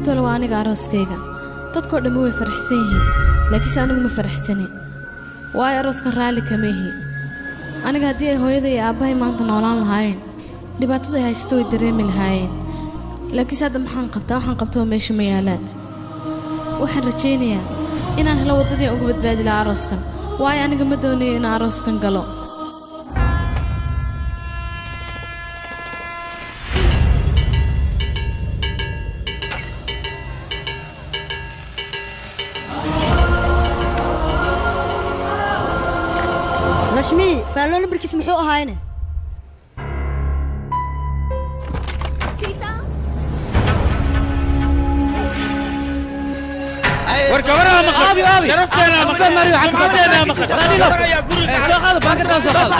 Beritoole waa aniga arooskayga. Dadkoo dhammi way faraxsan yihiin, laakiinse anigu ma faraxsanin, waayo arooskan raalli kama ihi. Aniga haddii ay hooyada iyo aabbahay maanta noolaan lahaayeen, dhibaatada ay haysato way dareemi lahaayeen. Laakiinse hadda maxaan qabtaa? Waxaan qabtaba meesha ma yaalaan. Waxaan rajaynayaa inaan helo waddadii aan uga badbaadi lahaa arooskan, waayo aniga ma doonayo inaan arooskan galo. Lashmi, faallo lambarkiis muxuu ahaayne? War gabadha maqan, sharafteena maqan, sumcadeena maqan. Soo qaado baakadkan, soo qaado.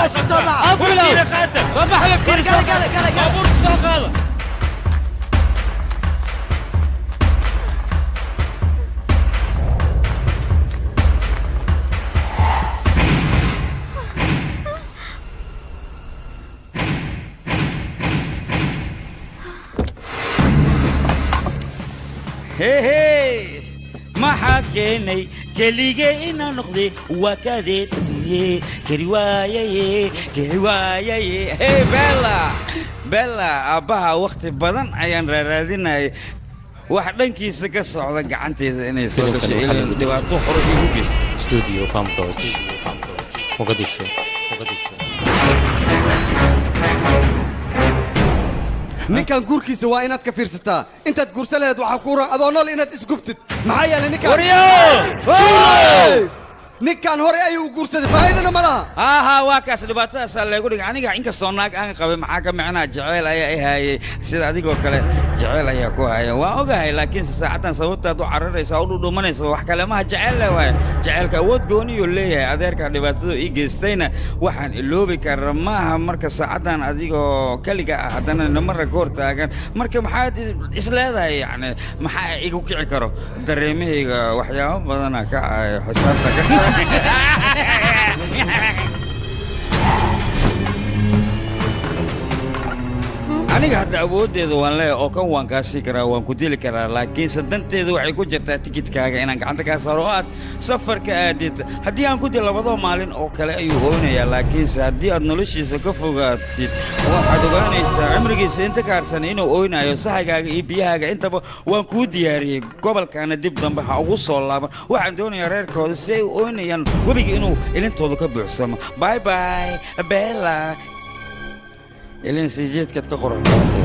Warkiina qaata. Soo bax. Baabuurka soo qaada. Hee, maxaa keenay keligee inaan noqday? Waa kadeed adduunye, keri waayaye, keri waayaye. Hey Bella, Bella, aabbaha wakhti badan ayaan raaraadinayay wax dhankiisa ka socda gacanteeda inay soo gasho ilan dhibaato hore igu geysta. Studio Famco, Mogadishu, Mogadishu. Ninkan guurkiisa waa inaad ka fiirsataa. Intaad guursan lahayd waxaa kuu ran adoo nool inaad isgubtid, maxaa yeelay ninkan Waryo! Hey! Ninkan hore ayuu u guursaday, faa'iidana ma laha. Haa, waa kaas dhibaatadaasaa leegu dhigay. Aniga inkastoo naag aan qabay, maxaa ka micnaa? Jeceyl ayaa i haayay, sida adigoo kale jeceyl ayaa ku haya, waan ogahay. Laakiinse saacaddan sababtaad u cararaysa, u dhudhumanaysa, wax kale maha, jeceyl le waaye. Jaceylka awood gooniyuu leeyahay. Adeerkaa dhibaatada ii geystayna waxaan iloobi kara maaha. Marka saacaddan adigoo keliga ah haddana nimara ka hor taagan, marka maxaad is leedahay? Yacni maxaa igu kici karo dareemahayga? Waxyaabo badana ka cayo xisaabta ka. Aniga hadda awooddeeda waan leeyahay oo kan waan kaa sii karaa, waan ku dili karaa, laakiinse danteedu waxay ku jirtaa tikidkaaga inaan gacanta kaa saaro oo aad safarka aadid. Haddii aan ku dil, labadoo maalin oo kale ayuu hooynayaa, laakiinse haddii aad noloshiisa ka fogaatid, waxaad ogaanaysaa cimrigiisa inta kaarsan inuu ooynayo. Sahaygaga iyo biyahaaga intaba waan kuu diyaariyey. Gobolkaana dib dambe ha ugu soo laaban. Waxaan doonayaa reerkooda si ay u ooynayaan webiga inuu ilintooda ka buuxsamo. Bye bye, Bella. Ilin sii jeedkaad ka qurux badantay,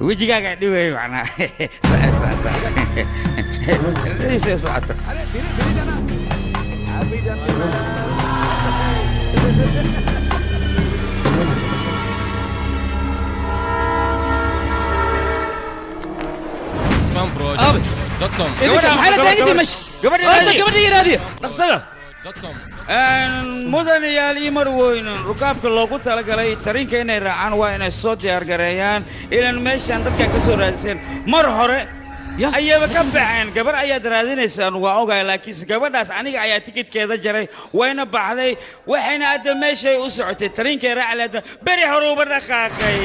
wejigaagaa dhibay macnaa. Sax sax sax. Socota. Aabe. Idinka maxay la taagantihiin meesha? Orda, gabadha ii raadiya. Dhaqsada. Mudanayaal iyo marweynin, rukaabka loogu talagalay tarinka inay raacaan waa inay soo diyaargareeyaan. Ilan meeshaan dadkaa ka soo raadiseen mar hore ayaba ka baxeen. Gabar ayaad raadinaysaan, waa ogahay, laakiinse gabadhaas aniga ayaa tikidkeeda jaray, wayna baxday, waxayna adda meeshay u socotay. Tarinkay raacleeda beri hore uba dhaqaaqay.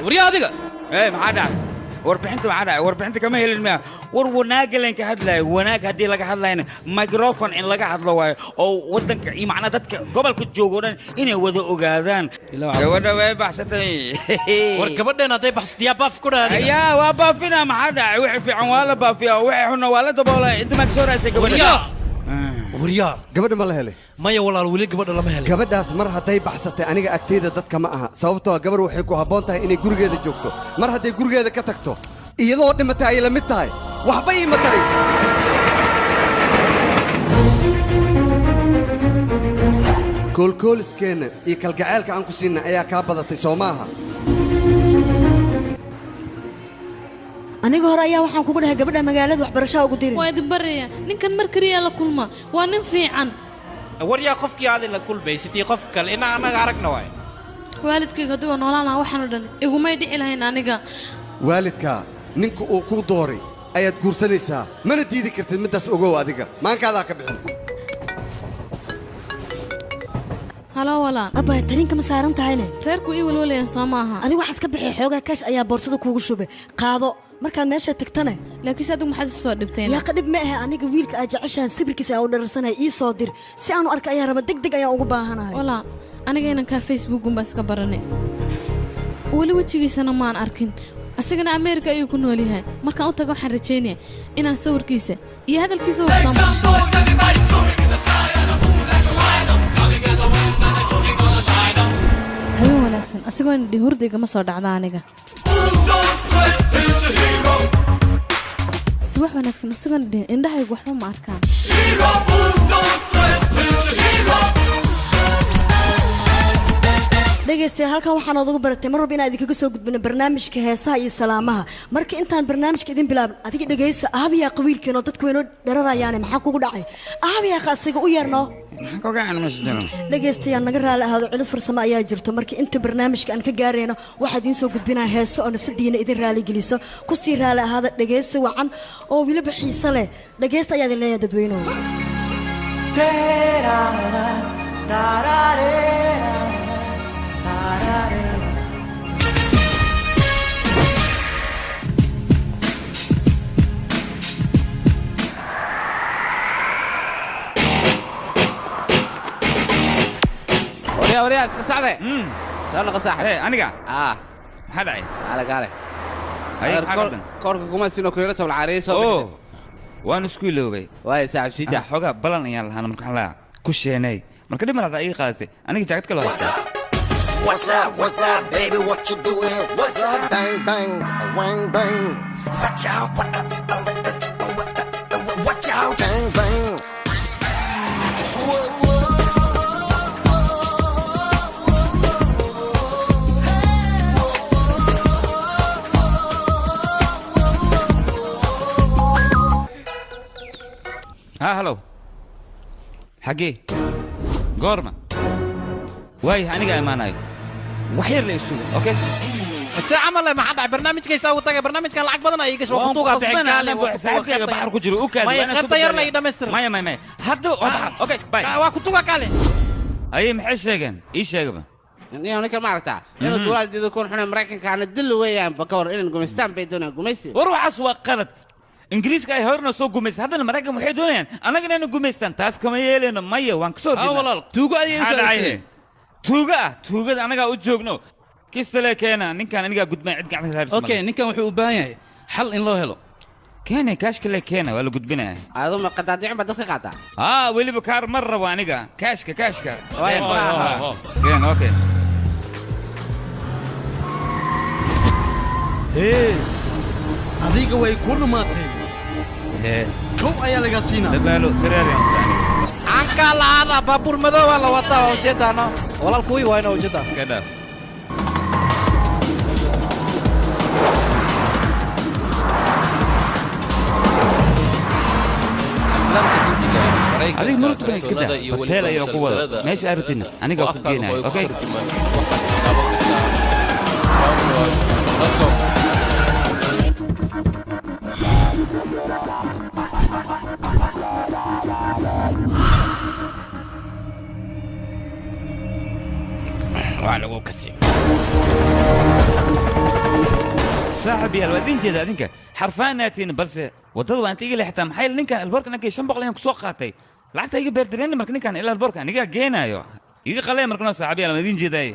Waryaa adiga. Ee, maxaa dhacay? Warbixinta maxaa dhacay? Warbixinta kama helin miya? War wanaagga ka hadlayo, wanaag haddii laga hadlayna microphone in laga hadlo waayo, oo waddanka iyo macnaa dadka gobolka jooga oo dhan inay wada ogaadaan gabadha way baxsatay. War gabadheen hadday baxsatay, yaa baaf ku dhaha adiga? Ayaa waa baafina. Maxaa dhacay? Wixii fiican waa la baafiyaa, wixii xunna waa la daboolaa. Inta maa ka soo raasay gabadha? Waryaa. Gabadha ma la helay? Maya walaal, weli gabadha lama helay. Gabadhaas mar hadday baxsatay, aniga agtayda dadka ma aha, sababtoo ah gabar waxay ku habboon tahay inay gurigeeda joogto. Mar hadday gurigeeda ka tagto, iyadoo dhimatay ayay la mid tahay, waxba iima tarayso. Koolkooliskeenna iyo kalgaceylka aan ku siinna ayaa kaa badatay, soo ma aha? Aniga hore ayaa waxaan kugu dhahay gabadha magaalada waxbarashaa ugu dirin. Waa idin baraya, ninkan mar keliya la kulma, waa nin fiican. Waryaa, qofkii aadi la kulmaysid iyo qof kale inaa annaga aragna waay. Waalidkayga haddii noolaan lahaa, waxaan oo dhan igumay dhici lahayn aniga. Waalidkaa ninka uu kuu dooray ayaad guursanaysaa, mana diidi kartid middaas. Ogow adiga maankaadaa ka bixin. Halo walaal. Abbaay, tarinka ma saaran tahayne? Reerku ii walwalayaan, soo ma aha? Adiga waxaas ka bixi xoogaa kaash ayaa boorsada kuugu shubay, qaado. Markaad meesha tagtana laakiinse adigu maxaad isu soo dhibtayna? Yaa qadhib ma ahe, aniga wiilka aad jeceshahay sawirkiisa aan u dhararsanaya ii soo dir si aan u arka ayaa raba, deg deg ayaan ugu baahanahay. Walaa aniga inankaa Facebookun baa iska baranay, weli wejigiisana maan arkin. Asagana Ameerika ayuu ku nool yahay. Markaan u tago waxaan rajaynayaa inaan sawirkiisa iyo hadalkiisa wax soo maqasho. Habeen wanaagsan asigoo indhi hurdayga ma soo dhacda aniga. Si wax wanaagsan asigoo indhi indhahaygu waxba ma arkaan. Dhegaystayaal, halkan waxaan odagu baratay mar walba inaan idinkaga soo gudbino barnaamijka heesaha iyo salaamaha. Marka intaan barnaamijka idin bilaabin, adiga dhegaysa, aabiyaa qawiilkeenoo dadku waynoo dhararayaane, maxaa kugu dhacay? Aabiyaa asiga u yeerno. Dhegaystayaal, naga raali ahaado, cilo farsamo ayaa jirto. Marka inta barnaamijka aan ka gaarayno waxaa idiin soo gudbinaa heeso oo nafsadiina idin raaligeliso. Kusii raali ahaada, dhegaysta wacan oo weliba xiise leh. Dhegaysta ayaa idin leeyahay dadweynuhu. Waryaa, waryaa, iska socde. Soo noqo saaxib. Aniga maxaa dhacay? Kaale, kaale. Haye, maxaa qaldan? Koorka kuma sino kuyro toban caariye soo. Oh, waan isku iloobay. Waay saaxib, sii daa. Xogaa balan ayaan lahaana, marka waxaan lahaa ku sheenay. Marka dhib malaad iga qaadatay, aniga jaakad kale haystaa. What's up, what's up, baby, what you doing? What's up? Bang, bang, bang, bang. Watch out, watch out, watch out. Bang, bang. Whoa, whoa. Ha, hello, xaggee, goorma? Waay, aniga imaanayo, wax yar la isuga. Okay. Se camal maxaa dhacay? Barnaamijkaysa ugu tagay, barnaamijkan lacag badan ay gasho, waa kutuuga bixin kaale. Saaxiibkayga baxar ku jiro u kaadi. Maya, qaybta yar la ii dhamaystir. Maya, maya, maya, haddaba waa baxar. Okay, bye. Waa kutuuga kaale. Aye, maxay sheegeen? Ii sheegaba. Ninka ma aragtaa inuu duulaal kun xunay Maraykanka ana dil weeyaan ba ka hor inaan gumaystaan bay doonayaan gumaysi. War waxaas waa qalad. Ingiriiska ay horena soo gumaysay, haddana Maraykan waxay doonayaan annaga inaynu gumaystaan. Taas kama yeelayno, maya, waan kasoo. Ha walaal, tuugo ayay usoo adeegsadeen. Tuuga ah, tuugada anagaa u joogno. Kistale keena ninkan, anigaa gudbay, cid gacanta saaraysa. Okay, ninkan wuxuu u baahan yahay xal in loo helo. Keena kaashka le, keena, waa la gudbinaya. Adu ma qadaadiicin baa dadka qaataa? Haa, weliba kaar mar rabo aniga, kaashka, kaashka. Waay. Keen, okay. Hee, adiga way ku dhumaatay. Kow ayaa lagaa siinaa. Dabaalo Ferrari. Anka laada baabuur madow waa la wataa oo ujeedaano walaal kuwii waa ina ujeedaa. Iska dhaaf. Adiga murugta badan iska daa, hotel ayaa ku wada meesha aad rabtidna anigaa ku geenayo. Okay. Waa lagu kasi. Saaxib yaal, waa idin jeeda adinka xarfaanaatiin, balse waddada waan iga leexataa. Maxaa yeelay ninkan alboorka ninkii 500 ayaan kusoo qaatay, lacagta iga beerdareen. Marka ninkan ilaa alboorka anigaa geenaayo, iga qalee. Marka saaxib yaal, waan idin jeedaay.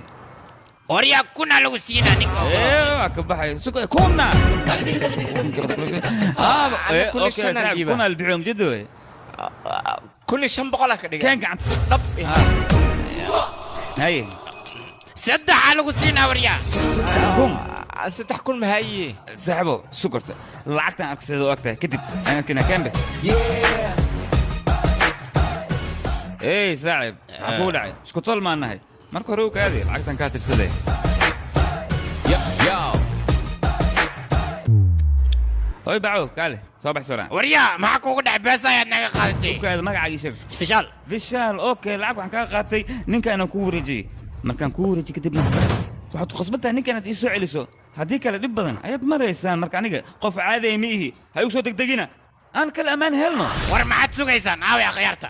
Waryaa, kuna lagu siinaa ninka. Ee, waa ka baxay. Kuna kulli shan aan dhiibaa. Kuna albixiyo mjedo. Kulli 500 ka dhigay. Keen gacanta. Dhab. Haye. Saddexa lagu siinaa waryaa. 1000. 3000 mahaye. Saaxibo, sukorta lacagtan arkseeda u agtahay kadib aan arkina keenbe. Ey saaxib, maxaa kugu dhacay? Isku tol maan nahay. Marka hore u kaadi, lacagtan kaa tirsaday. Hoy bacow, kaale soo bax soo. Waryaa, maxaa kugu dhacay? Beesa ayaad naga qaadatay. U kaadi, magacaaga ii sheeg. Fishaal. Fishaal, okay. Lacag waxaan kaa qaatay ninka inaan kuu wareejiyey. Markaan kuu wareejiyey kadibna waxaad ku khasban tahay ninka inaad ii soo celiso, haddii kale dhib badan ayaad maraysaan. Marka aniga qof caadi ma ihi, ha igu soo degdegina, aan kale ammaan helno. War maxaad sugaysaan? Aaway akhyaarta?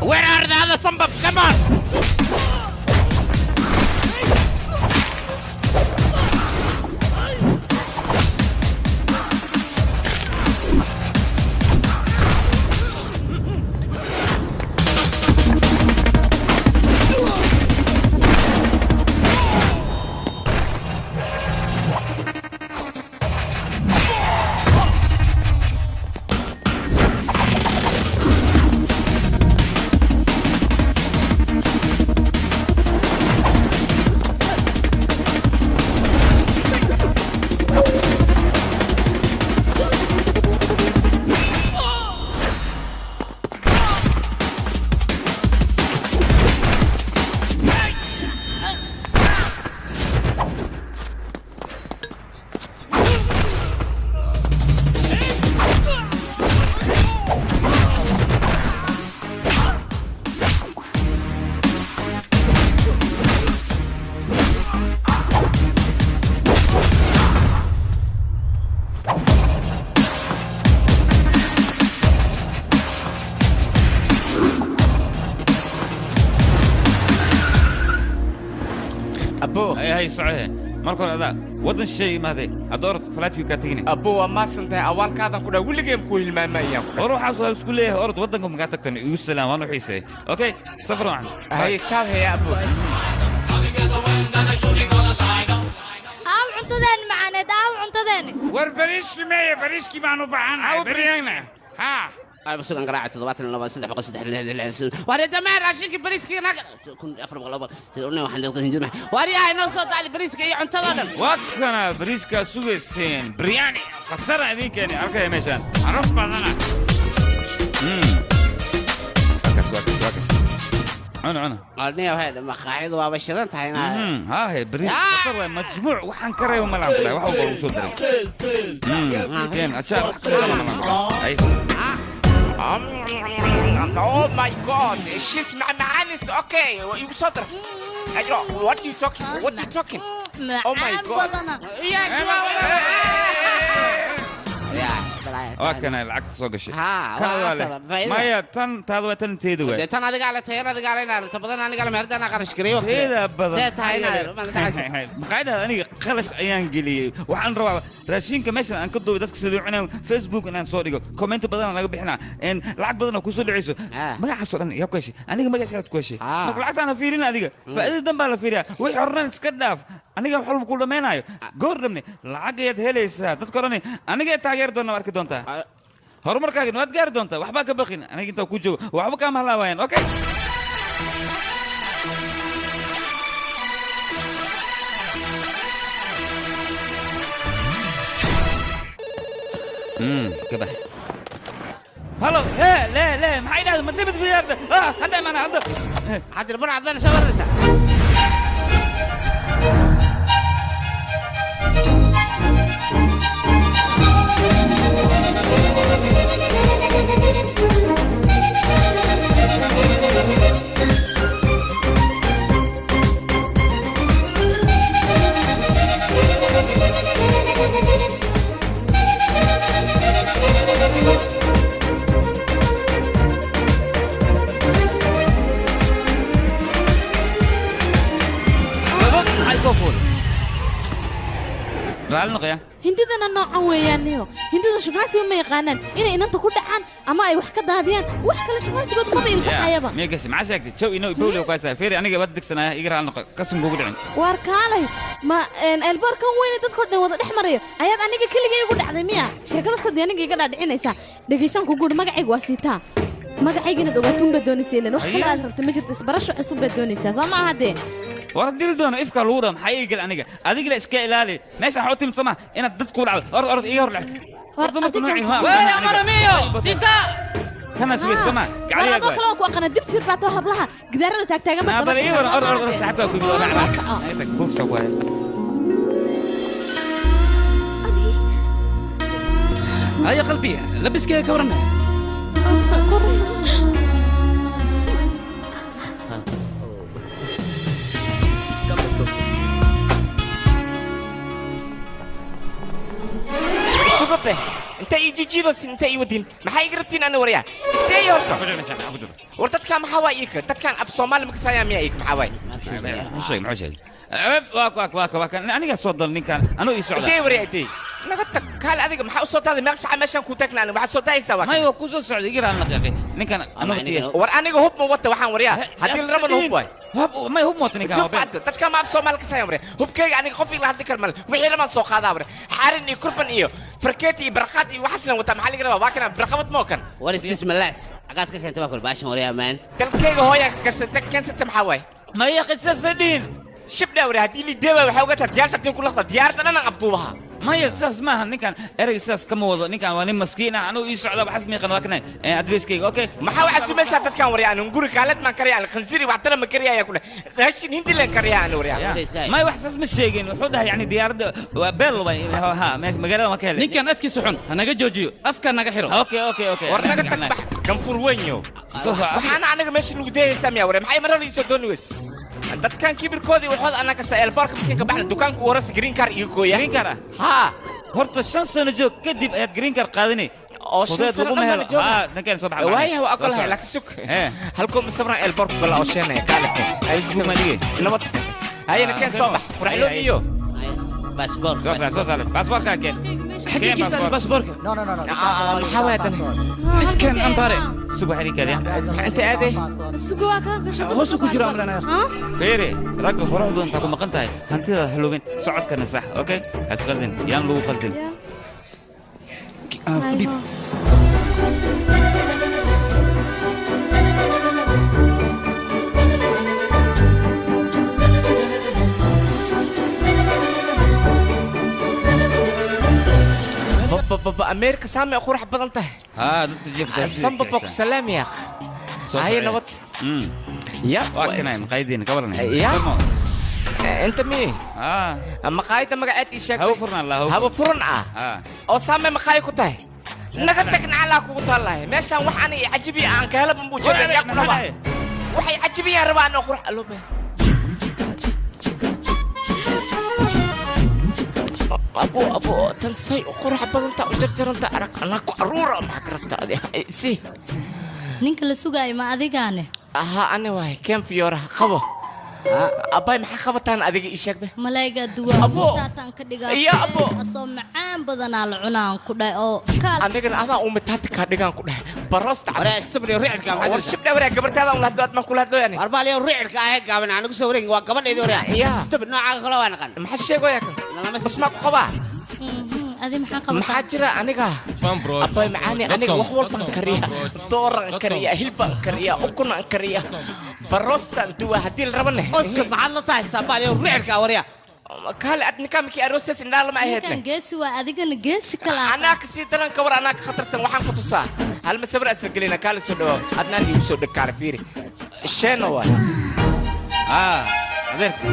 Where are the other sambab? Come on. Abbo. Hay socohe marka hore adaa waddan shisheeye imaaday hadda orod falaadkii kaa tegine. Abbo, waa maasantahay, awaalkaadan ku dhaa weligeen ku hilmaamayaan. War waxaas waa isku leeyahay, orod waddanka makaa tagtan igu salaam, waan u xiisay. Okay, safar wacan. Haye, jaab haya abbo. Aaw cuntadeen macaaneed, aaw cuntadeeni. War bariiskii meeye? Bariiskii baan u baahanahay, bariiskna haa. أنا بس قراعة 72 306 وأنا دمان راشيك بريسكي كن أفرق لبا تقولنا وحنا نلقى وأنا هاي نص على بريسكي cuntada dhan. Waa kana bariiskaa sugayseen, biryani khatara idiin keenay, arkaya meeshaan. Caraf badana. Waa kaas, waa kaas, waa kaas, cuna cuna. Arniya waxay maqaaxidu waaba shidan tahay inaa. Haa, bariis khatar waay, majmuuc waxaan ka reebo malaan ku dhahay, wax walba lagu soo daray. Keen ajaar, wax kale malaan ku dhahay. Ay. Oh my God, she's macaan is okay. Igu soo dar. Ayo, what you talking? What you talking? Oh my God. Waa kana lacagta soo gashay. Haa, Kan waa adaa leh. asal, faa'iido. Maya, tan taada waa, tan teeda waay. Dee tan adigaa le, tayan adigaa le, inaa inta badan aniga le meherda anaa qarash gareeyo waqtiga. Teeda badan. See tahay inaa ma dhacaysa. Maqaayadaada aniga qalash ayaan geliyey. Waxaan rabaa raashinka meeshan aan ka duubay dadka siduu cunaan Facebook inaan soo dhigo, comment badan aan laga bixinaa, een lacag badan oo kusoo dhacayso. Magacaas oo dhan yaa ku heshay? Aniga magaceed ku heshay. Marka lacagtaana fiirin, adiga faa'iidada dan baa la fiiriyaa. Wixii horena iska dhaaf, aniga wax walba ku dhammaynayo goor dhamne lacag ayaad helaysaa. Dadka odhani aniga taageeri doona, arki doontaa horumarkaagan waad gaari doontaa. Waxbaa ka baqin, aniga intaa ku joogo waxba kaama halaabayaan. Okay. Ka bax. Halo, hee, lee lee, maxay dhahday? Ma dibid fiyaarta ah hadda imaana hadda. Xadir burcad baan soo waraysaa. Maxay soo fuulay? Raalli noqoya. Hindidana noocan weeyaaniyo, hindida shukaansiga ma yaqaanaan inay inanta ku dhacaan ama ay wax ka daadiyaan, wax kale shukaansigooda maba ilbaxayaba. Miya gashi maxaa sheegtay? Jow ino bowle ku haysaa. Fiiri, aniga waad degsanaya, iga raalli noqo, qasam kugu dhicin. Waar kaalay, ma elboorkan weyne dadkoo dhan wada dhex marayo ayaad aniga keligay igu dhacday miya? Sheekada sadii aniga iga dhaadhicinaysaa. Dhegaysaan ku guur, magacayga waa Siitaa. Magacayga inaad ogaatuun baad doonaysa, ilan wax kale aad rabta ma jirto, isbarasho cusub baad doonaysaa, soo ma aha dee? War dili doono ifka lagu dhaho, maxaa ii gal aniga? Adiga la iska ilaali, meesha waxaa u timid soo ma inaad dad ku dhacdo. Orod orod, iga hor lex. War dumarku noocii ma Weey, amara miyo Sita. Kana sugay soo ma? War gacaliga adoo kale waan ku aqaana, dib jir baa too, hablaha gidaarada taagtaagan baad bal ii waran. Orod orod orod, saaxiibkaa ku yimid oo Waa raac tag buufsa ku haya. هيا قلبي لبسك كورنا. Sugabe. Inta ii jijiidosin, inta ii wadin, maxaa iga rabtiin ana waryaa? Intee ii horta war dadkaan maxaa waay iika? Dadkaan af Soomaali ma kasaayaa miyaa iika? Maxaa waay? Muxuu sheegay? Muxuu sheegay? Waa ka aniga soo dal ninkan anuu ii socda. Intee waryaa? Intee naga tag, kaale. Adiga maxaa u soo daaday? Meeq saca meeshaan ku taagna aniga? Maxaa soo daayaysaa? Waa may, waa ku soo socday, iga raan laqiiqi ninkan anuu. War aniga hub ma wata waxaan waryaa, haddii la rabana hub waay. Hub may, hub ma wata ninkan, waa been. Dadka ma af Soomaali kasaayaa waryaa? Hubkayga aniga qof ila hadli kar male, wixii rabaan soo qaadaa waryaa. Xaarin iyo kurban iyo farkeeti iyo barqaad iyo waxaaslan wataa. Maxaa laga rabaa? Waa kana barqabad moo kan. What is this malaas? Cagaad ka keentay baa kul baashan waryaa, man. Dalkayga hooyaa ka karsanta keensata, maxaa waay? Maya, qisas dhiin. Shibdha waryaa, haddii liideeba waxaa oga tahay diyaarta tin ku laqda diyaarta dhan aan afduubaha. Maya, sidaas maaha ninkan, ereyga sidaas kama wado. Ninkan waa nin maskiin ah, anuu ii socda, waxaas miiqan. Waa kana adreskayga, okay. Maxaa waxaad sumaysaa dadkan waryaa? Anu guri kaalad maan karaya, aan khansiiri wax dana ma karaya ayaa ku dheh, raashin hindi leen karaya anu waryaa. Maya, wax saas ma sheegin. Wuxuu dhahay yani diyaaradda waa beel way ha meesha magaalada waan ka helay. Ninkan afkiisa xun ha naga joojiyo, afka naga xiro. Okay. War naga tag, bax ganfur weynyo. Soo soco. Waxaana aniga meesha lagu dayaysaa miyaa waryaa? Maxay marar ii soo dooni weyse dadkan kibirkoodii waxood? Anaka sa eelboorka markiin ka baxna dukaanka u horeysa green car iyo gooya. Green car ah? Haa. Horta 5 sano joog, kadib ayaad green card qaadanay. Oo 5 Fudeed sano laguma dhan helo. baa la joogaa. Haa, ninkan soo baxa. Waayaha, waa ogolahay, laakiin sug halkoo masabran eelboorka bala oo sheenaya kaale. Nabad hayana keen, soo bax quraxloo iyo Baasboor. Soo saar, soo saar baasaboorkaa keen. Xaqiiqiisa baasaboorka. No, no, no, no. Maxaa waaya dan? Midkan ambare. Sug xiriirkaadi. Inta aaday. Sugu waa ka ka. Hoos ku jira amrana. Fiiri, ragga quruxdu intaa ku maqan tahay hantida halubin, socodkana sax, okay, has qaldin, yaan lagu qaldin. Kudhiib. Baba, Ameerika saamay qurux badan tahay. Haa, dadka jiifta. Samba bok salaam ya haye, nabad ya. Waa kanay maqaayadiina, ka waran? Ya inta mi maqaayadda magaceed ii sheeg. Hawo furan la. Hawo furan ah oo saamay maqaayi ku tahay. Naga tag, nacalaa kugu taallahay meeshaan. Wax ani cajibi aan ka helaban buu jeedaa, yaa ku rabaa waxay cajibiyaan rabaa anoo qurux aloobe. Abo abo, tan say u qurux badanta u jarjaranta arag, anaa ku aruura. Maxaa ka rabta adi si? Ninka la sugaayo ma adigaane? Ahaa, ani waay. Keen fiyooraha qabo abbay. Maxaa qabataan adiga ii sheegbe? Malayga duwaa. Abo. Taataan ka dhigaa. Iya, abo. Asoo macaan badanaa la cunaan ku dhahay oo kaal. Anigana adaa umitaati kaa dhigaan ku dhahay barosta. Waree, stubri ricirka maxaa war jirta? Shibdha waraa, gabartaada un lahadlo, admaan kula hadlo yani. Warbaaliyo ricirka ahee gaaban aan ugu soo wareegin, waa gabadheydii waryaa. Ya. Stubri noocaaga kale waa naqan. Maxaa sheegaya kan? Basmaa ku qabaa. Adi maxaa qabataa? Maxaa jira aniga? Abbay macaani, aniga wax walbaan kariya, dooraan kariya, hilbaan kariya, ukunaan kariya, barostaan duwa haddii la rabane. Oskad maxaad la tahay saabaaliyo ricirka waryaa? Kaale ad ninkaa mikii aroosas indhaa lama aheedne. Ninkan geesi waa, adigana geesi kalaa. Anaa kasii daran ka war, anaa ka khatarsan. Waxaan ku tusaa hal masawir asla gelina. Kaale soo dhawaa, adnaan iigu soo dheg. Kaale fiiri, sheena waay. Adeerka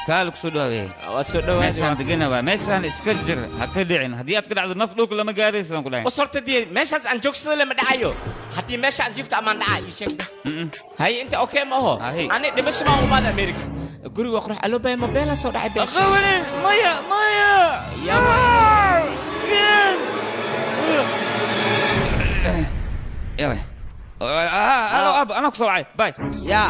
kaale ku soo dhawaabay. Waa soo dhawaadi. Meeshaan degana waa meeshaan, iska jir, ha ka dhicin. Haddii aad ka dhacdo naf dhulka lama gaaraysan ku dhahay. Was horta dee meeshaas aan joogsada lama dhacayo. Haddii meesha aan jiifta amaan dhacaa ii sheeg. Haye, inta okay ma aho? Ani dhimasho maan umaada Amerika. Guriga waa qurux alobay, mobeela soo dhacay bee. Qawanin, maya, maya. Yawe, alo ab, anaa ku soo wacay, bay. Ya.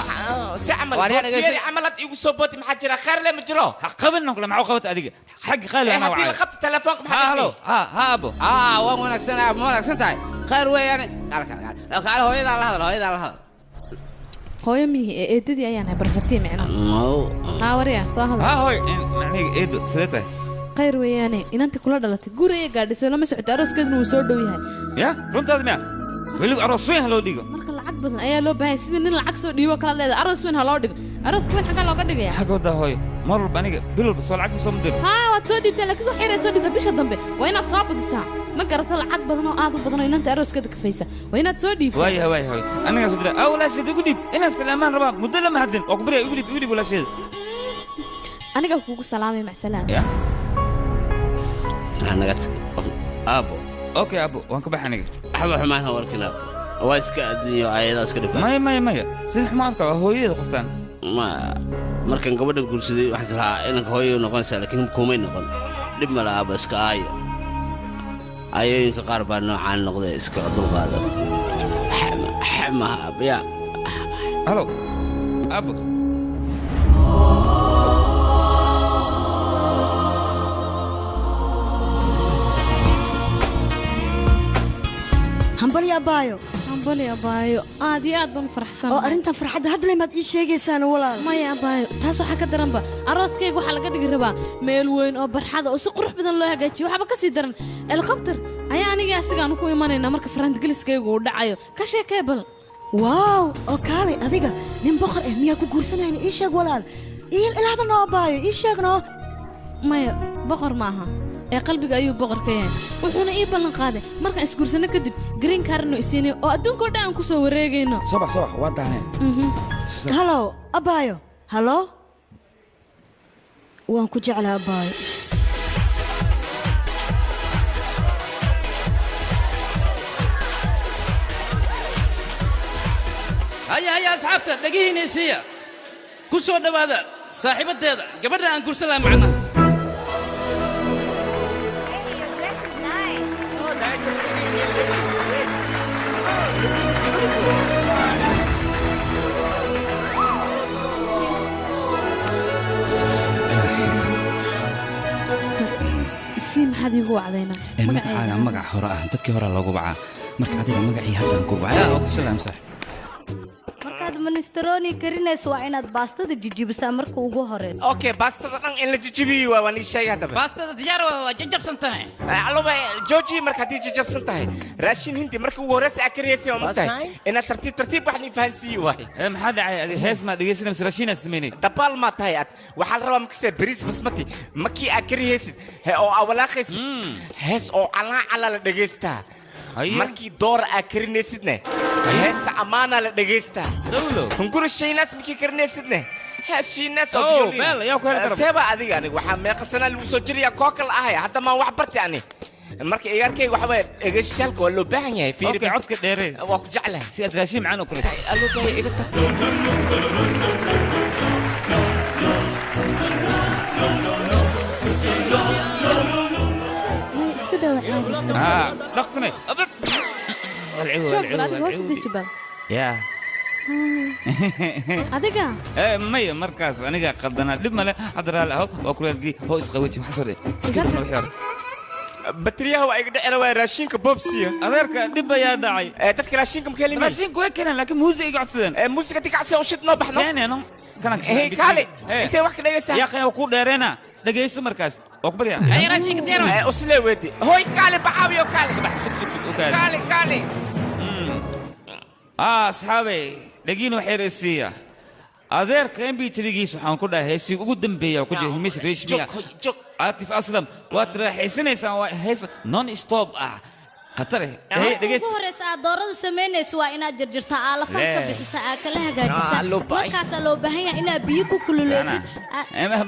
Si camal Waar yaa bootiyeri dhegeysan- camal had iigu soo booti. Maxaa jira? Kheer le ma jiro. Ha qaban kule, maxaa u qabata adiga xagga qaali? Eh, Anaa haddii la wacay. qabto telefoonka maxaa? Ha, halo, ha ha abo. Aa, waan wanaagsanaa, ma wanaagsan tahay? Khayr weeyaane. Kaale, kaale, kaale, kaale, hooyadaa la hadal, hooyadaa la hadal. Hooyo mihi ee eedadii ayaan ahay, barfatii micno. Haa warya, soo hadal. Ha hoy, macnihiga eedo, sidee tahay? Khayr weeyaane. Inantii kula dhalatay guriga gaadhisoo lama socoto, arooskeeduna wuu soo dhow yahay. Ya, runtaada miya? Weliba aroos weyn ha loo dhigo. Marka lacag badan ayaa loo baahan yahay, sidii nin lacag soo dhiibo kala leedahay. Aroos weyn ha loo dhigo. Arooska weyn xaggaa looga dhigaya? Maxaa ka wadaa hooyo? Mar walba aniga bil walba soo lacag ma soo mudir? Haa, waad soo dhiibtaa, laakiin wax yar aad soo dhiibtaa. Bisha dambe waa inaad soo badisaa, ma garata? Lacag badan oo aad u badan oo inanta arooskeeda kafaysa waa inaad soo dhiibtaa. Waayahay, waayahay hooyo, anigaa soo dira. Aa, walaasheed igu dhiib, inaan salaamaan rabaa, muddo lama hadlin, waa ku baryaa, igu dhiib, igu dhiib walaasheed. Aniga kugu salaamay, macsalaam. Ya. Naga tag aabo. Okay abo, waan ka bax aniga. Waxba xumaan ha warkin aabo, waa iska adduunyo, ayadaa iska dhibaa. Maya, maya, maya, sida xumaan arka, waa hooyadeeda qoftaan. Ma markaan gabadhan guursaday waxaan is lahaa inanka hooyo noqonaysaa, laakiin kumay noqon. Dhib ma laha aabo, iska aayo. Ayooyinka qaar baa noocaan noqday, iska dulqaada. Xamaha ya. Halo, abo. Hambalyo, abaayo. Hambalyo, abaayo, aad iyo aad baan u faraxsanahay. Oo arrintan farxadda hadlay maad ii sheegaysaan, walaal? Maya, abaayo, taas waxaa ka daranba arooskayga waxaa laga dhigi rabaa meel weyn oo barxada oo si qurux badan loo hagaajiyo. Waxaaba ka sii daran, helikobter ayaa aniga asigaanu ku imanaynaa marka faraantigeliskaygu uu dhacayo. Ka sheekee bal. Wow, oo kaalay, adiga nin boqor ah miyaa ku guursanayna? Ii sheeg, walaal, ii ilaahda noo, abaayo, ii sheeg noo. Maya, boqor ma aha ee qalbiga ayuu boqor ka yahay, wuxuuna ii ballan qaaday markaan isguursano kadib green card inuu isiinayo oo adduunka oo dhan aan ku soo wareegayno. Subax, subax, waa dahneen. Halo, abaayo. Halo, waan ku jeclaa, abaayo. Haya, haya, asxaabta, dhegihiina isiiya. Ku soo dhowaada saaxiibaddeeda, gabadha aan guursan lahaa macnaha. Sii, maxaad iigu wacdaynaa? Magacaaga magac hore ah, dadkii hore loogu wacaa. Marka adiga magacii haddaan ku wacaa. Salaam, saaxib. Markaad minestrone karinayso, waa inaad baastada jijibisaa marka ugu horeyso. Okay, baastada dhan in la jijibiyo waa, waan ii sheegay haddaba. Baastada diyaar waa, waa jajabsan tahay. Aloba jooji. Marka haddii jajabsan tahay, raashin hindi marka ugu horeysa aa kariyaysa, waa mugtahay inaad tartiib tartiib wax nii fahansiiyi waay. Maxaa dhacay? Adi hees maa dhegeysanay mise raashiinaad sameynay? Dabaal maa tahay ad. Waxaa la rabaa makase bariis basmati markii aad kariyaysid he oo aa walaaqaysid, hees oo calaa calaa la dhegaystaa. Markii door aa karinaysidne, heesa ammaanaa la dhegaystaa. Dawlo hunguri shaynaas markii karinaysidne, hees shiinaas oo Oh, violin. Beel, yaa ku heli kara. Seeba adiga, aniga waxaa meeqa sanaa lagu soo jiraya kookal ahay, hadda maan wax bartay ani. Marka igaarkayga waxa waye dhegayshaalka waa loo baahan yahay. Fiiri. Okay, codka dheeree. Waa ku jeclahay. Si aad raashin macaan u kariso. Allo, iga tag. Maya, iska daawa, caadi iska. Ah, dhaqsane. Joog bal, adiga hoos u deji bal. Yaa. Adiga. Maya, markaas aniga qaldanaa, dhib male. Hadda raali aho, waa kulaalgii hoo isqawaji waxa soo dhe iska dhibna wixii hore. Batriyaha waa iga dhicina, waa raashinka bobsiya. Adeerka, dhib ayaa dhacay. Dadka raashinka ma kelimi. Raashinka way keeneen, laakiin muusig iga codsadeen. Muusiga dikacsi u shid noo baxno. Keeneeno kana. Hey, kaale, intee wax ka dhegaysaa? Yaa qeen, ku dheereena dhegayso, markaas waa ku baryaa. Ay, raashinka diyaar waay. Usle weedi hoy, kaale baxaabiyo, kaale. Kabax, sug, sug, sug, u kaadi. Kaale, kaale. Ah, asxaabey, dhegiin waxay rasiiya adeerka mp3giis. Waxaan ku dhahay heesii ugu dambeeya oo ku jira Himesh Reshammiya, Atif Aslam. Waad raaxaysanaysaan, waa hees non stop ah, khatar eh. Hey, Marka dhegeys. ugu horeysa aad doorada samaynayso, waa inaad jarjartaa, aa lafaha ka Lee. bixisa, aa kala hagaajisaa. Ah, loo baahay. Markaasaa loo baahan yahay inaad biyo ku kululeysid.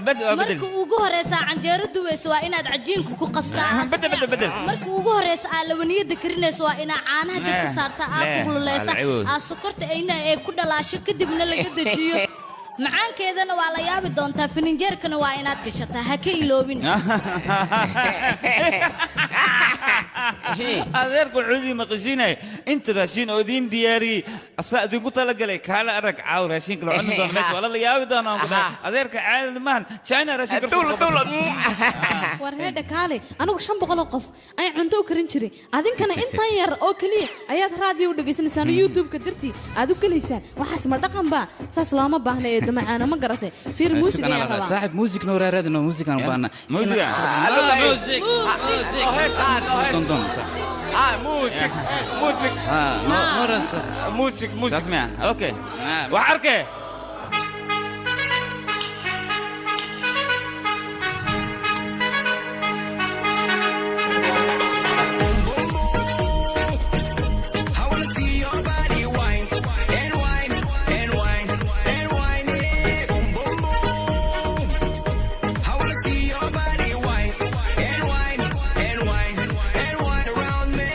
Bedel waa bedel. Marka ugu horeysa aad canjeero duweyso, waa inaad cajiinka ku qastaa. Bedel, bedel, bedel. Marka ugu horeysa aad labaniyada karinayso, waa inaad caanaha dabka saartaa, aa Lee. kululeysa, Waa la ciwood. aa sokorta ayna ay ku dhalaasho, kadibna laga dejiyo. Macaankeedana waa la yaabi doontaa. Fininjeerkana waa inaad gashataa, ha ka iloobin. Adeerku wuxuu idin maqashiinaya inta raashin oo idiin diyaariyey, asaa idinku talagalay. Kaala arag caaw raashinka la cuni doono meesha, waa la yaabi doonaa. Aan ku dhahay adeerka caadi maahan, China raashin. Duulo, duulo. War heedha, kaale, anigu 500 oo qof ayaan cunto u karin jiray, adinkana intan yar oo keliya ayaad raadiyo u dhegaysanaysaan oo YouTube-ka dartii aad u gelaysaan. Waxaas ma dhaqan ba? Saas looma baahna ee damacaana, ma garatay? Fiir, muusig ayaan rabaa. Saaxib, muusig noo raaraadino, muusig aan u baahnaa. Muusiga? Muusig, muusig. Don, don, saaxib. Ah, muusig, muusig. Ah, noo raadsa. Muusig, muusig. Saas miya? Okay, wax arkee. I wanna see your body wine and wine and wine and wine it. Boom boom boom. I wanna see your body wine and wine and wine and wine around me.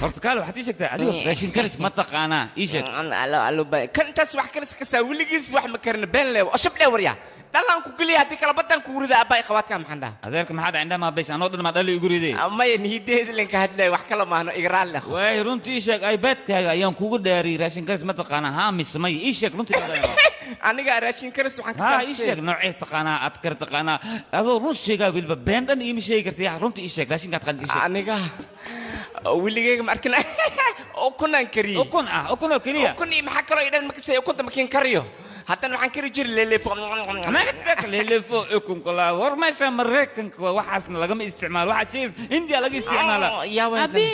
Horta kaale waxaad ii sheegtaa adiga horta raashin karis ma taqaanaa ii sheeg. Allo allo kan intaas wax karis kasaa weligiis wax ma karin been leew oshab dheer waryaa dhalaan ku geliya haddii kale badan kugu rida abbaa qabaadka maxaan dhaha Adeerka maxaad indhaha maa beys anoo dhan maa dhali igu riday. Maya nihideeda linka hadlay wax kale maahno iga raalli ah. Waay runtii ii sheeg iPadkaaga ayaan kugu dhaariyay raashin karis ma taqaanaa haa mise maya ii sheeg runtii. Aniga raashin karis waxaan ka Haa ii sheeg noocee taqaanaa aad kar taqaanaa adoo run sheegaa weliba been dhan iima sheegi kartay runtii ii sheeg raashinkaa taqaanid ii sheeg. Aniga weligeyga ma arkin ukunaan kariyey. Ukun ah ukun oo keliya. Ukun iyo maxaa kaloo idhan makasay ukunta makiin kariyo haddana waxaan kari jiri leeleefo. Magacka leeleefo ukunka la war meesha Mareykanka waxaasna lagama isticmaalo waxaa sheegaysa India laga isticmaalaa. Abi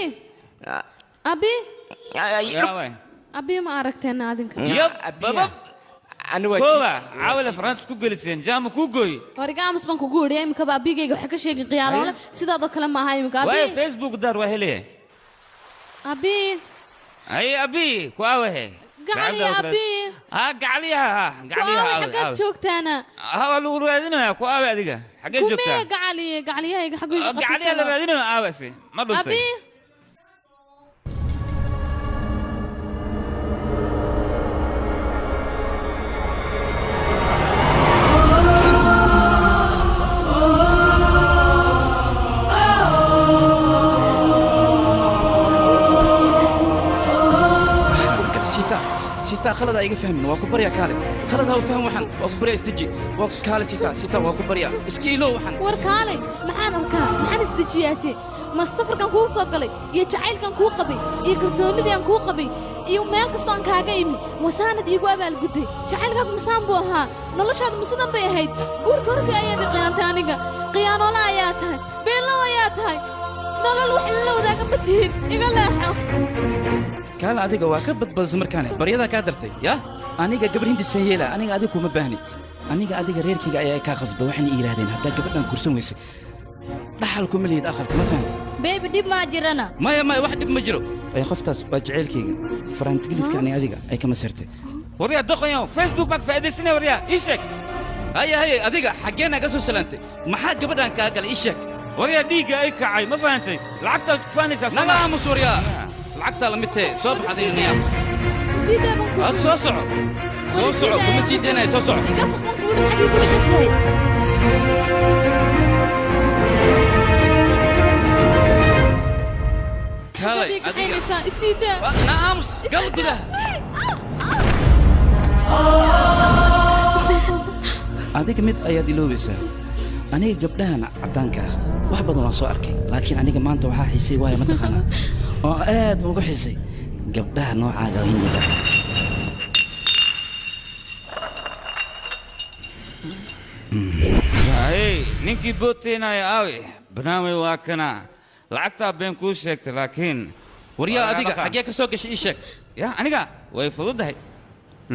abi Yaa abi ma aragteen adinka? Yab baba kooba caawila Faransa ku geliseen jaama ku gooy. Wariga aamus baan kugu idhi imikaba abigayga waxa ka sheegin khiyaanoole sidaadoo kale ma aha imika abi. Waay Facebook daar waa helaya. Abi Ay abi ku aawahe. Gacaliya abi. Ha gacaliyaha ha gacaliyaha. Ku aawe xaggaad joogtaana? Ha waa lagu raadinayaa ku aawe adiga xaggee joogtaa? Kumee gacaliye gacaliyahayga xagguu iga qabtay. Gacaliyaha la raadinayo aawase ma dhuntay. Abi Sita Sita khalad iga fahmin waa ku baryaa kaale khalad ha u fahmin waxan waa ku baryaa isdeji waa kaale Sita Sita waa ku baryaa iska ilow waxan. War kaalay maxaan arkaa maxaan isdejiyaase ma safarkan kuu soo galay iyo jacaylkan kuu qabay iyo kalsoonidii aan kuu qabay iyo meel kastoo aan kaaga imi wasaanad iigu abaalgudday jacaylkaagu masaan buu ahaa noloshaadu masidan bay ahayd guurka horkii ayaad i khiyaantay aniga khiyaanoole ayaa tahay beenlow ayaa tahay nolol wax lala wadaaga ma tihin iga leexo. Kaale adiga waa ka badbadisay markaane baryadaa kaa dartay yaa aniga gabar hindisan yeela aniga adiga kuma baahni aniga adiga reerkayga ayaa kaa khasbay waxayna ii yidhaahdeen haddaa gabadhan kursan weysay dhaxal kuma lihid aqalka ma fahantay. Beebi dhib maa jirana. Maya maya wax dhib ma jiro ay qoftaas waa jaceylkayga faraantigiliidka aniga adiga ay kama sirtay. Waryaa doqonyow Facebook baa ka faa'iidaysanaya waryaa ii sheeg. Haya haya adiga xaggeenaa ka soo salaantay maxaa gabadhan kaa galay ii sheeg. Waryaa dhiigga ay kacay ma fahantay lacagtaad ku faanaysaa. Naga aamus waryaa lacagtaa la mid tahe soo bax adiga niyaam. Soo soco soo soco kuma sii deynayo soo soco. Iga foq baan kugu xaggii ku dhigan tahay. Kaalay adiga isii daa. Na aamus gal gudaha. Adiga mid ayaad iloobaysaa aniga gabdhahan caddaanka ah wax badan waan soo arkay laakiin aniga maanta waxaa xiisay waaya ma taqaanaa oo aad ugu xiisay gabdhaha noocaaga hindiga. Hey ninkii booteynaya aawe barnaamij waa kana lacagtaa been kuu sheegtay laakiin. Waryaa adiga xaggee ka soo gashay ii sheeg. Ya aniga way fududahay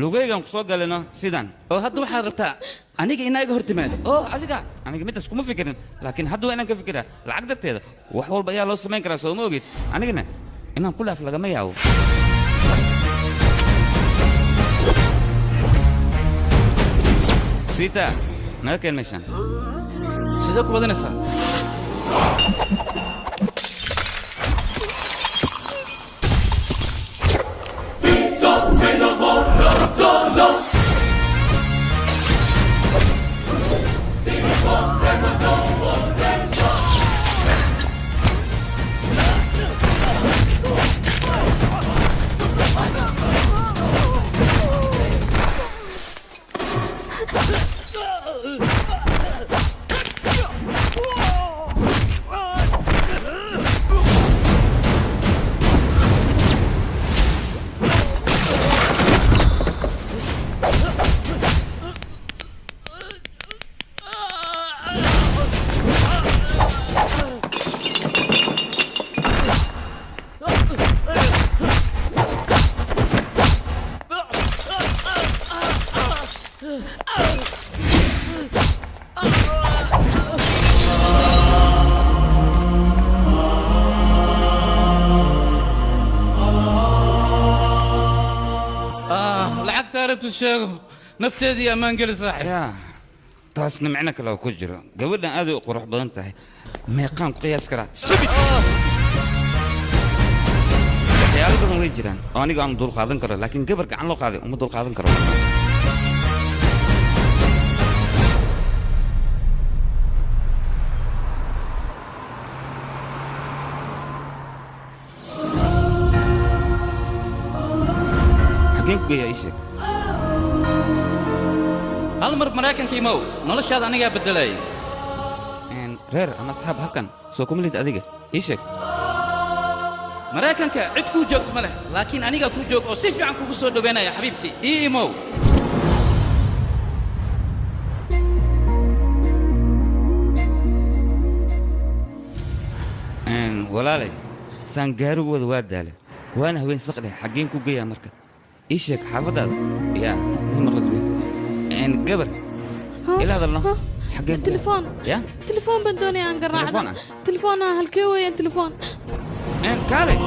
lugaygan ku soo galino sidan. Oo hadda waxaad rabtaa aniga inaa iga hor timaado. Oo adiga aniga midaas kuma fikirin laakiin hadda waa inaan ka fikiraa lacag darteeda wax walba ayaa loo samayn karaa soo ma ogid anigana inaan ku dhaaf lagama yaabo. Sita naga keen meeshaan. Sidee ku badanaysaa? Sheego nafteedii ammaan geli saaxiib. Yaa taasna micno kale oo ku jiro gabadhan aad ay u qurux badan tahay meeqaan ku qiyaas karaa stupid. way jiraan oo aniga aan dul qaadan karo, laakiin gabar gacan loo qaaday uma dul qaadan karo. Xageen ku geeyaa? Ii sheeg. Hal mar Maraykanka imow, noloshaada anigaa beddelay. Reer ama asxaab halkan soo kuma lid, adiga ii sheeg. Maraykanka cid kuu joogto ma leh, laakiin anigaa kuu joog oo si fiican kugu soo dhowaynaya. Xabiibti, ii imow. Walaalay, saan gaarigu wada waa daale, waana haween saqdhe. Xaggeen ku geeyaa marka? Ii sheeg xaafaddaada. Yaa ma maqlisbe? Gabar ila hadalno, xaggeen ku geeyaa? Telefoon. Ya. Telefoon baan doonaya aan garaacdo. Telefoon ah? Telefoon ah, halkee weeyaan telefoon? Kaalay.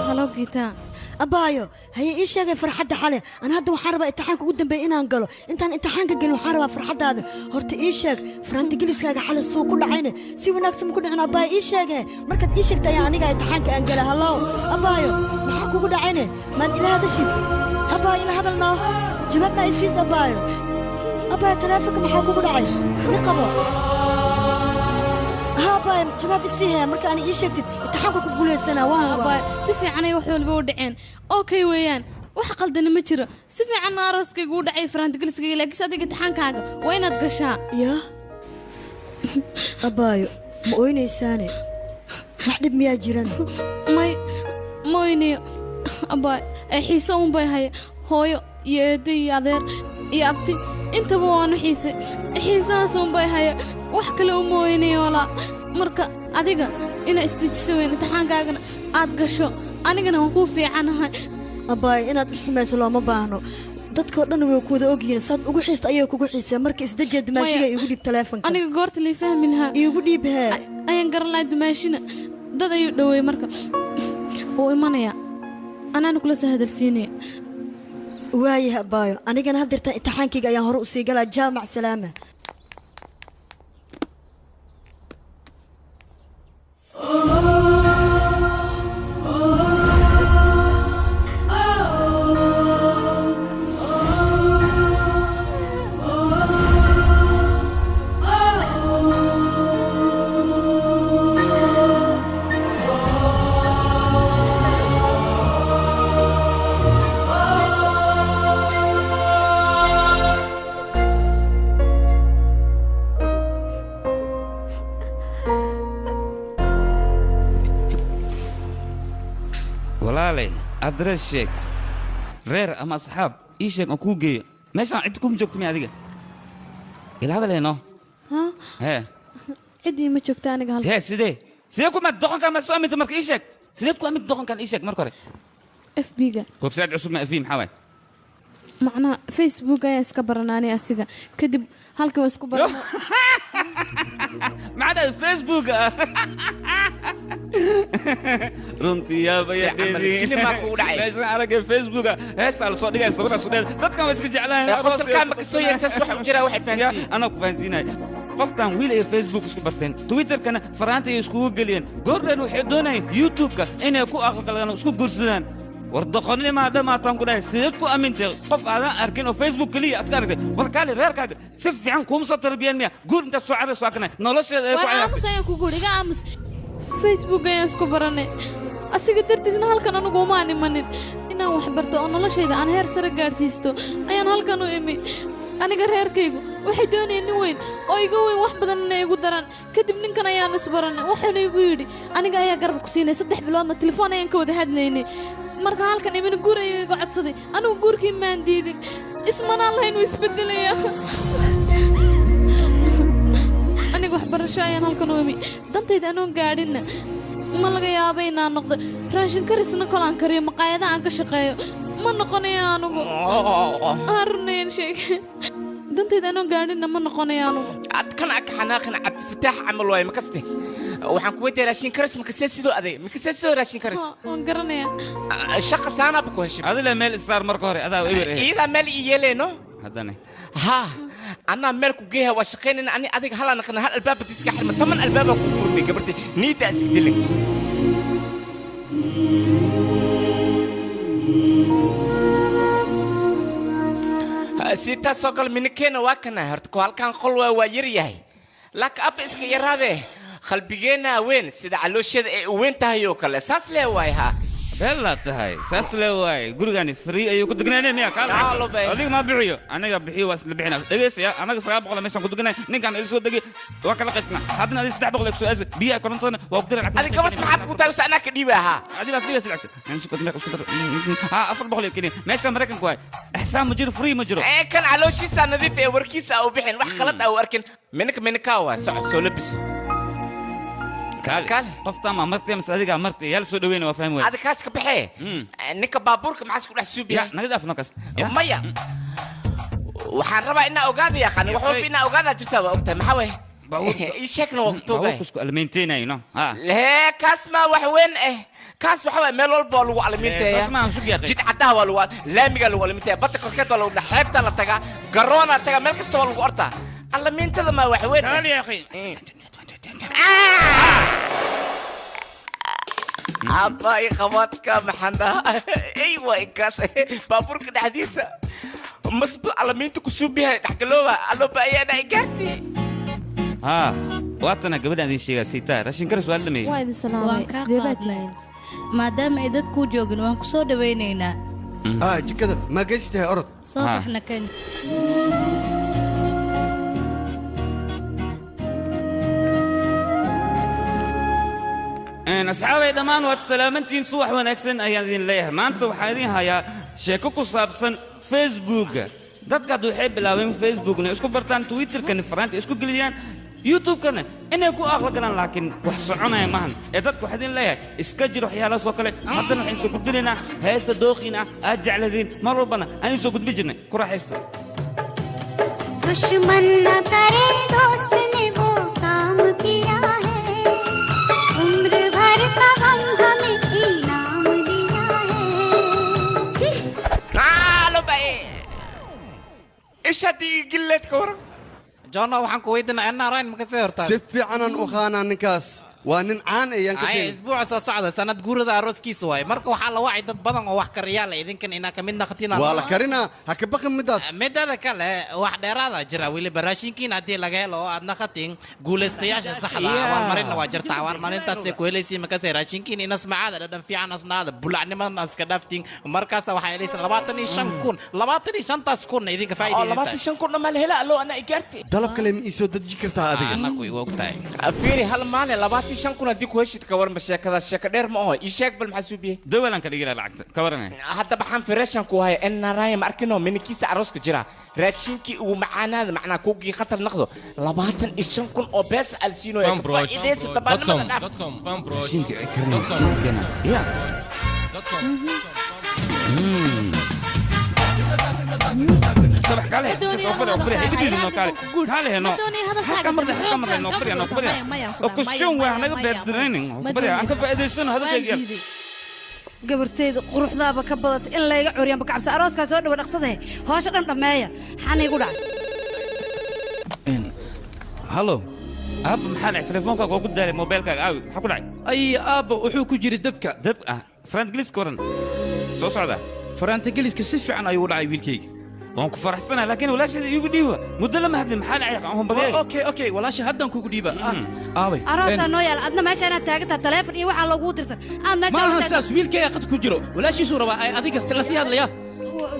Halo, Giita. Abaayo, haye, ii sheegay farxadda xale. Ana hadda waxaan rabaa imtixaanka ugu dambeeya inaan galo. Intaan imtixaanka gelin waxaan rabaa farxaddaada. Horta ii sheeg, farantigeliskaaga xale suu ku dhacayne? Si wanaagsan ma ku dhicin? Abaayo, ii sheege. Markaad ii sheegta ayaa aniga imtixaanka aan gala. Hallow, abaayo, maxaa kugu dhacayne? Maad ila hadashid? Abaayo, ila hadalnoo, jawaab maa isiis? Abaayo, abaayo, taleefonka maxaa kugu dhacay? Iga qabo. Ha, abaayo, jawaab isii hee. Marka ani ii sheegtid imtixaanka ku guulaysanaa waan hubaa. Abaayo, si fiicanay wax walba u dhaceen, okay weeyaan, wax qaldana ma jiro. Si fiicanna arooskaygu u dhacay, farantigeliskayga, laakiinse adiga imtixaankaaga waa inaad gashaa. Yaa abaayo, ma oynaysaane? Wax dhib miyaa jiran? May, ma oynayo abaayo, ee xiise uun bay haya. Hooyo iyo eeddo iyo adeer iyo abti intaba waanu xiisay. Xiisahaas uun bay haya, wax kale uma oynayo walaa. Marka adiga inaa isdejiso weyn, imtixaankaagana aad gasho, anigana waan kuu fiicanahay. Abaayo, inaad isxumayso looma baahno. Dadkoo dhan way ku wada ogyihiin, saad ugu xiista ayay kugu xiiseen. Marka isdejiya. Dumaashiga iigu dhiib taleefonka. Aniga goorta lii fahmi lahaa. Iigu dhiib hee. Ayaan garan lahaa. Dumaashina dad ayuu dhoweeyey, marka wuu imanayaa, anaana kula soo hadalsiinaya. Waayahay abaayo, anigana haddeertaan imtixaankayga ayaan hore usii galaa. Jaamac salaama. Walaalay, adres sheeg, reer ama asxaab ii sheeg aan kuu geeyo. Meeshaan cid kuma joogto miya? Adiga ila hadaleeno. Ha. Hee. Ciddii ma joogta aniga halka. Hee, sidee kuma doqonkan ma soo aminta? Marka ii sheeg, sideed ku aminta doqonkan? Ii sheeg marka hore. FB-ga. Website cusub ma? FB maxaa waay? Macnaha Facebook ayaan iska baranaanay asiga, kadib halkii waan isku barana. Maxaa dhahay Facebook? Runtii yaabaya. Si camal jini maa kugu dhacay? Meeshan aragay Facebooka heestaa lasoo dhigay, sawirraa soo dhigay, dadkan waa iska jeclaan. Ee, qosolkaa ma kasoo yeesaas wax u jiraa, waxay fahansiin. Anaa ku fahansiinaya. Qoftan wiil ay Facebook isku barteen, Twitterkana faraanta ay iskugu geliyeen, goordhan waxay doonayeen YouTube-ka inay ku aqalgalaan oo isku guursadaan. War doqonnima dhamaataan ku dhahay. Sideed ku amintay qof aadan arkin oo Facebook keliya aad ka aragtay? War kaali, reerkaaga si fiican kuuma soo tarbiyeen miya? Guur intaad soo carayso waa kana nolosheeda ay ku Waan cayaartay. Aamus ayaan kugu iga aamus. Facebook ayaan isku baranay asiga dartiisna halkan anugu umaan imanin. Inaan wax barto oo noloshayda aan heer sare gaadhsiisto ayaan halkan u imi. Aniga reerkaygu waxay doonayeen nin weyn oo iga weyn wax badan inay igu daraan. Kadib ninkan ayaan isbaranay, wuxuuna igu yidhi aniga ayaa garab ku siinay. 3 biloodna telefoon ayaan ka wada hadlaynay. Marka halkan imina guur ayuu iga codsaday. Anigu guurkii maan diidin, ismanaan lahayn wuu isbedelaya. Aniga waxbarasho ayaan halkan u imi, dantayda anoon gaadhinna ma laga yaabo inaan noqdo raashin karisna kolaan kariyo, maqaayadaha aan ka shaqeeyo ma noqonayo anugu. Aan runayn sheeg, dantayda anoon gaadhinna ma noqonayo anugu. Ad kan aka xanaaqin, Cabdifataax camal waaye. Makaste waxaan ku weydiiyaa, raashin karis makasee sidoo aday, makasee sidoo raashin karis? Ha, waan garanayaa. Shaqa saanaa bu ku heshay. Adila meel isaar marka hore, adaa eber eh. Iyadaa meel ii yeeleyno. Haddana ha. Anaa meel ku geeya waa shaqaynayna ani adiga hal aan naqana hal albaaba diska xirma 8 albaaba ku furmay gabartay niida iska dilin. Sitaa soo kale minikeena waa kana horta ku halkan qol waa yar yahay laakiin abba iska yaraadee qalbigeena weyn sida caloosheeda ay u weyn tahay oo kale saas lee waay ha bella tahay saas lee waay gurigani free ayuu ku degnaanay miya kaal adiga ma bixiyo aniga bixiyo waa isla bixina dhageysaya anaga 900 meeshan ku degnay ninkan ila soo degay waa kala qaybsana haddana adiga 300 ku soo aasay biyaha korontona waa ku diray lacag adiga gabadh maxaad ku tahay anaa ka dhiiba ha adiga adiga lacag aan shukad meeq isku dar ha 400 kaliya meesha Mareykanku waay ixsaan ma jiro free ma jiro ee kan calooshiisa nadiif ee warkiisa u bixin wax qalad ah u arkin minka minka waa soco soo labiso kaal qofta ma martay mas adiga martay yal soo dhaweyn waa fahmi way adiga kaas ka baxee ninka baabuurka maxaa isku dhex suubiya naga dhaaf nokas maya waxaan rabaa inaa ogaada yaqaan wax walba inaa ogaada jirtaa waa ogtahay maxaa way ii sheegna waa kutugay baabuurka isku almeynteynayno ha lee kaas ma wax weyn eh kaas waxa waay meel walba waa lagu almiinteeya saas ma aan sug yaaqay jid caddaha waa lagu laamiga lagu almiinteeya badda korkeed waa lagu dhex xeebta la tagaa garoona la tagaa meel kasta waa lagu ortaa almiintada ma wax weyn kaal yaaqay aabbaay qabaadka maxaan dhahaa aywa inkaas baabuurka dhexdiisa masba alamiinta ku suubihay dhexgalooba alooba ayaa dhahay gaartii haa waatana gabadhaan idiin sheegaa siitaa raashin karis waa la dhameeyey waa idin salaamay sidee baad tihiin maadaama ay dadkuu joogin waan ku soo dhawaynaynaa jikada ma geystahay orod soo baxna kan asxaabay dhammaan waad salaamantihiin subax wanaagsan ayaan idin leeyahay maanta waxaan idin hayaa sheeko ku saabsan facebooka dadka hadda waxay bilaabeen facebookna isku bartaan twitterkana faraanta isku geliyaan youtube-kana inay ku aqla galaan laakiin wax soconaya maahan ee dadka waxaa idin leeyahay iska jir waxyaalahaas oo kale haddana waxaan soo gudbinaynaa heesta dooqiina ah aad jecladiin mar walbana aan idin soo gudbin jirnay ku raaxaysta दुश्मन न करे दोस्त ने वो काम किया है उम्र भर का गम हमें इनाम दिया है Halo bae isha digilad ka waran jono waxaan ku weydiinaa nrn ma kasii hortaa si fiicanan u qaanaa ninkaas waa nin caan ayaan ka ay siin isbuuca soo socda sanad guurada arooskiisa waaye marka waxaa la wacay dad badan oo wax kariyaa la idinkan inaa kamid naqatiin waa la karinaa ha ka baqin midaas midada kale wax dheeraada jira weliba raashinkiin haddii laga helo oo aad naqatiin guulaystayaasha saxda ah abaalmarinna waa jirta abaalmarintaasay ku helaysiin markaasay raashinkiin inas macaada dhadhan fiican asnaada bulacnimadan iska dhaaftiin markaasa waxaa helaysan 25,000 25,000 kunna idinka faa'iida 25,000 dhammaan hela allo anaa igaarti dalab kale ma ii soo deji kartaa adiga anaku igu ogtahay fiiri hal maalin 25,000 haddii ku heshid ka warma sheekadaas sheeko dheer ma aho ii sheeg bal maxaa suubiyey dawalan ka dhigi lahaa lacagta ka waranay hadda baxaan fireeshan ku haya nraya ma arkino minkiisa arooska jira raashinkii ugu macaanaada macnaa kuugii khatar naqdo 25,000 oo bees alsiinoya ka faa'iidayso tabaanimada dhaaf raashinka ay karinaya keena ya صباح كاله كاله نو كمر نو بريا نو بريا وكشون waa naga beerdareenin barya aan ka faa'iidaysano hadalkayga gabartayda quruxdaaba ka badatay in layga curiyaan ba kacabsa arooskaa soo dhawa dhaqsadahe hoosha dhan dhammeeya xana igu dhacay halo aabba maxaa dhacay telefoonkaaga oo ku daalay moobeelkaaga aawi maxaa ku dhacay ay aabba wuxuu ku jiray dabka dab ah faraantgeliska waran soo socda faraantageliska si fiican ayuu u dhacay wiilkayga waan ku faraxsanahay laakiin walaasheeda iigu dhiiba muddo lama hadlin maxaa dhacay aan okay okay walaasha haddaan kugu dhiiba aabay aroosaa noo yaala adna meesha inaad taagantaha taleefon iyo waxaa loogu dirsan aad meesha ma aha saas wiilkayga qad ku jiro walaashiisuu rabaa ay adiga la sii hadlaya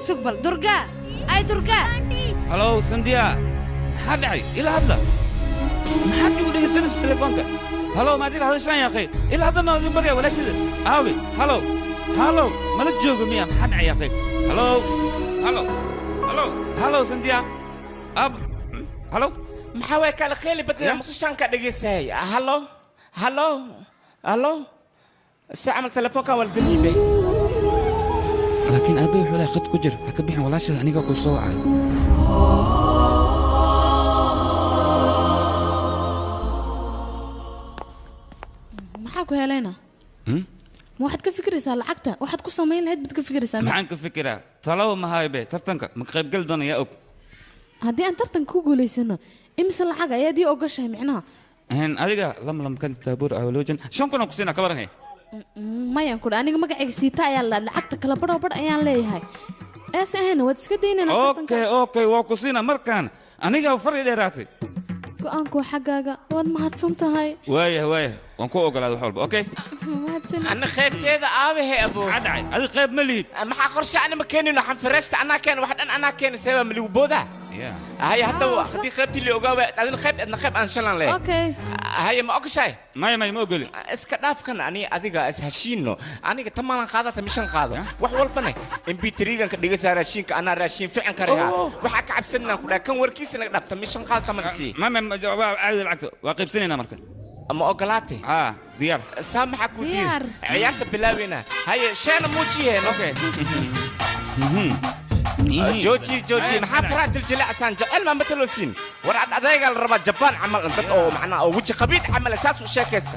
sug bal durgaa ay durgaa halow sandiya maxaa dhacay ila hadla maxaad igu dhegaysanaysa telefoonka halow maad ila hadashaan yaaqay ila haddana idin barya walaasheeda aabi halow halow mala joogo miya maxaa dhacay yaaqay halow halow halow halow sandiya ab halow maxaa waay kala kheeli badnaa muqdishaan ka dhegaysahay halo halo halo si camal telefoonka waa la damiibay laakiin aabbay wuxuu leeyahay khad ku jir ha ka bixin walaasheeda aniga kuu soo wacayo maxaa ku helayna ma waxaad ka fikiraysaa lacagta waxaad ku samayn lahayd baad ka fikiraysaa maxaan ka fikiraa talaba ma hayo be tartanka ma ka qaybgali doona yaa og Haddii aan tartan ku guulaysano, imise lacag ayaad ii ogashahay micnaha? Adiga lam lam kan taabuur awloojan 5,000 aan ku siinaa, ka waran he? Mayaan ku aniga magacayga siita ayaa la lacagta kala badhoo badh ayaan leeyahay. Eese ahayna waad iska daynayna tartanka. Okay, waa ku siinaa markaan. Aniga fari dheeraatay. Go'aanku waa xaggaaga, waad mahadsan tahay. Waayah, waayah, waan ku ogolaaday wax walba, okay. Mahadsan. Ana qaybteeda aabahe abo. Maxaa dhacay? Adi qayb ma lihid. Maxaa qorshe ana ma keenino xanfireeshta anaa keen wax dhan anaa keen seeba ma ligu boodaa. Haya hadda haddii qaybtii la ogaa waay adina qayb adna qayb aan shalan leh. Okay. Haya ma ogashahay? Maya, maya, ma ogoli. Iska dhaafkan ani adiga is heshiino. Aniga tamaalan qaadata mishan qaado. Wax walbane MP3-gan ka dhigaysaa raashinka anaa raashin fiican karayaa. Waxaa ka cabsanaa ku dhaha kan warkiisa naga dhaafta mishan qaado taman sii. Ma ma waa caadi lacagta waa qaybsanaynaa marka. Ma ogolaatay? Haa, diyaar. Saamaxa ku diir. Diyaar. Ciyaarta bilaaweyna. Haye sheena muujiyeen. Okay. Jooji, jooji, maxaa faraha jiljilicsan jecel maa matalosiin war ad adaygaa la rabaa jabaan camal dad oo macnaa oo weji qabiid camal saas u sheekaysta.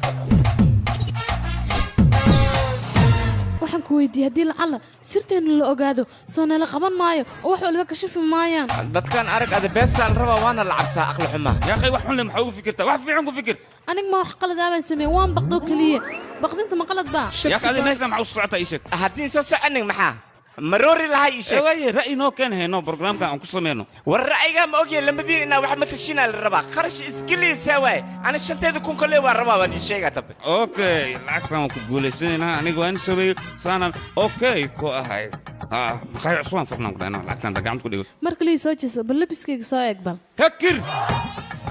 Waxaan ku weydiiyey haddii lacala sirteena la ogaado soo nala qaban maayo oo wax walba kashafi maayaan. Dadkan arag ada beesaa la rabaa waana la cabsaa aqli xumaa. Yaa akhi, wax xun le maxaa ugu fikirtaa? Wax fiican ku fikir. Aniga ma wax qalad ah baan sameeyey, waan baqdoo keliya. Baqdinta ma qalad baa? Yaa akhi, adiga meesha maxaa u socotaa, ii sheeg. Haddii soo soconin maxaa maroori lahaa, ii sheeg. Waaye ra'yi noo keen hayno barnaamijkan aan ku sameyno. War ra'yigaa ma ogyahay lamadiin inaa wax matashinaa la rabaa kharash iskiliisa waaye ana 5,000 kale waa rabaa waan ii sheegaa dambe. Okay, lacagtan waan ku guulaysanaynaa, aniga waan sameeyey saanaan okay ku ahay. Ha, maqaayad cusub aan furnaan ku dhahnaa lacagtan gacanta ku dhigo. Marka lii soo jeeso bal labiskayga soo eeg bal. Kakir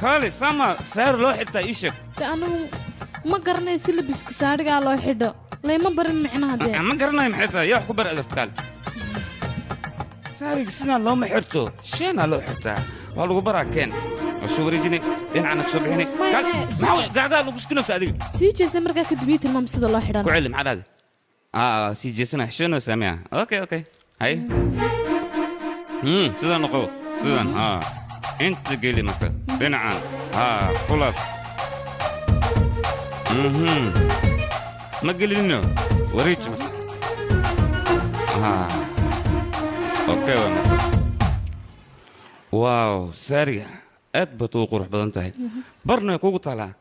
kaale sama saar loo xirtaa, ii sheeg. De anigu ma garanayo si labiska saadhigaa loo xidho, layma barin micnaha dee. Ma garanayo maxay tahay, yaa wax ku bar adarta kaale. Saariga sidaan looma xirto, sheenaa loo xirtaa, waa lagu baraa keen. Waa soo wareejinay dhinacana ka soo bixinay. Maya, Kaale, maya, maxaa way gacgaa lagu skinaysa adiga? Sii jeesa markaa kadib ii tilmaam sida loo xidhan. Ku celi, maxaa dhahday? Sii jeesana xishoonaysaa miya? Okay, hay, sidan noqo, sidan haa inta geli marka dhinacan haa kulab ma gelinino wareeji marka haa okay waa marka. Wow, saariga aad baad ugu qurux badan tahay, barna way kugu taalaa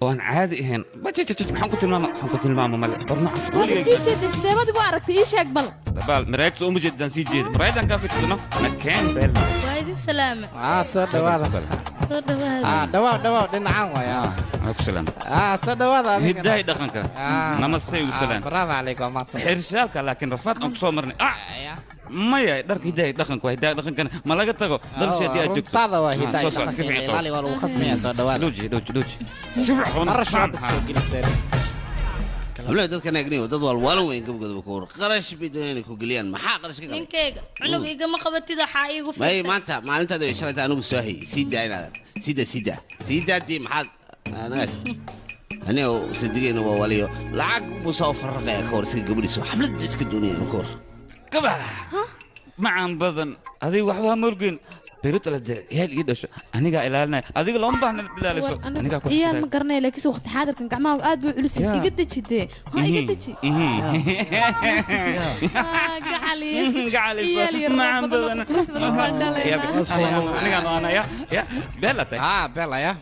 oo aan caadi ahayn. Bajajajaj, maxaan ku tilmaama, waxaan ku tilmaama male barno cas. Waad sii jeeday, sidee baad igu aragtay, ii sheeg bal. Dabaal maraayad soo uma jeedaan, sii jeeda maraayadaan kaa fiirsano na keen beel. Waa idin salaama. Soo dhawaada. Soo dhawaada. Dhawaaw, dhawaaw, dhinacaan waay. Ku salaam. Soo dhawaada adigana. Hidahay dhaqanka. Namaste, igu salaam. Bravo calayk, waa mahadsan. Xirshaalka laakiin rafaad aan ku soo marnay. Maya, dharka hidahay dhaqanka waa hidahay dhaqankana ma laga tago dalshi haddii aad joogto. Runtaada waa hidaha Soo socod, si dhaqanka fiican ilaali, waa lagu khasmayaa, soo dhawaada. Dhooji, dhooji, dhooji, si fiican qaban. Kharash waa bas soo geliseen. Hablaha dadkan eegnayo dad waalwaalan weyn gabagooda ku war qarash bay doonayaan inay ku geliyaan, maxaa qarash ka galay? Ninkayga cunug igama qabatid, waxaa iigu may firtay. Maanta maalintaada way shalayta anigu soo hayay, sii daa inaadan sii daa, sii daa, sii daa dii maxaad anagaas aniga sadigeyna waa waliyo lacag buu soo farraqaya ka war isaga gabadhiisu xafladda iska doonayaan ka war. Kabax macaan badan, adiga waxba ha murgin, berito la dee ciyaal ii dhasho anigaa ilaalinaya, adiga looma baahna inaad ilaaliso. Anigaa ku Ciyaal ma garanayo laakiinse waqti xaadirkan gacmahaagu aad buu culus yahay. Iga deji dee, ha iga deji. Gacali. Gacaliso. Ciyaal yar Macaan badan oo badan. qurux badan baan dhalaynaa. Anigaa noana ya ya beela tahay. Bela ya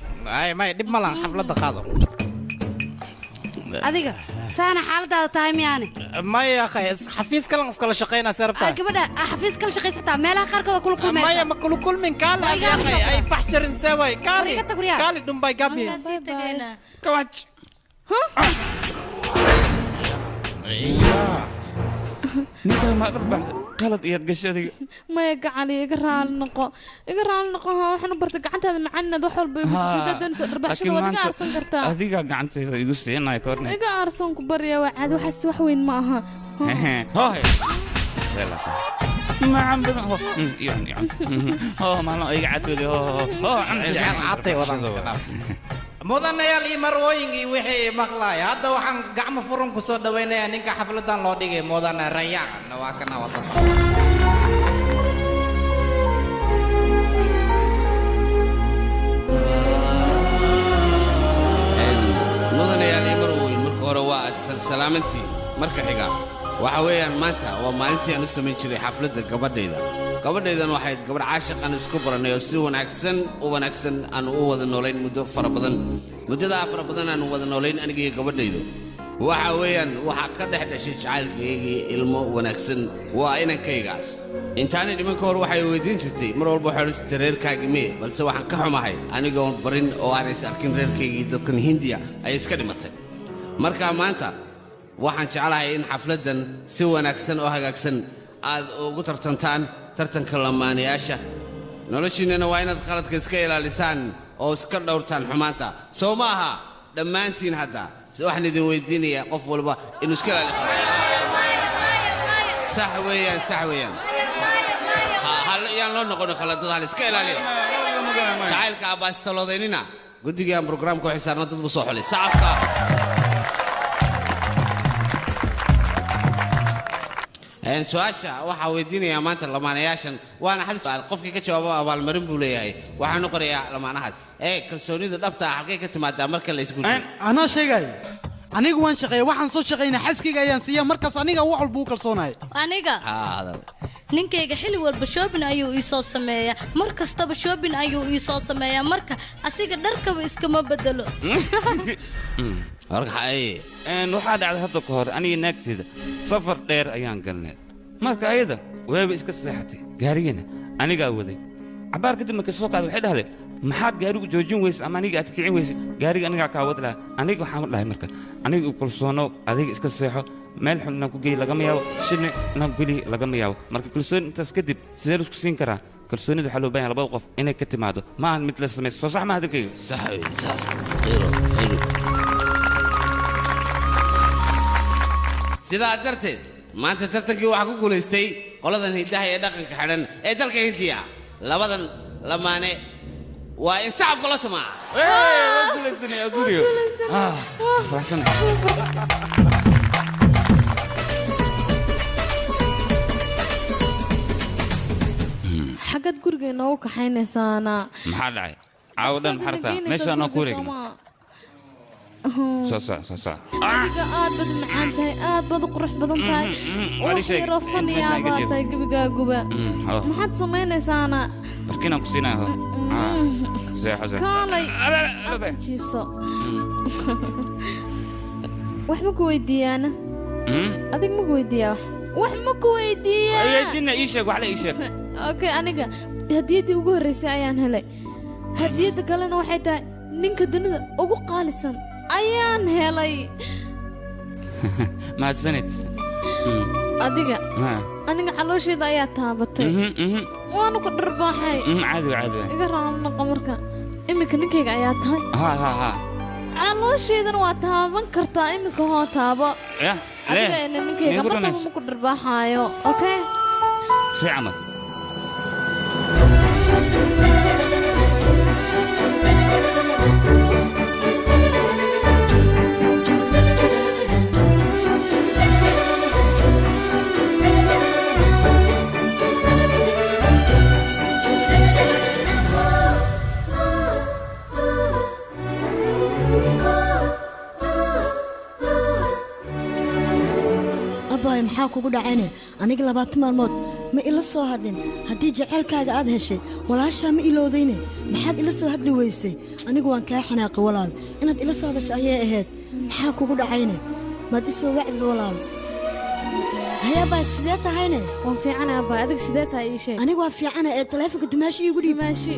ay may dhib ma lahan xafladda qaado. Adiga saana xaaladaada tahay miyaane? Maya akhay, xafiis kalan iskala shaqaynaa see rabtaa. Gabadha xafiis kala shaqaysa xitaa meelaha qaarkood kula kulmaysa. Maya, ma kula kulmin kaale Waa iga akhay ay faxsharin see waay kaale. War iga tag, waryaa. Kaale dhumbay gabi. Kawaj. Ninkaa ma dhar qalad iyaad gashay adiga. Maya gacali, iga raali noqo, iga raali noqo. Ha, waxaan u bartay gacantaada macaan inaad wax walba igu siiso. Haddaad doonayso dharbaaxshada waad iga aarsan kartaa. Adigaa gacantayda igu siinaya ka warnay. Iga aarsan ku barya, waa caadi, waxaas wax weyn ma aha. Hohe macaan badan ho iyon iyon ho maalin iga cadooday ho ho ho. Jecel caatay wadaan iska dhaaf. Mudanayaal iyo marwooyinkii wixii maqlaaya, hadda waxaan gacmo furan ku soo dhawaynayaa ninka xafladan loo dhigay, mudane Rayaan. Waa kana, waa soo socda. Mudanayaal iyo marweyn, marka hore waa aad salsalaamantiin, marka xiga waxa weeyaan maanta waa maalintii aan u samayn jiray xafladda gabadhayda. Gabadhaydan waxay gabadh caashiq aan isku baranay oo si wanaagsan u wanaagsan aan u wada noolayn muddo fara badan. Muddadaa fara badan aan wada noolayn aniga iyo gabadhaydu. Waxa weeyaan waxaa ka dhex dhashay jacaylkaygii ilmo wanaagsan waa inankaygaas. Intaanay dhiman ka hor waxay weydiin jirtay mar walba waxay odhan jirtay reerkaagii mee, balse waxaan ka xumahay anigoon barin oo aan is arkin reerkaygii dadkan Hindiya ayay iska dhimatay. Marka maanta waxaan jeclahay in xafladdan si wanaagsan oo hagaagsan aad ugu tartantaan tartanka lamaanayaasha. Noloshiinnana waa inaad qaladka iska ilaalisaan oo iska dhowrtaan xumaanta. Soo ma aha dhammaantiin hadda waxaan idin weydiinayaa qof walba inuu iska ilaaliyo qaladka. Sax weeyaan, sax weeyaan. Yaan loo noqonin khaladada, hal iska ilaaliyo. Jacaylka abbaastaloodeenina guddigaan brograamka waxay saarnaa dad buu soo xulay sacabka. Su-aasha waxaa weydiinayaa maanta lamaanayaashan waana hal su'aal, qofkii ka jawaaba abaalmarin buu leeyahay. Waxaan u qorayaa lamaanahaas kalsoonidu dhabta ah halkay ka timaadaa marka la isguursado? Anaa sheegay, anigu waan shaqeeya, waxaan soo shaqeynaa xaskayga ayaan siiya, markaas aniga wax walba u kalsoonahay. Aniga ninkayga xilli walba shopping ayuu ii soo sameeyaa, mar kastaba shopping ayuu ii soo sameeyaa, marka asiga dharkaba iskama bedelo. Waxaa dhacday hadda ka hor aniga naagteeda safar dheer ayaan galnay. Marka ayada waaba iska seexatay, gaarigana anigaa waday. Cabaar kadib markay soo kacday waxay dhahday maxaad gaarigu joojin weyse ama aniga aad kicin weyse, gaariga anigaa kaa wadi lahaa. Aniga waxaan u dhahay marka aniga u kalsoono, adiga iska seexo, meel xun inaan ku geey lagama yaabo, shilna inaan ku geliy lagama yaabo. Marka kalsooni intaas kadib sidee laisku siin karaa? Kalsoonida waxaa loo baahan yahay labada qof inay ka timaado, ma ahan mid la samaysto. Soo sax ma hadalkayga? Sax sax. Khayro, khayro. Sidaa darteed maanta tartankii waxaa ku guulaystay qoladan hiddaha ee dhaqanka xidhan ee dalka Hindiya. Labadan lamaane waa in sacabka la tumaa. Xaggaad guriga inoogu kaxaynaysaana? Maxaa dhacay caawa dhan? Maxaa rabtaa meeshaan aan ku wareegno? Soo soc, soo soc. Adiga aad baad u macaan tahay, aad baad u qurux badan tahay. Waa ii wax sheeg, yaroo inta faniyaa meeshaan iga baad jiif. tahay gebigaaguba. Maxaad samaynaysaana? Barkinaan ku siinaya ho. Seexo, seexo. Kaalay halkan jiifso. Wax ma ku weydiiyaana? Adig ma ku weydiiyaa? Wax ma ku weydiiyaa? Weydiina, ii sheeg, wax la ii sheeg. Okay, aniga hadiyaddii ugu horreysay ayaan helay. Hadiyadda kalena waxay tahay ninka dunida ugu qaalisan ayaan helay. Mahadsanid. Adiga aniga caloosheeda ayaa taabatay, waanu ku dharbaaxay. Caadi wa, caadi wa. Iga raali noqo marka iminka ninkayga ayaa tahay. Ha ha ha. Caloosheedana waa taaban kartaa iminka, hoo taabo. Ya. Adiga ina ninkayga markaba ma ku dharbaaxaayo, okay? Si camal. Abbaay, maxaa kugu dhacayne? Aniga 20 maalmood ma ila soo hadlin. Haddii jaceylkaaga aad heshay, walaashaa ma iloodayne, maxaad ila soo hadli weysay? Anigu waan kaa xanaaqay walaal, inaad ila soo hadasha ayay ahayd. Maxaa kugu dhacayne? Maad i soo wacdid walaal? Haye abbaay, sidee tahayne? Waan fiicana abbaay, adiga sidee tahay ii sheeg. Anigu waan fiicana ee taleefonka dumaashi iigu dhiib. Dumaashi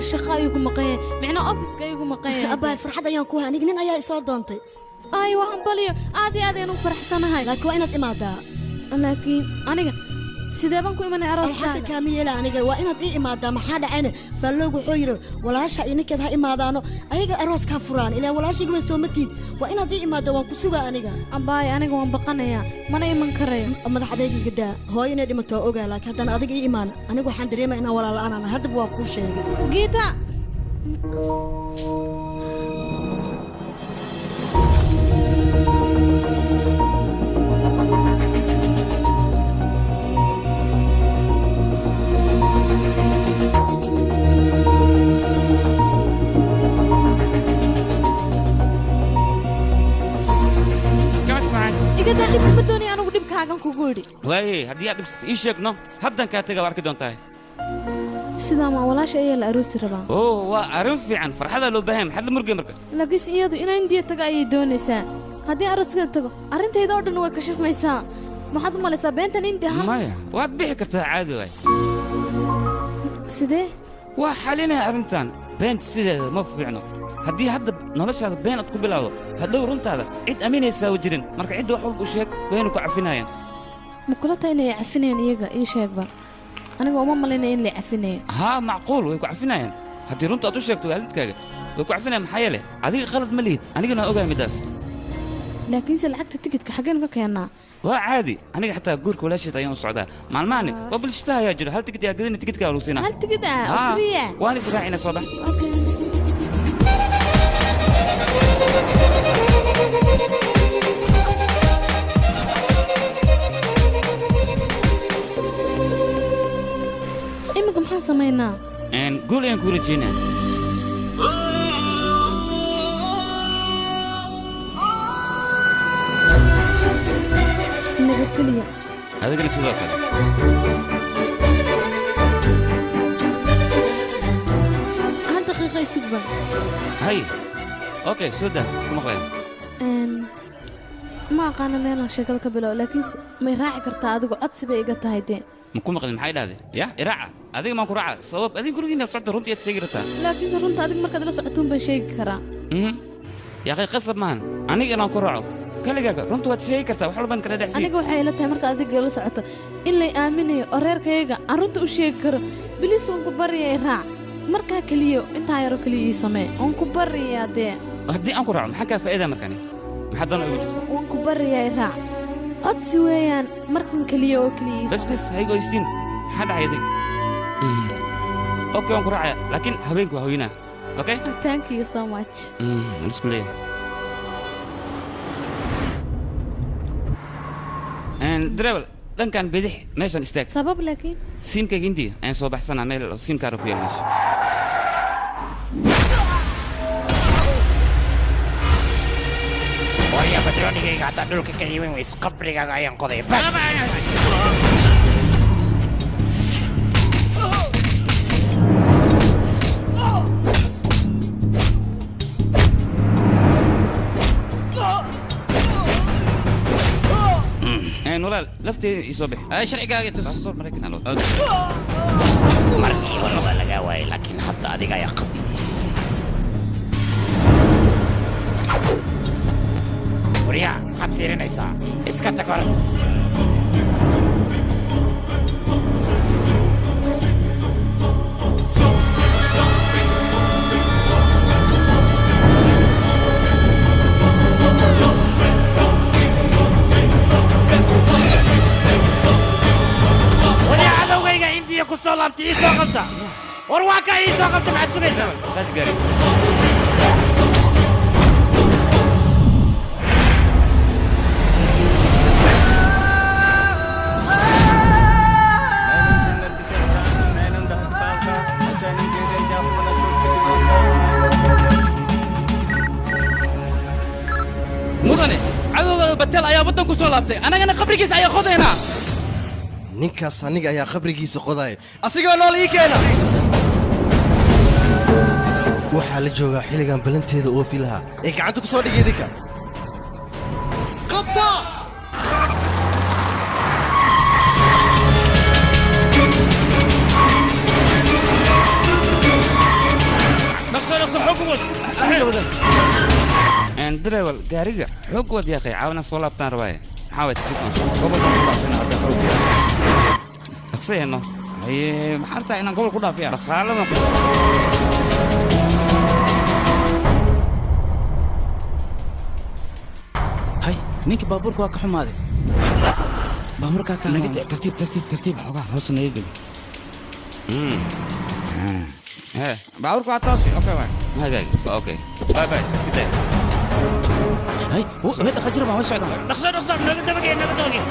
shaqa ayuu ku maqan yahay, micnaa ofiska ayuu ku maqan yahay. Abbaay, farxad ayaan ku hay, aniga nin ayaa isoo doontay. Ay, waxaan baliyo aad iyo aad ayaan ugu faraxsanahay. Laakiin waa inaad imaadaa. Laakiin aniga sidee baan ku imanay alxasan? Arooskaaga Kaama yeela, aniga waa inaad ii imaadaa. Maxaa dhacayne? Faalloog wuxuu yidhi walaasha iyo ninkeed ha imaadaano, ayaga arooskaa furaan, ilaa walaashayga way soo matiid. Waa inaad ii imaadaa, waan ku sugaa aniga. Abbaay, aniga waan baqanayaa, mana iman karayo. Madax adayga iga daa. Hooyo inay dhimato waa ogaa, laakiin haddaan adiga ii imaan anigu waxaan dareemaya inaan walaal la'aan ahay. Haddaba waa kuu sheegay. Giita. Iga daa dhibka, ma doonaya anigu dhibkaaga. reerkaagan kugu idhi. Waaye haddii aad dhibs ii sheegno, haddan kaa taga waa arki doontaa. Sidaa maa walaasha ayaa la aroosi rabaa. Oo waa arrin fiican, farxadaa loo baahan yahay. Maxaad la murgay marka? Laakiinse iyadu inaa Indiya taga ayay doonaysaa. Haddii arooskeeda tago, arrintayda oo dhan way kashifmaysaa. Maxaad u malaysaa beentan Indi ahaan? Maya, waad bixi kartaa, caadi waay. Sidee? Waa xalinaya arrintan. Beenta sideeda ma fiicno. Haddii hadda noloshaada been aad ku bilowdo, hadhow runtaada cid aaminaysaa wa jirin. Marka cidda wax walba u sheeg, wayna ku cafinayaan. Ma kula tahay inay cafinayaan iyaga? Ii sheegba, aniga uma malaynaya in lay cafinayo. Haa, macquul, way ku cafinayaan haddii runta aad u sheegto waalidkaaga. Way ku cafinayaan, maxaa yeele adiga qalad ma lihid, anigana waa ogahay middaas. Laakiinse lacagta tikidka xaggeen ka keennaa? Waa caadi, aniga xataa guurka walaasheed ayaan u socdaa maalmahani. Waa bulshadaha ayaa jiro, hal tikid ayaa gadina, tikidkaa lagu siinaa. Hal tikid ah oo Haa, free ah? Waan israacina, soo bax. Iminka maxaan samaynaa? Guul ayaan kuu rajeynaa. Nabadgelyo. Adigana sidoo kale. Hal daqiiqa isugba. Hay, okay, soo daa, ku maqlayaa. Ma aqaana meelaan sheekada ka bilow, laakiinse may raaci kartaa adigu? Codsi bay iga tahay dee. Ma ku maqlin? Maxay dhahday? Ya iraaca adiga maan ku raaca? Sabab adiga gurigiina socda, runtii aad sheegi rabtaa. Laakiinse runta adig markaad ila socotuun baan sheegi karaa. Yaaqay, qasab maahan aniga inaan ku raaco. Kaligaaga runta waad sheegi kartaa, wax walbaan kala dhexsii. Aniga waxay ila tahay markaad adiga ila socoto in lay aaminayo oo reerkayaga aan runta u sheegi karo. Bilis, waan ku baryaya, raac markaa keliyo, intaa yaroo keliya ii samee, waan ku baryayaa dee. Haddii aan ku raaco, maxaa kaa faa'iidaa markani? Maxaa doona igu jirta? Waan ku baryayaa, raac, codsi weeyaan, markan keliya oo keliya ii Bas bas, hayga oysiin. Maxaa dhacay adig? Okay, waan ku raacaya, laakiin habeenku waa hoynaa, okay? Thank you so much. Isku leeyahay dareewal, dhankan bidix meeshan istaag. Sabab laakiin? Siimkayga Indiya ayaan soo baxsanaa, meel siimkaara ku yaal meesha. Warya, batroonigayga haddaa dhulka ka iibin weyse, qabrigaaga ayaan qoday. Bas. Walaal, lafteeda ii soo bix. Sharcigaaga tus. Baasaboor Maraykan loo. Markii hore waa lagaa waayay, laakiin hadda adiga ayaa qasab ku siiyey. Waryaa, maxaad fiirinaysaa? Iska tag hore. Waryaa, cadowgayga Indiya ku soo laabtay, ii soo qabta. War waa kaa, ii soo qabta, maxaad sugaysaa? Raaj gaari. Mudane, cadowgaada Batel ayaa waddan ku soo laabtay, annagana qabrigiisa ayaa qodaynaa. Ninkaas aniga ayaa qabrigiisa qodaya, asigoo nool ii keena. Waxaa la joogaa xilligan balanteeda oofi lahaa ee gacanta ku soo dhigay idinka qabta. Dhaqso, dhaqso, xoog u wad. Dareewal, gaariga xoog wad yaaqay, caawina soo laabtaan rabaaye. Maxaa waay tikidkan soo gobolka ku dhaafina hadda xoog dhaqsayno. Haye, maxaa rabtaa inaan gobol ku dhaafiya? Dhaqaalada. Hay, ninkii baabuurka waa ka xumaaday, baabuurkaa ka. Naga tartiib, tartiib, tartiib, xoogaa hoos naga geli. Hee, baabuurka waa toosi. Okay, waay hagaag. Okay, bye bye, iska day. Hay, way dhaqajira baan, way socdaan. Dhaqso, dhaqso, naga dabagee, naga dabagee.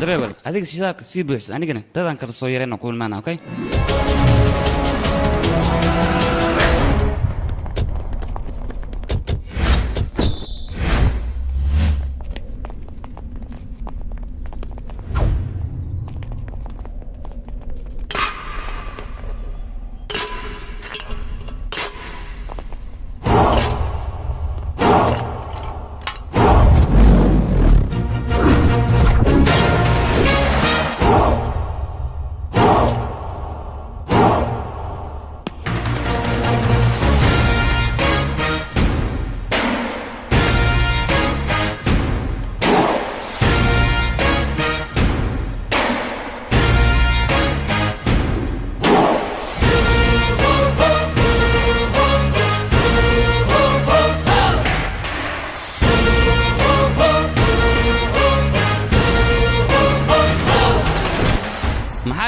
Dareewal, adiga shidaalka sii buuxis, anigana dadaan kala soo yarayna ku imaana. Okay.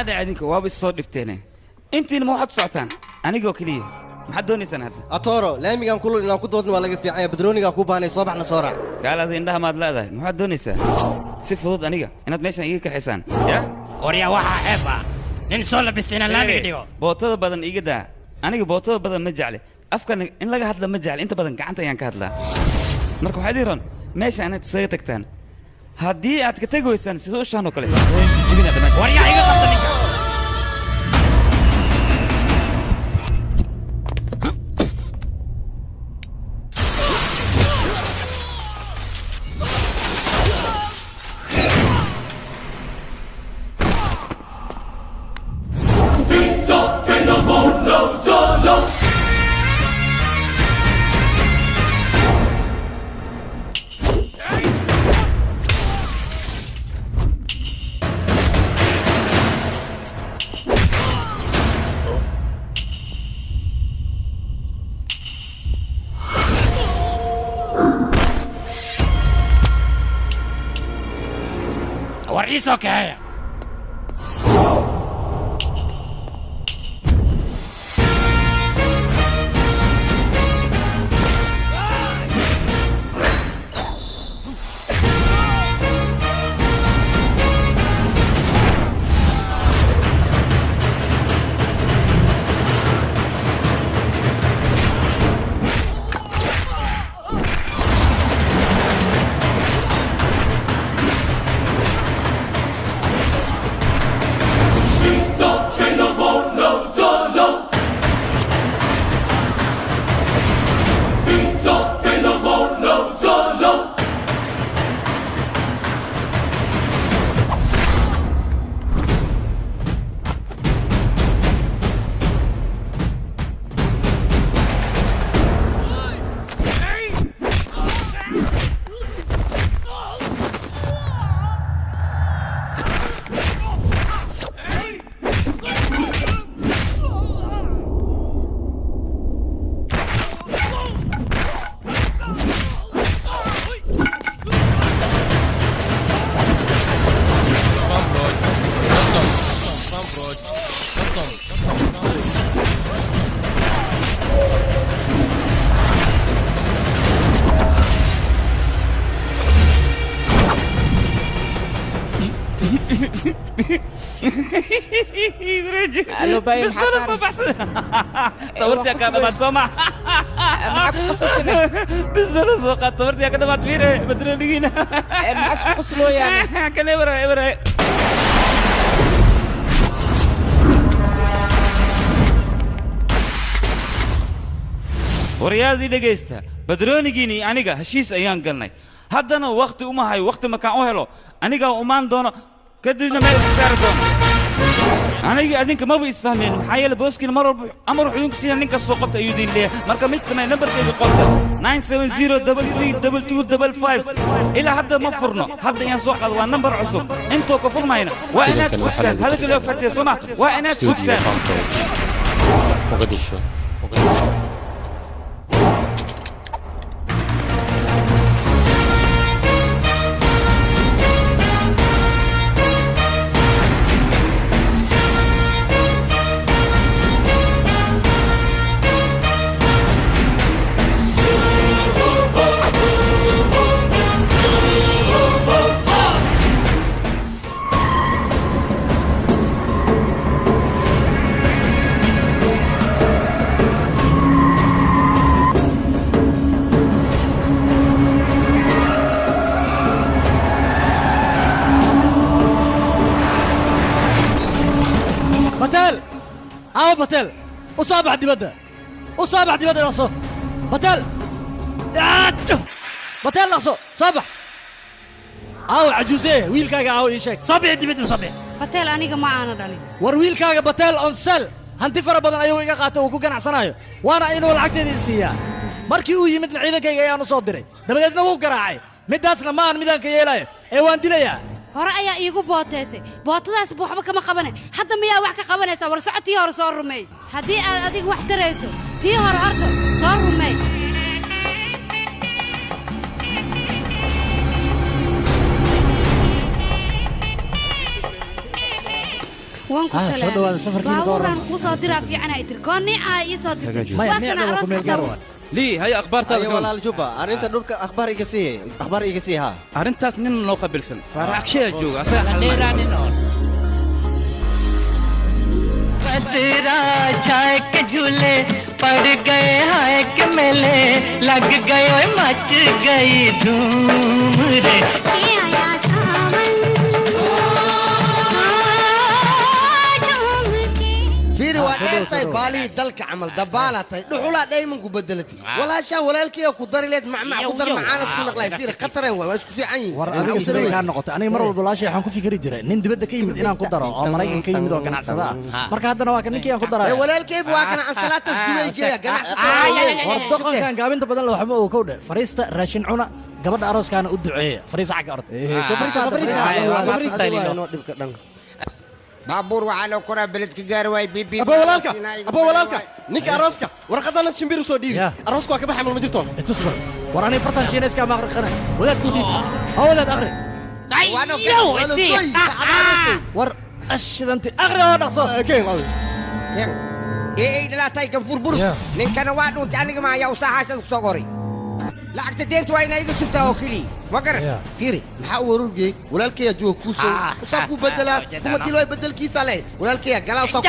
Maxaa dhacay idinka? Waaba is soo dhibteene. Intiina ma waxaad u socotaan anigoo keliya? Maxaad doonaysaan hadda? Atoro, laamigan kulul inaan ku doodno waa laga fiican yahay. Badroonigaa kuu baahnay, soo baxna, soo raac. Kaalaada, indhaha maad leedahay? Maxaad doonaysaa si fudud aniga inaad meeshan iiga kaxaysaan ya? Waryaa, waxaa ceeb ah nin soo labistay inaan laamiga dhigo. Bootada badan iiga daa. Aniga bootada badan ma jecle, afkan in laga hadla ma jecle, inta badan gacanta ayaan ka hadlaa. Marka waxaad ii ron meesha inaad isaga tagtaan. Haddii aad ka tegi weysaan sida ushaan oo kale, jibina dhammaan. Waryaa, iga qabta ninka. War, ii soo kaxeeya. Bistoolo soo baxsada, tabartii kaa dhamaad soo ma? Bistoolo soo qaad, tabartii ka dhamaad. Fiire badroonigiina kan ebra ebra. Waryaadii dhegaysta, badroonigiini aniga heshiis ayaan galnay. Haddana wakhti uma hayo. Wakhti markaan u helo anigaa umaan doono, kadibna meel iska saari doono. Aniga adinka maba isfahmeen, maxaa yeele booskiina mar walba amar wuxuu idinku siina ninka soo qabta ayuu idin leeyahay. Marka mid samee, nambarkayga qorta: 970332255. Ilaa hadda ma furno, hadda ayaan soo qaado, waa nambar cusub. Intoo ka furmayna waa inaad sugtaan. Hadalka loo fatiya soo ma? Waa inaad Studio sugtaan. Fantoch. Mogadishu. Mogadishu. Bateel, aawo Bateel? U soo bax dibadda, u soo bax dibadda, dhaqso Bateel. Aajo! Bateel, dhaqso soo bax. Aawo cajuuse, wiilkaaga aawo? Ii sheeg. Soo bixi dibadda, soo bixi. Bateel aniga ma aana dhalin. War wiilkaaga Bateel onsel hanti fara badan ayuu iga qaatay uu ku ganacsanayo, waana inuu lacagteedii siiyaa. Markii uu yimidna ciidankayga ayaan u soo diray, dabadeedna wuu garaacay. Middaasna ma aan midaanka yeelayo ee waan dilayaa. Hore ayaa iigu booteysay, bootadaasba waxba kama qabane, hadda miyaa wax ka qabanaysaa? War soco, tii hore soo rumeey. Haddii aad adiga wax tarayso, tii hore horta soo rumeey. Waan Waan ku Ah, soo salaamay. dhawaada, safarkiina ka warran. Baabuuraan kuu soo diraa fiican ay tiri. Koo niicaa ii soo dirtay. Maya, Waa niicda kana waa ku arooska meel gaar xataa. waay. Lii haya akhbaartaada Ayo ka walaal Juba, arrinta dhulka akhbaar iga sii, akhbaar iga sii ha. Arrintaas nin loo qabilsan faarax akshayaa jooga asaga xalinaya. बदरा चाय के झूले पड़ गए हाय के मेले लग गए ओए मच गई धूम रे। Fiiri, waa dheertahay baalihii dalka camal dabaalaa tahay dhuxulaa dhayman ku bedelatay walaashaa walaalkiiya ku dari leed macmac ku dar macaanas ku naqlay. Fiiri, khatare waay, waa isku fiican yihiin. War adiga sidee kaa noqotay? Aniga mar walba walaashay waxaan ku fikri jiray nin dibadda ka yimid inaan ku daro oo Maraykan ka yimid oo ganacsada ah. Marka haddana waa kan ninkii aan ku daraya. Ee, walaalkayba waa kana ansalaatas Dubay geeya ganacsata. War doqonkan gaabinta badan le waxba uu kow dhe. Fariista raashin cuna, gabadha arooskaana u duceeya. Fariisa xagga orod. Baabuur waxaa loo koraa beledka gaari waay bibi. Abo walaalka, abo walaalka, ninka arooska warqadana shimbir u soo dhiibi. Arooska waa ka baxay ma jirto. Tusbar. War aniga fartan shiinayska ma aqriqana. Wadaad ku dhiib. Ha wadaad aqri. War ashidanti aqri oo dhaqso. Keen ee ay dhalaatay kan furburus ninkana waa dhuuntay, aniga ma ayaa usaaxaashada ku soo qoray lacagta deenta waa inaa iga sugtaa oo keliya ma garat. Fiiri, maxaa u warurgey walaalkaya jooga kuu soo usaa ku bedelaa kuma dil waay bedelkiisa leh walaalkaya galaa usaa ku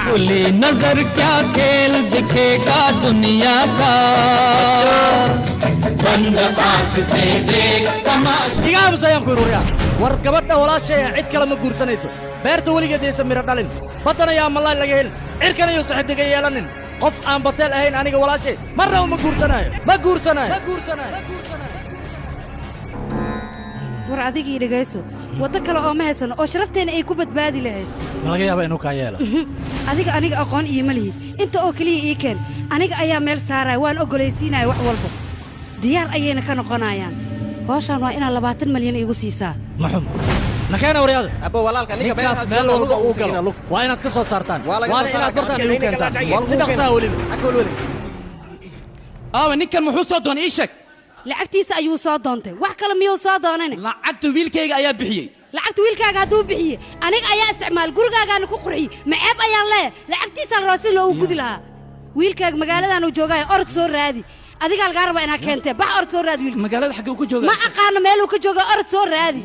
खुली नजर क्या खेल दिखेगा दुनिया का, बंद आंख से देख तमाशा। Iga aamus ayaan ku ururiyaa. War gabadha walaashay cid kale ma guursanayso. Beerta weligeed aysan miro dhalin, baddana yaa malaay laga helin, cirkana yuusan xidiga yeelanin. Qof aan bateel ahayn aniga walaashay marnaba ma guursanaayo, ma guursanaayo, ma guursanaayo. War adigii dhegayso, waddo kale oo ma haysano oo sharafteena ay ku badbaadi lahayd. Ma laga yaabaa inuu kaa yeelo? Adiga aniga aqoon iima lihid, inta oo keliya ii keen, aniga ayaa meel saaraya, waan ogolaysiinaya wax walba, diyaar ayayna ka noqonayaan. Hawshaan waa inaad 20 malyan iigu siisaa. Ma xumo, nakeena waryaada. Abo walaalka, ninka ninkaas beerahaas meel walba luga uu ugu tegina, galo lug. waa inaad ka soo saartaan, Waa laga waana soo inaad saaraa, hortaan iigu keentaan Waa lagu si dhaqsaa keenaa. weliba. Agga welweli. Aawe ninkan muxuu soo doonay? Ii sheeg. Lacagtiisa ayuu soo doontay, wax kale miyuu soo doonan? Lacagta wiilkayga ayaa bixiyey. Lacagta wiilkaaga hadduu bixiyey, aniga ayaa isticmaal gurigaagaana ku qurxiyey, maceeb ayaan leeyahay? Lacagtiisaa la rabaa si loogu gudi lahaa. Wiilkaaga magaaladan uu joogaayo, orod soo raadi. Adigaa lagaa rabaa inaad keentee. Bax, orod soo raadi wiilka. Magaalada xaggee uu ku joogaa? Ma aqaano meeluu ka jooga, orod soo raadi.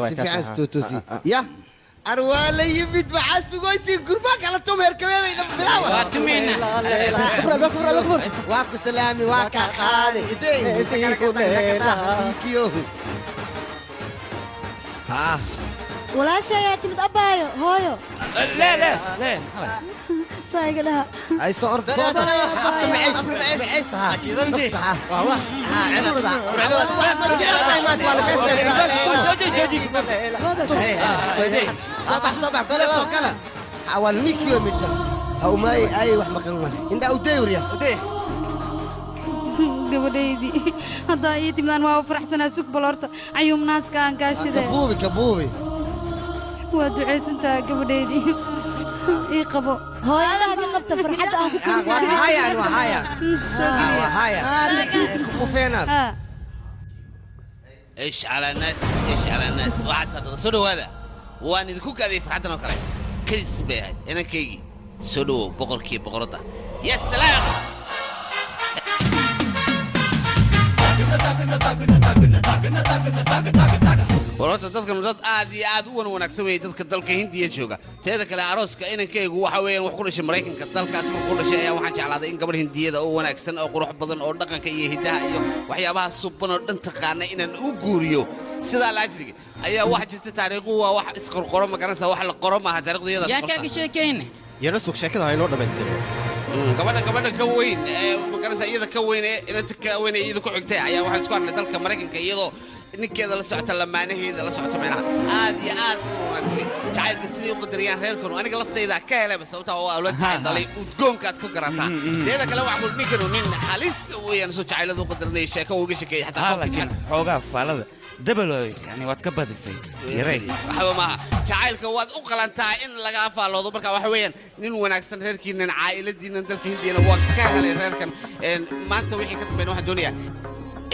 Si fiican isku toosi ya arwaa la yimid, maxaa sugaysi gurbaa kala tum herkabeebay dhan bilaawa. Waa ku salaami, waa kaa qaadi. Ha. Walaasha ayaa timid, abbaayo, hooyo. لا لا لا. Saa iga dhaha. Ay soo orda, soo orda, afka macays macays ha nafsaha waa wax صباح صباح كل سو كلا حوال ميكيو مشان هاو ماي اي wax maqan male inda u deewriya u dee. Gabadhaydii haddaa ii timidaan waa u faraxsanaa. Sug bal horta, cayuum naaska aan kaashide. Kabuubi kabuubi. Waa ducaysantaha gabadhaydii, ii qabo. Hooyo, allaha ka qabta farxadda aan ku waa haya waa haya. Soo geliya. Waa haya ku feenaad. ايش على الناس، ايش على الناس، waxaas hadda soo dhawaada, waan idinku gaadiyay farxaddan oo kale kadis bay ahayd. Inankaygii soo dhawow, boqorkii boqoradda, ya salaam. War horta dadkan dad aad iyo aad u wan wanaagsan weeye, dadka dalka Hindiya jooga. Teeda kale, arooska inankaygu waxa weeyaan wax ku dhashay Maraykanka. Dalkaas markuu ku dhashay ayaa waxaan jeclaaday in gabadh Hindiyada oo wanaagsan oo qurux badan oo dhaqanka iyo hiddaha iyo waxyaabaha suban oo dhan taqaana inaan u guuriyo. Sidaa laajliga ayaa wax jirta, taariikhu waa wax isqorqoro, ma garanaysaa? Wax la qoro maaha taariikhdu iyadaas Yaa qorta. kaaga sheekayne? Yara sug, sheekada ha inoo dhammaystireen. Gabadha ka weyn ee ma garanaysaa, iyada ka weyn ee inanta ka weyn ee iyada ku xigtay ayaa waxaan isku arknay dalka Maraykanka iyadoo ninkeeda la socota, lamaanaheeda la socota. Macnaha aad iyo aad u wanaagsan wey. Jacaylka siday u qadariyaan reerkanu, aniga laftayda ka helay, sababtaa waa awlad jacayl dhalay, udgoonkaad ku garataa. Teeda kale, waxaa ku ninkanu nin halis weeyaan, soo jacaylada u qadarinaya, sheeko uga sheekeeyay xataa ها koobka laakiin xoogaa faalada dabalo yani waad ka badisay yaray. Waxba maaha, Jacaylka waad u qalantaa in lagaa faalloodo. Marka waxa weeyaan nin wanaagsan, reerkiinan, caa'iladiinan, dalka Hindiyana waa ka helay reerkan. Maanta wixii ka dambeyn waxaan doonayaa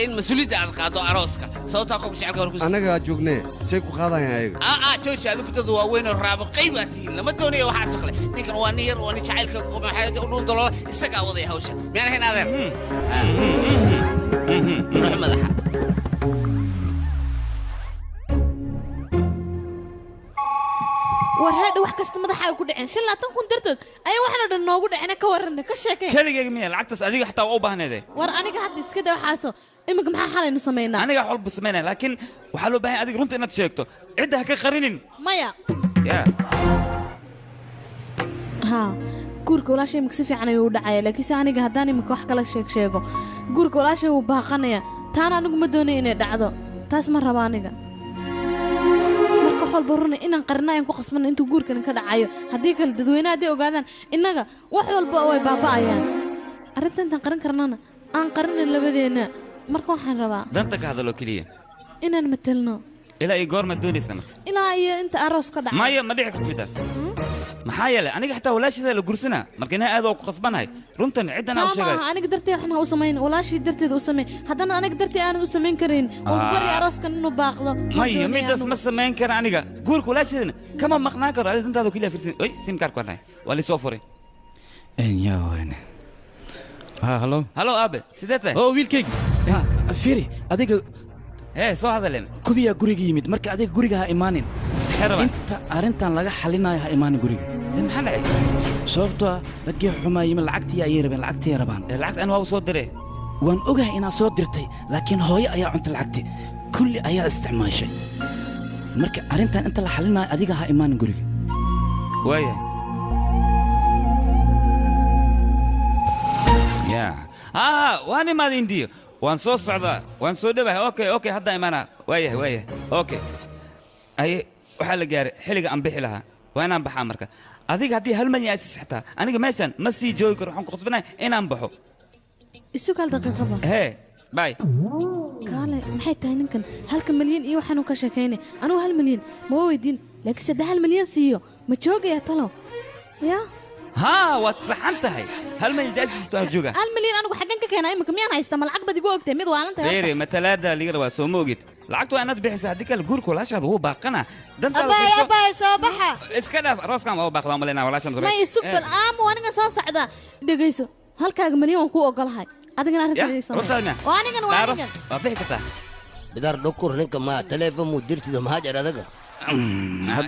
in mas-uuliyadda aad qaado arooska, sababtaa koobka jacaylka hore ku Annagaa joognee, say ku qaadayaan ayaga? Aa, jooji. Adigu dad waaweyn oo raabo qayb aad tihiin, lama doonayo waxaasoo kale. Ninkan waa nin yar, waa nin jacaylka maxay u dhuun daloola, isagaa wadaya hawsha. Miyaan ahayn, adeer? Ruux madaxa. War haadha, wax kasta madaxaaga ku dhaceen. 25,000 dartood ayaa waxaan oo dhan noogu dhaceen. Ka warranna, ka sheekeen. Keligayga miya lacagtaas? Adiga xataa waa u baahneede. War aniga hadda iska daa waxaaso. Iminka maxaa xalaynu samaynaa? Aniga wax walba samaynaya, laakiin waxaa loo baahan yahay adiga runta inaad sheegto, cidda ha ka qarinin. Maya. Ya. Haa, guurka walaashay imika si fiican ayuu u dhacaya, laakiinse aniga haddaan imika wax kala sheeg sheego, guurka walaashay wuu baaqanaya. Taana anigu ma doonayo inay dhacdo, taas ma rabo aniga. Marka wax walba runa inaan qarina ayaan ku qasbana intuu guurkan ka dhacayo. Haddii kale dadweynaha hadday ogaadaan innaga, wax walba way baaba'ayaan. Arrinta intaan qarin karnana aan qarina labadeenna. Marka waxaan rabaa danta ka hadaloo keliya inaan matelno. Ilaa iyo goormaad doonaysa marka? Ilaa iyo inta aroos ka dhacayo. Maya, ma dhici karto midaas. Maxaa yeelay aniga xataa walaashiisa la guursanaa, marka inaa aad oo ku qasbanahay runtan ciddan aan u taa ma sheegay. Aha, aniga dartee waxna ha u samayn, walaashii darteeda u sameyn. Haddana aniga dartee aanad u samayn karin oo bari arooskan inuu baaqdo ma Maya, doonayo midaas anigu. ma samayn kara aniga. Guurka walaasheedana kama maqnaan karo. Adiga dantaada keliya fiirsan. Oy, simkaarku warnay waa lisoo furay. Yaa wayne, ha, halo. Halo aabe, sidee tahay? Oo wiilkayga, fiiri adiga. Ee, soo hadaleen. Kubiyaa guriga yimid. Marka adiga guriga ha imaanin inta arrintan laga xalinayo, ha imaanin guriga. Maxaa dhacay? Sababtoo ah raggii xumaa yimid, lacagtii ayay rabeen, lacagtii rabaan. Lacagta an waa u soo diray. Waan ogahay inaad soo dirtay, laakiin hooyo ayaa cuntay lacagtii, kulli ayaa isticmaashay. Marka arrintan inta la xalinayo adiga ha imaanin guriga. Waaya ya, haa, waan imaaday Indiya, waan soo socdaa, waan soo dhowahay. Okay, hadda imaanaa. Waayahay, waayahay, okay. Aye, waxaa la gaaray xilliga aan bixi lahaa, waa inaan baxaa. Marka adiga haddii 1 malyan asis xataa aniga meeshan ma sii joogi karo, waxaan ku qasbanahay inaan baxo. Isug hal daqiiqaba. Hee, bye. Kaale, maxay tahay ninkan halka malyan iyo waxaanu ka sheekaynay? Anigu 1 malyan ma weydiin, laakiin saddex 1 malyan siiyo ma joogaya talow yaa? Haa, waad saxan tahay. 1 malyan daasiisto aan jooga. 1 malyan anigu xaggan ka keenaa imika? Miyaan haysta? Ma lacag baad igu ogtahay mid waalan tahay horta? Feere, matalaada liga rabaa, soo ma ogid? Lacagtu waa inaad bixisa, haddii kale guurka walaashaada wuu baaqana. Dantaada Abaay. fiirso. Abaay, soo baxa. Iska dhaaf, arooskan waa u baaqdaa malaynaa walaashan. Ma isug bal, aamu, aniga soo socda. Dhegayso, halkaaga malyan waan kuu ogolahay, adigana arrintaadii samee. Runtaada miya? Waa anigan, waa Daaro, anigan. Waa bixi kartaa. Bidaar dhukur ninka ma teleefon muu dirtido? Maxaa jira adaga?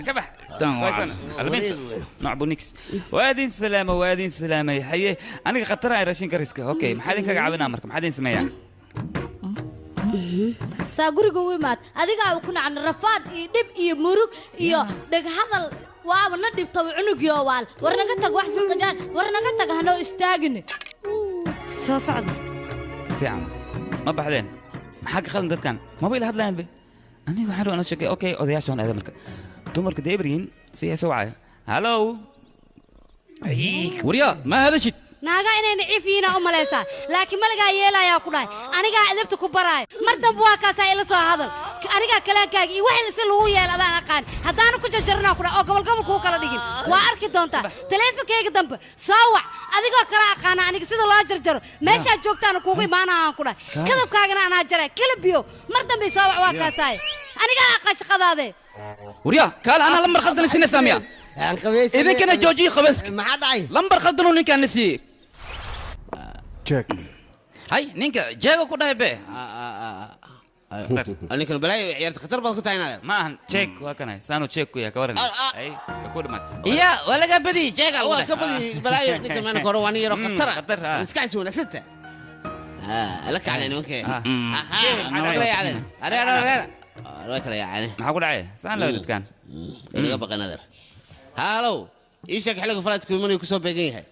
Ka bax. Nooc bunix. Waa idin salaama, waa idin salaamay. Haye, aniga khatar ay raashin kariska. Okay, maxaa idinkaga caawinaa marka? Maxaa idin sameeyaa? Saa guriga u imaad adigaa ku nacna rafaad iyo dhib iyo murug iyo dhaghadal, waaba na dhibtaba cunugiyo waal. War naga tag, wax siqajaan, war naga tag, hanoo istaagin. Soo socda. Sican ma baxdeen? Maxaa ka qalin dadkan? Maba ila hadlayaan be. Aniga waxaan rabaa inaan sheekay. Okay, odayaasha waan aaday. Marka dumarka deebriin si ay soo wacaya. Hallo. Waryaa, ma hadashid? Naagaa inay naciif yihiinaa u malaysaa, laakiin malagaa yeelayaa ku dhahay. Anigaa edabta ku baraayo. Mar dambe waa kaasaa ila soo hadal. Anigaa kalaankaaga iyo wax si lagu yeelo adaan aqaan. Haddaana ku jarjaranaa ku dhahay oo gobol gobol kuu kala dhigin, waa arki doontaa. Taleefonkayga dambe soo wac adigoo kala aqaana aniga sida loo jarjaro. Meeshaad joogtaana kuugu imaanahaan ku dhahay, kadabkaagana anaa jaray kala biyo. Mar dambe soo wac, waa kaasaay. Anigaa aqaan shaqadaade. Waryaa, kaale, anaa lambar khaldan sinaysaa miya? Idinkana joojiyi qabayska. Maxaa dhacay? Lambar khaldanuu ninkaan na siiyey. Jeeg. Hay, ninka jeega ku dhahay be. Ninkan balaayo, ciyaarta khatar baad ku tahay inaad. Ma ahan jeeg, waa kanay saanu jeeg ku yahay. Ka waran? Ay, waa ku dhimatay. Iya, waa laga badiyey jeega. Waa ka badiyey balaayo. Ninkan maana hore waa nin yaroo khatara. Khatar, ah. Maskaxdiisu wanaagsanta la kacnay nimankee. Kala yaacdeen, areer areer, waa kala yaaceen. Maxaa ku dhacay saan laba dadkan? Laga baqay nadar. Halow, ii sheeg xilliga falaadku imanayu kusoo beegan yahay.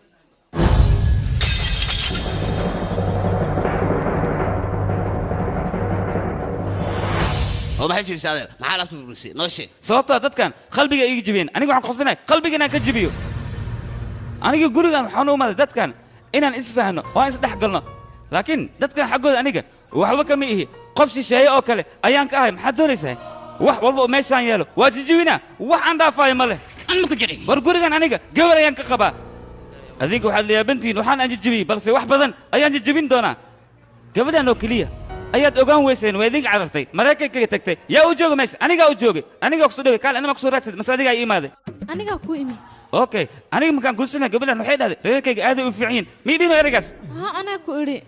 Oo maxay jibisay, adeer? Maxaa laabta burburisay? Noo sheeg. Sababtoo dadkan qalbiga iiga jebiyeen, aniga waxaan ku qasbinahay qalbiga inaan ka jebiyo. Aniga gurigan waxaan u imaaday dadkan inaan isfahno oo aan isdhex galno, laakiin dadkan xaggooda aniga waxba kama ihi, qof shisheeye oo kale ayaan ka ahay. Maxaad doonaysaa? Wax walba oo meeshaan yeelo waa jijibinaa, wax aan dhaafaayo ma leh. War gurigan aniga gabar ayaan ka qabaa. Adinka waxaad layaabantihiin waxaan aan jijibiyey, balse wax badan ayaan jijibin doonaa. Gabadhan oo keliya ayaad ogaan weyseen, waa idinka carartay, Maraykankaga tagtay. Yaa u jooga meesha? Anigaa u joogay, anigaa kusoo dhaway. Kaal, anima kusoo raadsaday mase adigaa ii imaaday? Anigaa ku imi. Okay, aniga markaan guursanaa gabadhan waxay dhahday reerkayga aaday u fiican yihiin. Mii dhino ereygaas? Haa, anaa ku idhi.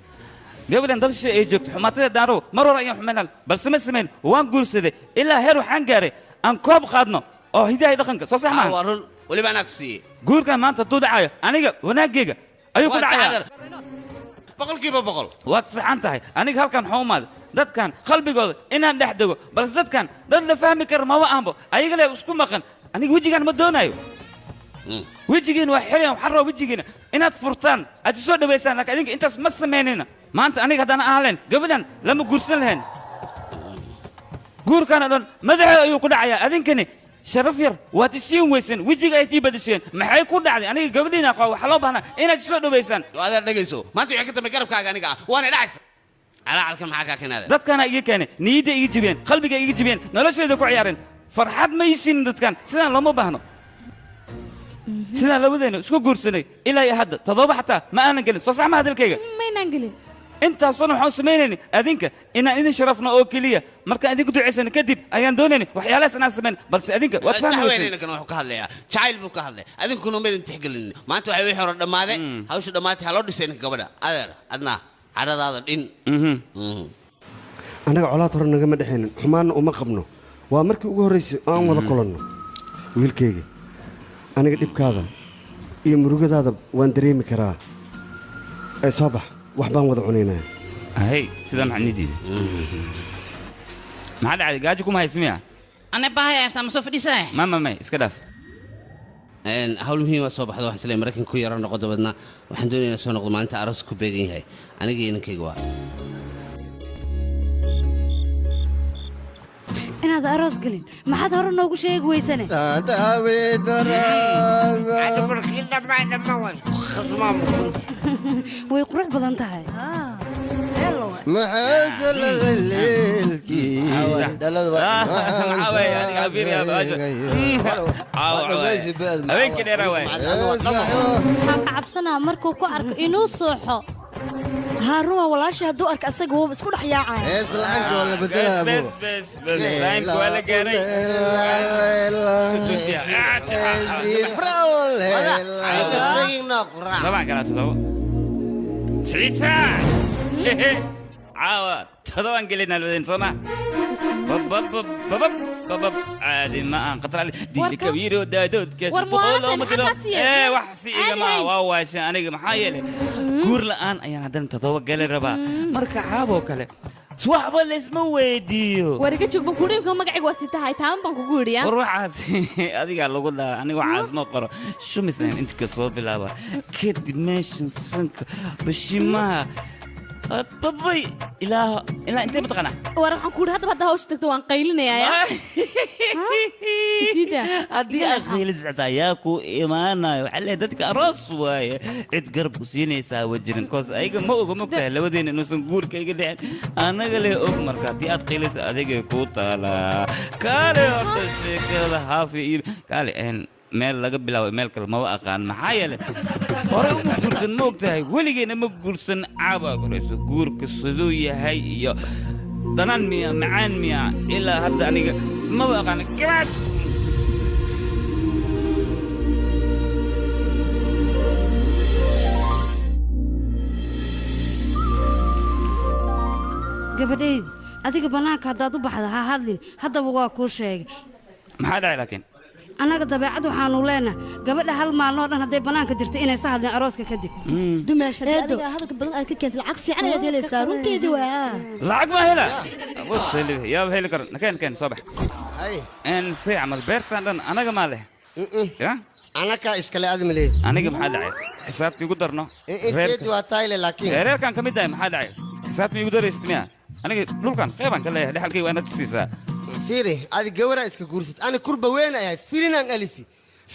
Gabadhan dalsha ay joogto xumaatada daanrow mar hore ayaan xumaynal, balse ma samayn. Waan guursaday ilaa heer waxaan gaaray aan koob qaadno oo hidaha iyo dhaqanka soo sax maaha. Waa run, weliba anaa ku siiyey. Guurkan maanta hadduu dhacayo aniga wanaaggayga ayuu ku Waa dhacayaa. saxadar. 100%. Waad saxan tahay. Aniga halkan waxaan u imaaday dadkan qalbigooda inaan dhex dego, balse dadkan dad la fahmi kara maba aanbo, ayaga le isku maqan. Aniga wejigaan ma doonayo, wejigiina waa xirayan. Waxaan rabaa wejigiina inaad furtaan, aad isoo dhawaysaan, laakiin adinka intaas ma samaynayna. Maanta aniga haddaan aan lahayn gabadhan lama guursan lahayn. Guurkan oo dhan madaxeeda ayuu ku dhacayaa. Adinkani sharaf yar waad isiin weyseen, wejiga ay tii badasheen. Maxay ku dhacday? Aniga gabadhiina qaba, waxaa loo baahnaa inaad isoo dhawaysaan. Adeer, dhegayso, maanta wixii ka dambe garabkaaga aniga ah, waana dhacaysa. Calacalkan maxaa kaa keenaada? Dadkaana iga keenay, niyadda iga jibiyeen, qalbiga iga jibiyeen, nolosheeda ku ciyaareen. Farxad ma ii siinin dadkan. Sidaan looma baahno. Sidaan labadeena isku guursanay ilaa iyo hadda 7 xataa ma aanan gelin. Soo sax ma hadalkayga? Maynaan gelin. Intaasoo waxaan samaynayni adinka inaan idin sharafno oo keliya. Markaan idinku ducaysano kadib ayaan doonayni waxyaalahaas inaan samayn, balse adinka waad Sax fahmi weyn. weyseen. Ninkan wuxuu ka hadlayaa jacayl buu ka hadlaya, adinkuna maydin tixgelinin. Maanta waxay wixii hore dhammaade, hawsha dhammaatay, ha loo dhisay ninka gabadha. Adeer, adna cadhadaada dhin. Annaga colaad hore nagama dhexaynin, xumaanna uma qabno. Waa markii ugu horraysay oo aan wada kulanno. Wiilkayga, aniga dhibkaada iyo murugadaada waan dareemi karaa. Ee soo bax, wax baan wada cunaynaa. Hay, sidaa maxaa nidiida? Maxaa dhacday? Gaajo kuma haysa miya? Ana bahay sama soo fadhiisay. Ma ma may, iska dhaaf. Hawl muhiim waa soo baxdo. Waxaan isleeyahay Maraykanka ku yara noqo, dabadna waxaan doonayaa inaan soo noqdo maalinta aroos ku beegan yahay aniga iyo inankayga waa. Inaad aroos gelin maxaad hore noogu sheegi weysane? Way qurux badan tahay. Habeenkii dheeraa waay. Waxaan ka cabsanaa markuu ku arko inuu sooxo. Haa, run waa walaasha, hadduu arka asaga wuuba isku dhex yaacaya. Hees laxanka waa la bedelaa. Bes bes bes, time waa la gaaray. Dabcan kalaa 7 siciid saac caawa 7 gelinaa labadeen soo ma babab babab babab caadi ma aan khatar ali dili kabiiro daadoodka War boqol muwaadin, ma dilo. maxaa kaas yeelay? Ee wax si Caadi igama hayn. waa waashay aniga, maxaa yeelay guur la'aan ayaan haddana 7 gali rabaa. Marka caaboo kale waxba laysma weydiiyo. War iga joog baan kuudhi, imka magacayga waa sitahay taaban baan kugu idhi. War waxaas adigaa lagu dhaha, aniga waxaas ma qoro. Shumis ayaan inta ka soo bilaaba, kadib meeshan sanka bashimaha babay ilaa ilaa intee mataqaanaa. War waxaan kuudhi haddaba hadda hawsha tagto waan qaylinayaa. Isiida. Haddii aad qaylisactaa yaa ku imaanayo? Waxaa leeyahay dadka aroos waaye, cid garab ku siinaysaa wa jirin koos. Ayaga ma oga, mogtahay labadeena inuusan guurka iga dhicin, anaga le og. Marka haddii aad qaylaysa adigay kuu taalaa. Kaale horta sheekada haafi iyo kaale een meel laga bilaabo meel kale maba aqaan, maxaa yeelay hore uma guursan, ma ogtahay weligeena ma guursan. Caabaa korayso guurka siduu yahay iyo dhanaan miya macaan miya ilaa hadda aniga maba aqaan gabaad. Gabadhaydi, adiga bannaanka haddaad u baxda ha hadlin, haddaba waa kuu sheegay. Maxaa dhacay laakiin? Annaga dabeecad waxaanu leenahay gabadha hal maalin oo dhan hadday bannaanka jirto inaysa hadlin arooska kadib. Dumaash, haddii adiga hadalka badan aad ka keentid lacag fiican ayaad helaysaa, runteedii waa. Lacag ma hela? Yaaba heli karo. Nakeen keen, soo bax en si camal beertan dhan anaga maa leh ya. Anaka iskale, adi maleed. Aniga maxaa dhacay? Xisaabta igu darno. Seedi waa tayle laakiin. Reerkan ka mid ahay, maxaa dhacay? Xisaabta igu daraysid miya? Aniga dhulkan qeybaan ka leeyahay, dhexalkayga waa inaad tusiisaa. Fiiri, adi gawaraa iska guursad, ani kurba weyn ayahays, filinaan alifi.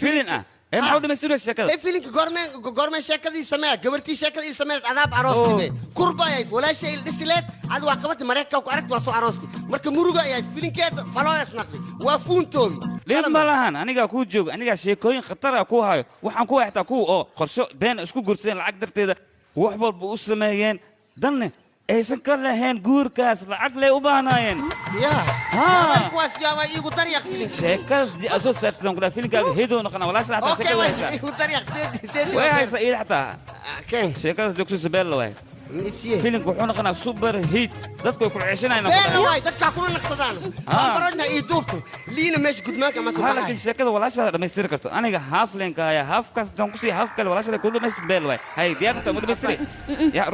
Filin ah? Ee maxaa u dhamaystiraysa sheekada? Ee filinka goormeen goormeen sheekadii sameeya, gabartii sheekada il sameeya, adaab aroostide kurba ayays walaashay il dhisileed, ad waa qabata Mareykanka ku aragti, waa soo aroosti, marka muruga ayays filinkeeda falooyas naqdi waa fuuntoobi. Dhib ma lahan, anigaa kuu jooga, anigaa sheekooyin khatar ah kuu hayo. Waxaan ku xitaa kuwa oo qorsho been isku guursadeen lacag darteeda, wax walba u sameeyeen, danne aysan ka lahayn guurkaas, lacag lay u baahnaayeen. Yaa kuwaas yaabaa iigu daryaq filinka. Sheekadaas dii aad soo saartisan kudhaa filinkaaga hedow noqona walaasha xataa. Okay. Sheekada Waa haysaa. iigu daryaq seedi seedi. Way haysaa iyada xataa sheekadaas joogso beella waay. Filimka wuxuu noqonaa super hit, dadku way ku ceshanayaan. Beella waay, dadkaa kuna naqsadaan bambarojna ii duubto liina meesha gudmaanka ma soo Ha, baxay. laakiin sheekada walaashaada dhammaystiri karto, aniga haaf leenka haya, haafkaas doon kusii haaf kale walaashaada ku dhamaystir. Beel waay, hay diyaarta ma dhamaystiri ya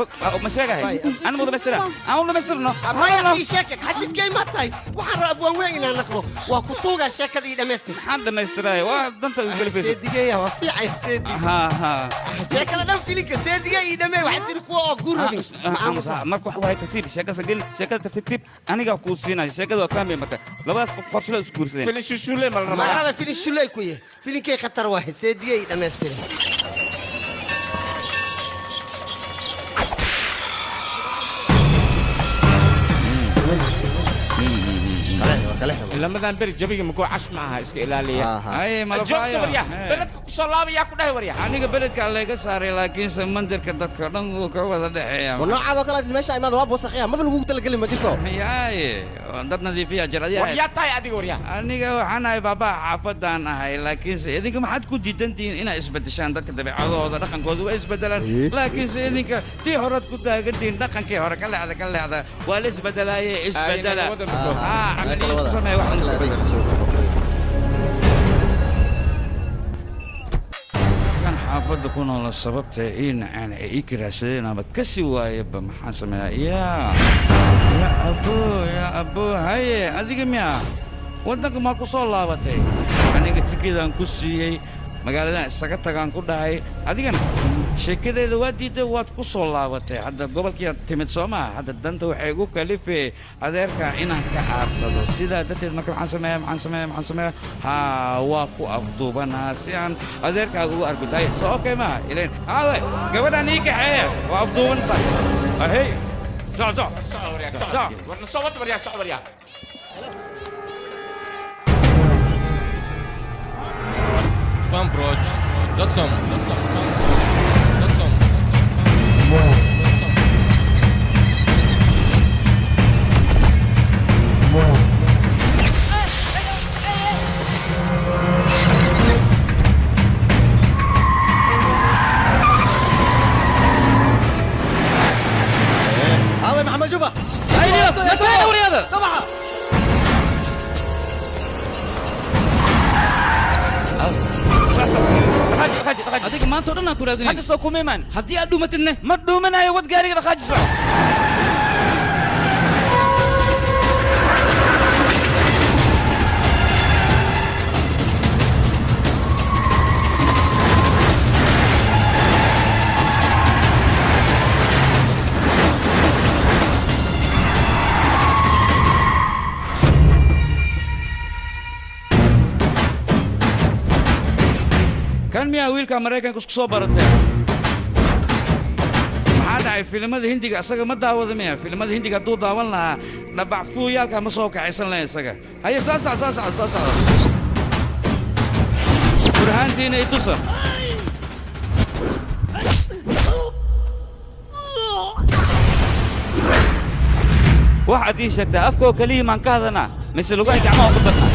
ma sheegahay ana ma dhamaystira aan u dhamaystirno. Abaya ii sheekay xasidkay ma tahay, waxaan rabaa abwaan weyn inaan naqdo, waa ku tuugaa sheekada ii dhammaystir. Maxaan dhammaystiraya? Waa danta u kalifaysa. Seedigeeya waa fiicaya seedig. Ha ha. Sheekada dhan filinka seediga ii dhammeey, waxaa tiri kuwa oo guur rabin. Marka wax waay tartiib sheekada gelin, sheekada tartiib anigaa kuu siinaya sheekada, waa fahmaya. Marka labadaas qof qorshe la isku guursadeen. Filin shushule ma la ma raba filin shuley ku yahay, filinkay khatar waaye, seediga ii dhammaystira. Lamadan beri jabiga makuu cash ma aha, iska ilaaliya. Ay, malabaya. Joogso waryaa. Beledka ku soo laabaya ku dhahay waryaa. Aniga beledka layga saaray, laakiinse mandirka dadka dhan wuu ka wada dhexeeya. Noocaadoo kale meesha imaada waa wasakhiya, maba lagugu talagelin, ma jirto. Yaaye, dad nadiifiya jir adiga. Waryaa tahay adiga waryaa. Aniga waxaan ahay baabaa xaafadaan ahay, laakiinse idinka maxaad ku diidan tihiin inay isbedeshaan? Dadka dabeecadooda dhaqankooda waa isbedelaan, laakiinse idinka tii horead ku taagantihiin, dhaqankii hore ka leexda, ka leexda, waa la isbedelaaye, isbedela. Haa, camaliyo isku sameeya wax la isku bedelo. Kan xaafadda ku noola sababta ii nacaan ee ii kiraahsadeen ama ka sii waayaba, maxaan sameeyaa? Yaa ya abo, ya abo, haye adiga miya waddanka maa ku soo laabatay? Aniga tikidaan ku siiyey, magaaladan isaga tagaan ku dhahay, adigana sheekadeeda waa diiday, waad ku soo laabatay. Hadda gobolkiiaad timid soo maha? Hadda danta waxay igu kalifee adeerka inaan ka aarsado, sidaa darteed marka maxaan sameeyaa, maxaan sameeyaa, maxaan sameeyaa? Haa, waa ku afduubanaa si aan adeerkaaga ugu argutahay. Soo okay maaha ileen haawe gabadhaan ii kaxeeya, waa afduuban tahay. Ahey, soc soc. Soco waryaa, soco. Warna soo wad waryaa, soco waryaa. fanproj.com. Aaway Maxamed Juba? Dabaxa. Adiga maanta oo dhan aan ku raadinay. Hadda soo kuma imaan. Haddii aad dhuumatidne? Ma dhuumanayo, wad gaariga dhaqaaji, soco. Kan miyaa wiilka Maraykanka isku soo baratay? Maxaa dhacay? Filimada Hindiga isaga ma daawada miya? Filimada Hindiga hadduu daawan lahaa dhabac fuuyaalka ma soo kacaysan lahayn isaga. Haye, soo socda, soo socda, soo socda, burhaantiina i tusa. Waxaad ii sheegtaa, afkoo keliya maan ka hadlanaa mise lugahay gacmaha ku darnaa?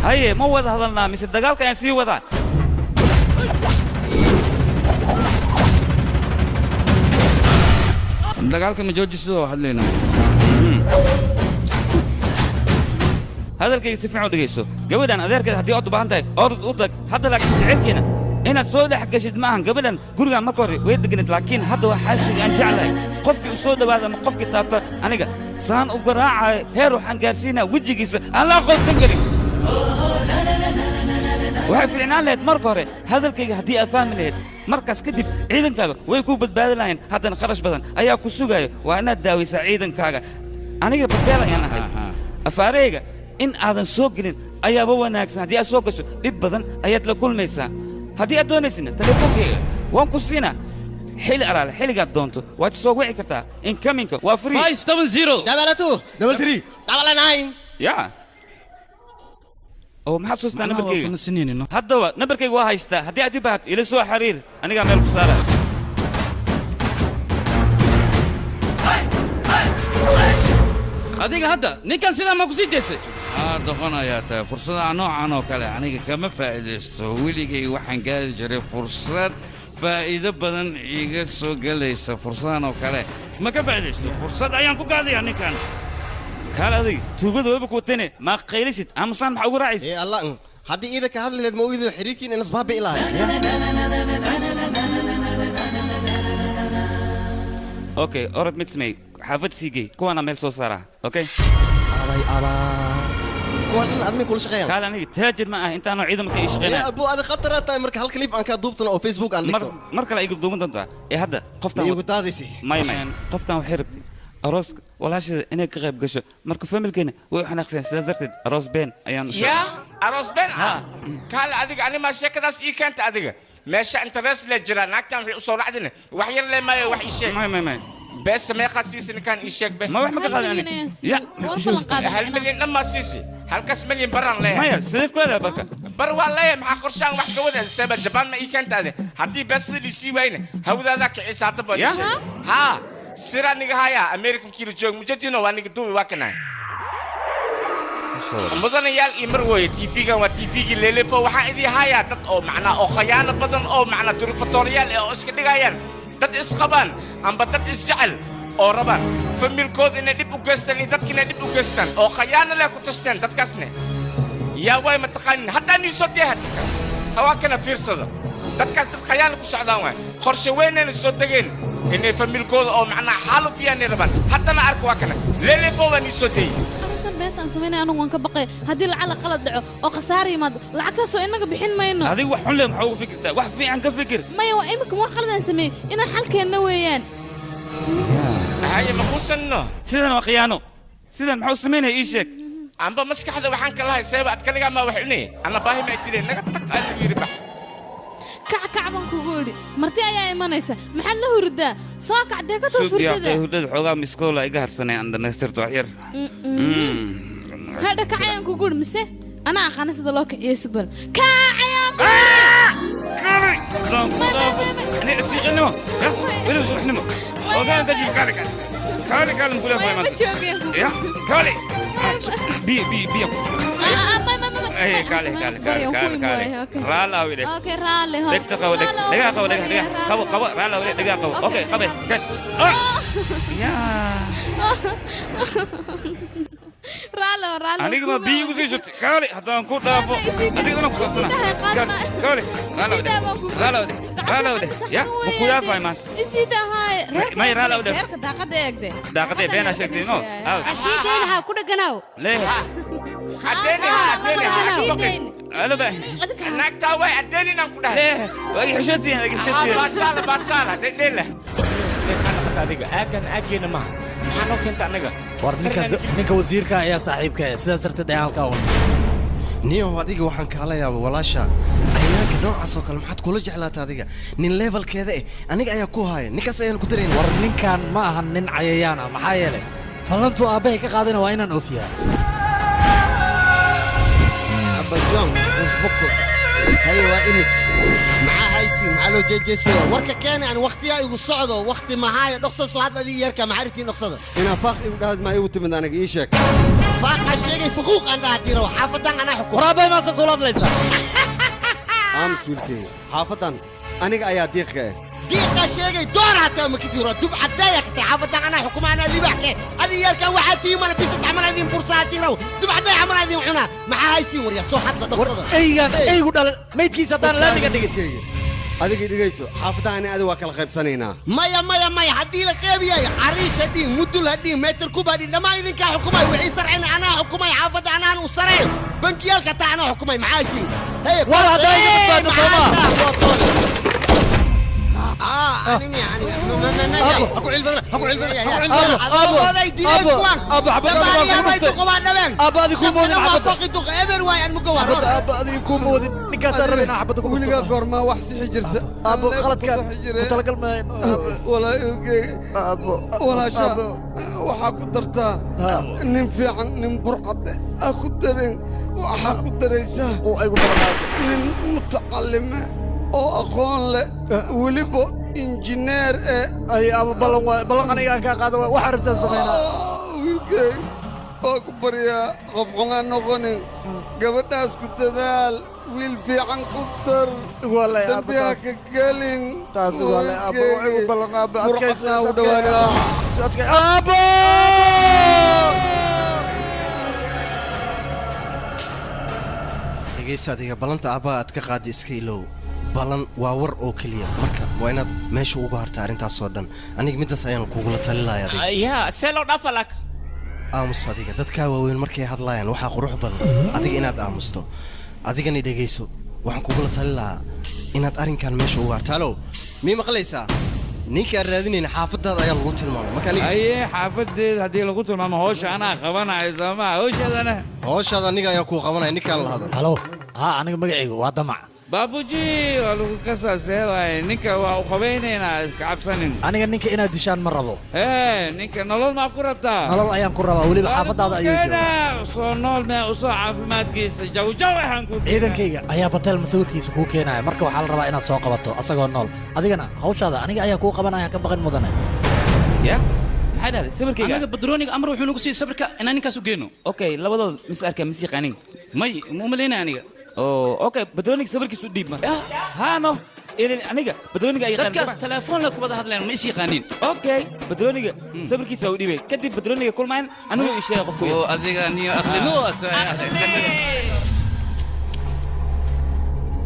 Haye, ma wada hadalnaa mise dagaalka ayaan sii wadaa? Dagaalka ma jooji sidoo hadlayna. Hadalkayga si fiican u dhegayso. Gabadhan adeerkeed haddii ood u baahan tahay, orod u tag hadda, laakiin jecelkeena inaad soo dhex gashid ma ahan. Gabadhan gurigaan marka hore way deganeed, laakiin hadda waa xaaskayga aan jeclahay. Qofkii u soo dhowaada ama qofkii taabta, aniga saan u garaacayo heer waxaan gaarsiinaa wejigiisa aan la aqoonsan karin. Waxay fiicnaan lahayd marka hore hadalkayga haddii aad fahmi lahayd. Markaas kadib ciidankaaga way kuu badbaadin lahayn. Haddana kharash badan ayaa ku sugayo. Waa inaad daawaysaa ciidankaaga. Aniga Bateel ayaan ahay. Afaareyga in aadan soo gelin ayaaba wanaagsan. Haddii aad soo gasho dhib badan ayaad la kulmaysaa. Haddii aad doonaysina telefoonkayga waan ku siinaa. Xilli alaale xilligaad doonto waad soo wici kartaa. Incominka waa free. 570 22 33 99. Ya, oo maxaad soo sitaa Macnaha waa nambarkayga? kuna sinayno. Haddaba nambarkayga waa haystaa. Haddii aad i baahato ila soo xiriir, anigaa meel ku saara. Adiga hadda ninkan sidaa ma ku sii daysay? Aa, doqon ayaa tahay. Fursadaha noocan oo kale aniga kama faa'iidaysto weligay. Waxaan gaari jiray fursad faa'iido badan iga soo gelaysa. Fursadahan oo kale ma ka faa'iidaysto. Fursad ayaan ku gaadayaa ninkan. Kaal adig, tuugada wayba ku watane, maa qaylisid? Aamusaan maxaa ugu raacaysa? Ee Allah, haddii iida ka hadli lahayd ma ogid xiriirkiin inas baabi'i lahay. Okay, orod mid sameey, xaafad sii gey, kuwaana meel soo saaraa. Okay. Abay abaa, kuwan dhan admin kula shaqeeyaan. Kaal, aniga taajir ma ah intaanoo ciidanka ii ee shaqeynaya. Abu, ada khatar aad tahay. Marka hal clip aan kaa duubtana oo Facebook aan dhigto. Mar kale igu duuban doontaa. Ee hadda qoftan Ma igu daadaysay? May, may, qoftan waxay rabtay arooska walaasheeda inay ka qayb gasho. Marka familkeena way u xanaaqseen, sidaas darteed aroos been ayaan u yaa aroos been ah? Kaale adiga, ani maa sheekadaas ii keenta? Adiga meesha interest le jira. Naagtan waxay usoo dhacdina wax yar le maayo. Wax ii sheeg. May, may, may. Beesa meeqaa siisi ninkaan? Ii sheeg be. Ma wax ma ka qaadan aniga. Ya. 1 milyan dhan maa siisi? Halkaas milyan baraan leeyahay. Maya, sideed ku leedahay barka? Bar waa leeyahay. Maxaa qorshaan wax ka wada seeba jabaan ma ii keenta ade? Haddii beesada liisii waayna hawdaadaa kicisa hadda baa ii Ya. sheeg. Haa, siraa niga haya America mkiila joog mujadino waa niga duubi waa kanaa. Mudanayaal iyo marwooye, tv-gan waa tv-gii leelefo. Waxaa idii hayaa dad oo macnaa oo khayaano badan oo macnaa turifatooriyaal eh oo iska dhigayaan dad isqabaan amba dad isjecel oo rabaan familkood inay dhib u geystaan iyo dadka inay dhib u geystaan oo khayaano leh ku tasteen. Dadkaasne yaa waay mataqaanin? Haddaa nii soo deeha dadkaas hawaa kana fiirsada. Dadkaas dad khayaano ku socdaan waay. Qorshe weynayna soo degeen inay familkooda oo macnaa xaalufiyaanay rabaan. Haddana arka, waa kana leelefo, waa nii soo deeyey. Arrintan beentaan samaynaya anigu waan ka baqay. Haddii lacala qalad dhaco oo khasaar yimaado, lacagtaasoo innaga bixin mayno. Adiga wax xun leh maxaa ugu fikirtaa? Wax fiican ka fikir. Maya, waa imika wax qaladaan sameeyey inaan xalkeenna weeyaan. Haye, ma kuusanno? Sidan waa khiyaano. Sidan maxaa u samaynaya? Ii sheeg. Amba maskaxda waxaan ka lahay seeba ad kaligaa maa wax cunay. Anna baahi ma dileen. Naga tag aa lagu yidhi, bax. Kac, kac baan kugu idhi. Marti ayaa imanaysa, maxaad la hurdaa? Soo kac dee, ka toos hurdada. Hurdada xoogaa miskoola iga harsanay, aan dhamaystirto wax yar. Hadha, kac ayaan kugu idhi. Mise anaa aqaana sida loo kiciyo? Subal, kac ayaan kugu Aniga weliba subaxnimo ogaan ka jib. Kaali, kaali, kaali, kaali, mkula. Maya, ma joogeen. Ya, kaali, biyo, biyo, biyo. Ay, kaali, kaali, kaali, kaali, kaali, raala awide. Okay, raalli ho. Dhegta qabo, dheg, dhegaha qabo, dhegah, dhegah qabo, qabo, raala awide, dhegaha qabo. Okay, qabe kan. Ya. Raalli ho, raalli ho. Aniga ma biyo igu sii shubtay? Kaali, haddaan ku dhaafo adigana ku saabsana. Kaali, kaali, raala awide, raala awide, raala awide. Ya, ma ku dhaafay maanta? Isii dahay. May, raala awide. Reerka daaqada eegde. Daaqadee beenaa sheegtay no. Asii deynaha ku dheganaw. Lee. Alaba. Naagtaa way adeeninaan ku dhahay. Waa igi xishood siiyeen, igi xishood siiyeen. Baashaala, baashaala, dhedheela. Adiga aagan aageena maaha, maxaa noo keenta annaga? War ninka wasiirka ayaa saaxiibka ah, sidaas darteed ayaa halkaa u Niyow, adiga waxaan kaala yaaba walaasha cayayaanka noocaas oo kale maxaad kula jeclaata? Adiga nin levelkeeda eh aniga ayaa ku haya, ninkaas ayaan ku darayna. War ninkan ma ahan nin cayayaan ah, maxaa yeelay ballantuu aabbahay ka qaadayna waa inaan oofiyaa. Abajon usbuku haye, waa imid. Maxaa haysi? Maxaa loo jeejeesaya? Warka keena aan waqtiyaa igu socdo, waqti maxaaya. Dhoksa soo hadla adiga yarka, maxaa rabtiin dhoksada? Inaa faaq igu dhahad maa igu timid aniga? Ii sheeg. Faaqaa sheegay, fuquuq aan dhaha tiro xaafadan anaa xukum. War aabbahay maasaas ula hadlaysaa? Aamus wiilkayga, xaafadan aniga ayaa diiqka eh. Diiqaa sheegay, door hataa ma kadiro dub cadaaya ka tahay. Xaafadan anaa xukuma, anaa libax ke. Adiga yarka waxaa tii mana bisad camal idin bursaa tiro dub cadaaya camal idin cunaa. Maxaa haysiin? Warya, soo hadla dhoksada. Eygaan eygu dhalay maydkiisa haddaan laamiga dhigin. Adiga dhigayso, xaafadaha ani adiga waa kala qaybsanaynaa. Maya maya maya, haddii la qeybiyayo cariish hadhiin, mudul hadhiin, meetar kub hadhiin, dhammaan idinkaa xukumay. Wixii sarcina anaa xukumay, xaafadda anaan u sareeyo, bangiyaalka taa anaa xukumay. Maxaa siin? War haddaa iga badbaado soo maa? Weligaa goormaa wax sixi jirta? Aabbo, qaladkaan ku talagal maayo. Walaa ilkeyga, walaasha waxaa ku dartaa nin fiican, nin burcad ha ku darin. Waxaa ku daraysaa nin mutacalime oo aqoon leh, weliba injineer eh. Ay aabbo, ballan waay, ballan aniga aan kaa qaado waay, waxaa rabtaan samaynaa. Wiilkeyga, waa ku baryaa, qof xunaan noqonin, gabadhaas ku dadaal, wiil fiican ku dar, dambi ha ka gelin. Taas waa aabbo, waa igu ballan aabbo, adkayso. Burcadna u dhawaana. Aabbo. Dhegaysa adiga, ballanta aabbaha aad ka qaadi iska ilow. Ballan waa war oo keliya, marka waa inaad meesha uga harta arrintaasoo dhan. Aniga middaas ayaan kugula talin lahay adiga. Yaa see loo dhaafa laak? Aamus adiga. Dadkaa waaweyn markay hadlaayaan waxaa qurux badan adiga inaad aamusto. Adigani dhegayso, waxaan kugula talin lahaa inaad arrinkan meesha uga harto. Halow, mii maqlaysaa? Ninkaan raadinayna xaafadaada ayaa lagu tilmaamay marka aniga. Aye, xaafadeed haddii lagu tilmaamo, hawsha anaa qabanayo soomaa? Hawshaadana. Hawshaada aniga ayaa kuu qabanaya, ninkaan la hadal. Halo, haa, aniga magacaygu waa Damac. Baabuji waa lagu kasaasee waaye, ninka waa u qabaynaynaa, iska cabsanin. Aniga ninka inaad dishaan ma rabo. Ee ninka nolol maa ku rabtaa? Nolol ayaan ku rabaa, weliba xaafadaada ayuu joogaa. Soo nool mee usoo caafimaadkiisa jawjaw waxaan ku. Ciidankayga ayaa Batel masawirkiisa kuu keenaya, marka waxaa la rabaa inaad soo qabato asagoo nool. Adigana hawshaada aniga ayaa kuu qabanaya, ka baqan mudane. Ya, maxay dhahday sawirkayga? Anaga badrooniga amar wuxuu nagu siiyey sawirka inaan ninkaas u geyno. Okay, labadood mis arkaa, mis yaqaanin? May, ma umalaynaya aniga. Oh, okay, badrooniga sawirkiisa u dhiib marka. Haa, no, ilan aniga badrooniga ay yaqaan. Dadkaas telefoon la kubada hadleen, ma is yaqaanin. Okay, badrooniga sawirkiisa u dhiibay, kadib badrooniga kulmaan, anigu ii sheegay qofku. Oo adiga niyo aqli noo.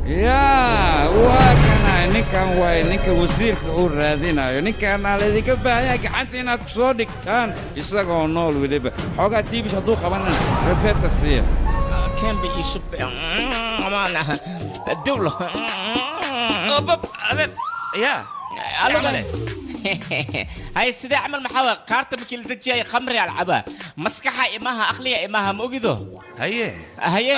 Yaa, waa kana ninkan, waay ninka wasiirka uu raadinayo. Ninkaana laydinka baahan yahay gacanta inaad ku soo dhigtaan isagoo nool, weliba xoogaa tiibish hadduu qabanana refeerta siiya. Keen bay ii shub dawlo. Obab adeer, yaa. Alugale hay, sidee camal? Maxaa waay kaarta markii la dejiyay khamri alcabaa, maskaxa imaha, aqliga imaha, ma ogido? Haye. Haye,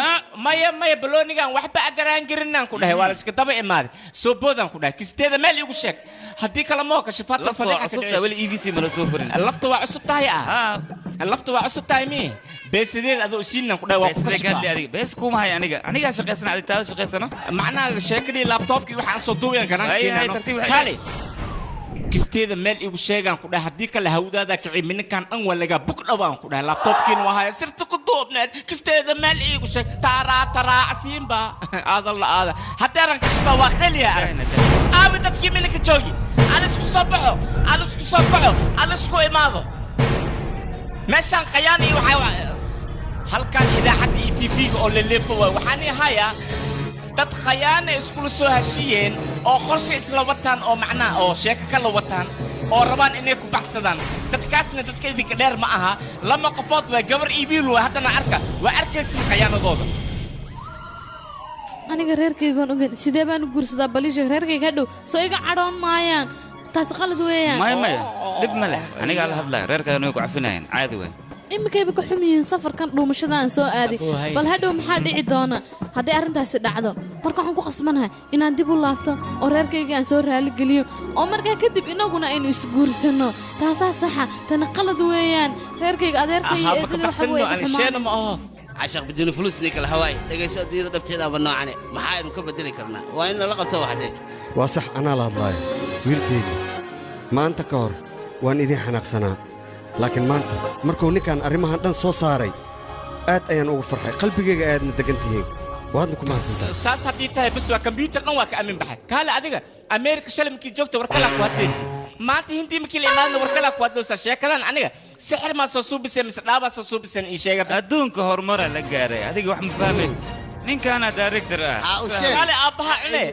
maya maya, baloonigan waxba agaraan garinaan ku dhahay, waa la iska daba imaaday, soo boodaan ku dhahay. Kisteeda meel iigu sheeg, haddii kale moo kashafaata. Lafta waa cusub tahay, weli EVC ma la soo furin. Lafta waa cusub tahay, ah, lafta waa cusub tahay, mi beesadeed adoo isiinan ku dhahay waa ku. Beesade kaadli adiga, bees kuma hay aniga, anigaa shaqaysana, adig taada shaqaysano. Macnaha sheekadii laabtoobkii waxaan soo duubayan kanaan Ay, ay, keenano. tartiib, waxay- Kaali kisteeda meel igu sheegaan ku dhahay, haddii kale hawdaada kici mininkan dhan waa lagaa bug dhawaan ku dhahay. Laabtoobkiina waa haya sirta ku duubneed. Kisteeda meel iigu sheeg, taaraa taraacsiinba aada la aada haddeeran kashfa waa kheliya. Arag aabi dadkii mininka joogi, aan isku soo baxo, aan isku soo kaco, aan isku imaado meeshaan khayaani. Waxaa halkan idaacadda iyo TV-ga oo leleefo waay. Waxaan hayaa dad khayaana iskula soo heshiiyeen oo qorshe isla wataan oo macnaha oo sheeko kala wataan oo rabaan inay ku baxsadaan. Dadkaasna dadka idinka dheer ma aha, lama qofood waa gabar iyo wiil waa. Haddana arka, waa arkaysin khayaanadooda. Aniga reerkaygoon ogeyn sidee baan u guursadaa? Baliisha reerkayga hadhow soo iga cadhoon maayaan? Taasi qalad weeyaan. Maya maya, dhib ma leh, anigaa la hadlaya, reerkaagana way ku cafinayaan, caadi waay. Iminkayba ka xum yihiin safarkan dhuumashada aan soo aaday. Abuu, hay. Bal hadhow maxaa dhici doona hadday arrintaasi dhacdo? Marka waxaan ku qasbanahay inaan dib u laabto oo reerkayga aan soo raaligeliyo, oo markaa kadib inaguna aynu isguursanno. Taasaa saxa, tani qalad weeyaan. Reerkayga, adeerkay iyo eedada waxa way iga xumaan. Cashaq biduuni fulus ninka la hawaay. Dhegayso, adduunyada dhabteedaaba noocane, maxaaynu ka bedeli karnaa? Waa in lala qabto waxdee. Waa sax, anaa la hadlaayo. Wiilkayga, maanta ka hor waan idiin xanaaqsanaa, laakiin maanta markuu ninkan arrimahan dhan soo saaray aad ayaan ugu farxay, qalbigayga aadna degan tihiin, waadna ku mahadsantahay. Saas haddii tahay bas, waa kombyuutar dhan waa ka aamin baxay. Kaale adiga, Ameerika shalay markii joogta war kalaa ku hadlaysa, maanta Hindii markii la imaadna war kalaa ku hadlaysa. Sheekadan aniga sixir maa soo suubiseen mise dhaabaa soo suubiseen? Ii sheega. Adduunka horumara la gaaray, adiga wax ma fahmaysa, ninkaana director ah. Kaale aabbaha cune.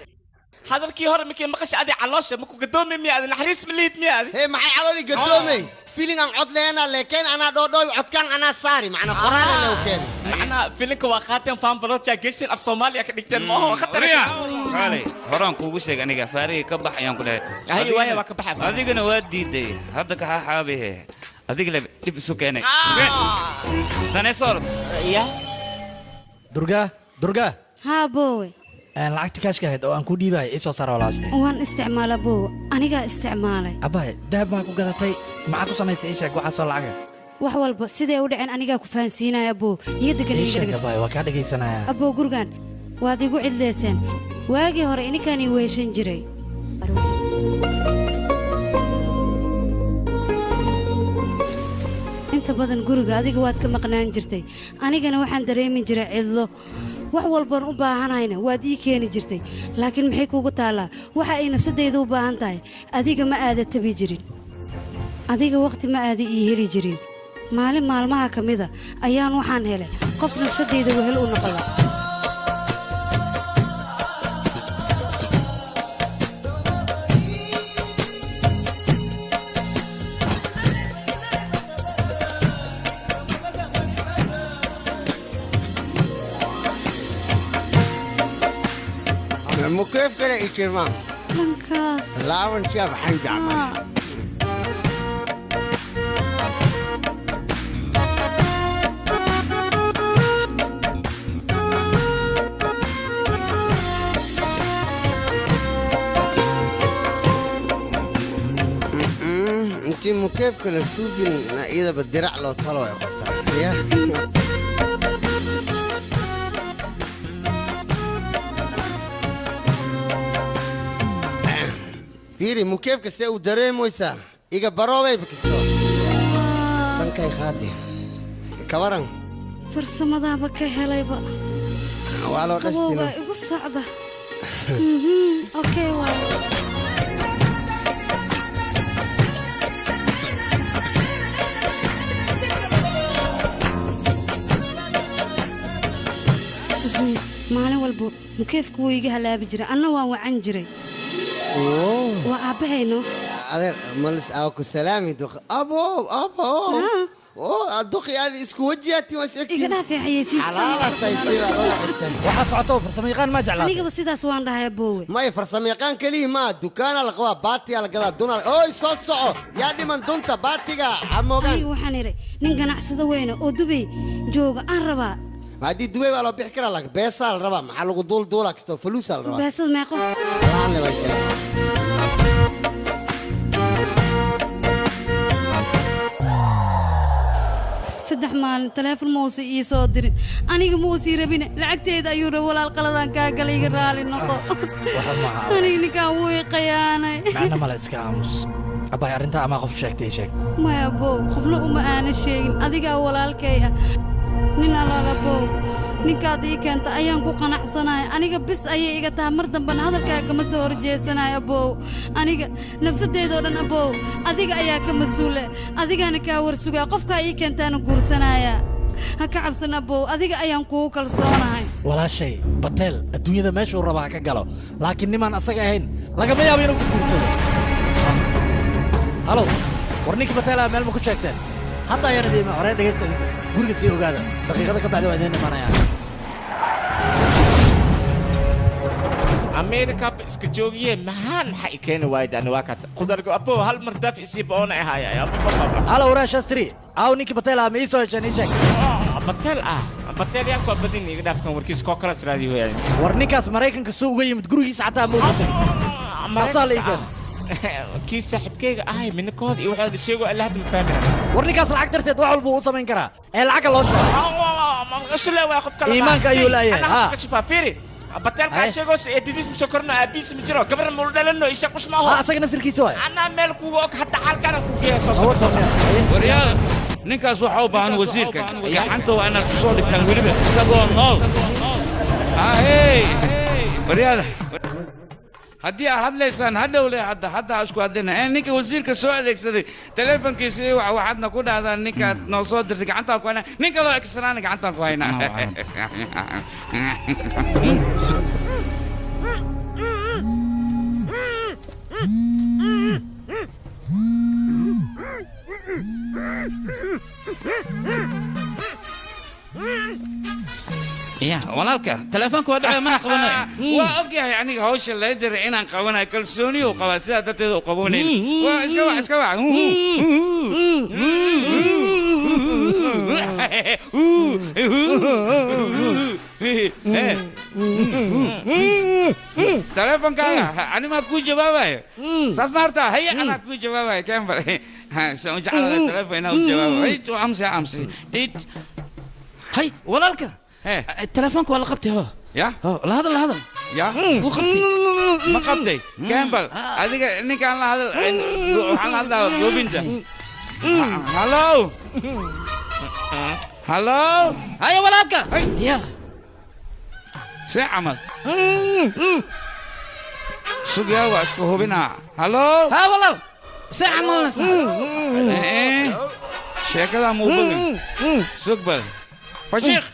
Hadalkii hore markii maqashay adi caloosha maku gadoomay miya adi naxariis ma liid miya adi hee maxay calooli gadoomay filin aan cod leena leekeen anaa dhoodhooy codkaan anaa saari macnaa qoraala loo keenay macnaa filinka waa qaateen faan baloja geeshin af Soomaaliya ka dhigteen ma oo khatar Kaalay, horaan kuugu sheeg aniga faariga ka bax ayaan ku dhahay. Ay, waaya, waa ka baxay. Adigana waa diiday. Hadda ka xaabihe. Adiga le dib isu keenay. Daneesor. Ya. Durga, Durga. Haa boowe. Lacagta kaashka ahayd oo aan ku dhiibahay ii soo saar walaashay. Waan isticmaalaa boowe, anigaa isticmaalay. Abaay, dahab maa ku gadatay? Maxaa ku samaysay ii sheeg waxaasoo lacaga? Wax walba siday u dhaceen anigaa ku fahansiinaya aboo. Iyo degan Ii sheeg abaay, waa kaa dhagaysanayaa. Aboo gurigan waad igu cidleyseen. Waagii hore ininkaan ii weeshan jiray. Inta badan guriga adiga waad ka maqnaan jirtay. Anigana waxaan dareemi jiray cidlo. Wax walbaan u baahanayna waad ii keeni jirtay. Laakiin maxay kuugu taallaa? Waxa ay nafsadayda u baahan tahay adiga ma aada tabi jirin. Adiga waqti ma aada ii heli jirin. Maalin maalmaha ka mida ayaan waxaan helay qof nafsadayda wehel u noqda. مكيف كده إيشيمان Dhankaas. laaban shaab xanjac intii mukeefka la suubin iyadaba dirac loo talo ay qabtaa ya fiiri mukeefka see u dareemoysaa iga baroobay bakisto sankay qaadi kawaran Farsamadaaba ka helayba. waa loo dhashtina Qabowgaa igu socda. Okay waay. Maalin walba mukeefku wuu iga halaabi jiray anna waan wacan jiray. Waa aabbahayno. Adeer malis aa ku salaami duq abo abo oo duqi aad isku wajiyaati waa isku Iga dhaaf xayeysiinta. Xalaala tahay sida loo xirtay. Waxaa socota oo farsamo yaqaan ma jeclaatay. Anigaba sidaas waan dhahay aboowe. May farsamo yaqaan kaliya ma dukaana la qabaa baatiga la gadaa dunar ooy soo soco yaa dhiman dunta baatiga amoogan. Aniga waxaan iray nin ganacsado weyn oo Dubay jooga aan rabaa. Haddii Dubay waa loo bixi karaa laakiin beesaa la rabaa maxaa lagu duulduulaa kastoo fuluusaa la rabaa. Beesad meeqo? Waxaan le waa sheegay. Saddex maalin taleefon ma uusan ii soo dirin. Aniga ma uusii rabine lacagteeda ayuu rabay walaal qaladaan kaa galay iga raali noqo. Waxa maaha. Aniga ninkaan wuu i qayaanay. Macna male iska aamus. Abaay arrintaa amaa qof sheegtay ii sheeg. Maya bow, qofna uma aana sheegin. Adigaa walaalkay ah. Nin alaala bow. Ninkaad ii keenta ayaan ku qanacsanahay. Aniga bis ayay iga tahay mar dambana hadalkaa kama soo horjeesanayo abow. Aniga nafsadeydoo dhan abow. Adiga ayaa ka mas-uule. Adigaana kaa warsugaa. Qofkaa ii keentaana guursanaya. Ha ka cabsan abow. Adiga ayaan kugu kalsoonahay. Walaashay, Bateel adduunyada meesha uu rabaa ha ka galo. Laakiin nimaan asaga ahayn lagama yaabo inuu ku guursado. Halow, war ninkii Bateel ah meel ma ku sheegteen? Hadda ayaan idin imaan, horey dhegaysta idinka. Guriga sii ogaada. Daqiiqada ka bacdi waa idiin imaanayaan. Amerika iska joogiye maxaan maxaa i keeni waayda ani waa kata qudarka abo hal mar daaf isii boona ahaya. Halow, waraa Shastri. Aaw ninkii Bateel ah ma ii soo hesheen ii sheeg. Bateel ah bateel yaa kuwa badin iga dhaafkan warkiis koo kala sraadi hooyaan. War ninkaas Maraykanka soo uga yimid gurigiisa xataa ma uusan tagin. Asaa la ii keenay. Kii saaxiibkayga ahay minakooda iyo waxooda sheego alla hadda ma fahmina. War ninkaas lacag darteed wax walba wuu u samayn karaa. Ee lacagga loo sheego. Isla waa qof kale. Iimaanka ayuu laayahay, Ana ha. ka shifaa fiiri. Batelka sheego eedadiis ma soo korno aabiis ma jiro gabarna ma dhalano isha qusma aho. Ha asaga nafsirkiisa waay. Anaa meel kugu og hatta halkaan ku geeyo soo socdo. Waryaal, ninkaas waxaa u baahan wasiirka gacanta waa inaad ku soo dhigtaan weliba isagoo nool. Ahey, waryaal, haddii aad hadlaysaan hadhow le hadda hadda ha isku hadlina ee ninka wasiirka soo adeegsaday taleefankiisa iyo waxaadna ku dhahdaan ninkaad noo soo dirtay gacantaan ku haynaa ninka loo egsanaana gacantaan ku haynaa. Ya walaalka telefoonka waa dhacay mana qabanayo. Waa ogyahay aniga hawsha laga diray inaan qabanayo, kalsooni uu qabaa, sidaa darteed uu qabanayn. Waa iska wac, iska wac. Teleefonkaaga ani maa kuu jawaabayo? Saas ma hartaa? Haye, anaa kuu jawaabayo. Kembal saan u jeclahay teleefon inaa u jawaabo. Hay, tu amsi amsi dhid. Hay walaalka, telefoonka waa la qabtay. Ho ya, ho, la hadal, la hadal. Ya, wuu qabtay. Ma qabtay? Campbell, adiga ninkaan la hadal. Waxaan la hadlaa goobinta. Hallo, hallo. Haya walaalka. Ya, see camal sugyaa, waa isku hubinaa. Hallo. Ha walaal, see camalna. Sheekadaa muu bogin? Sug bal fashiikh.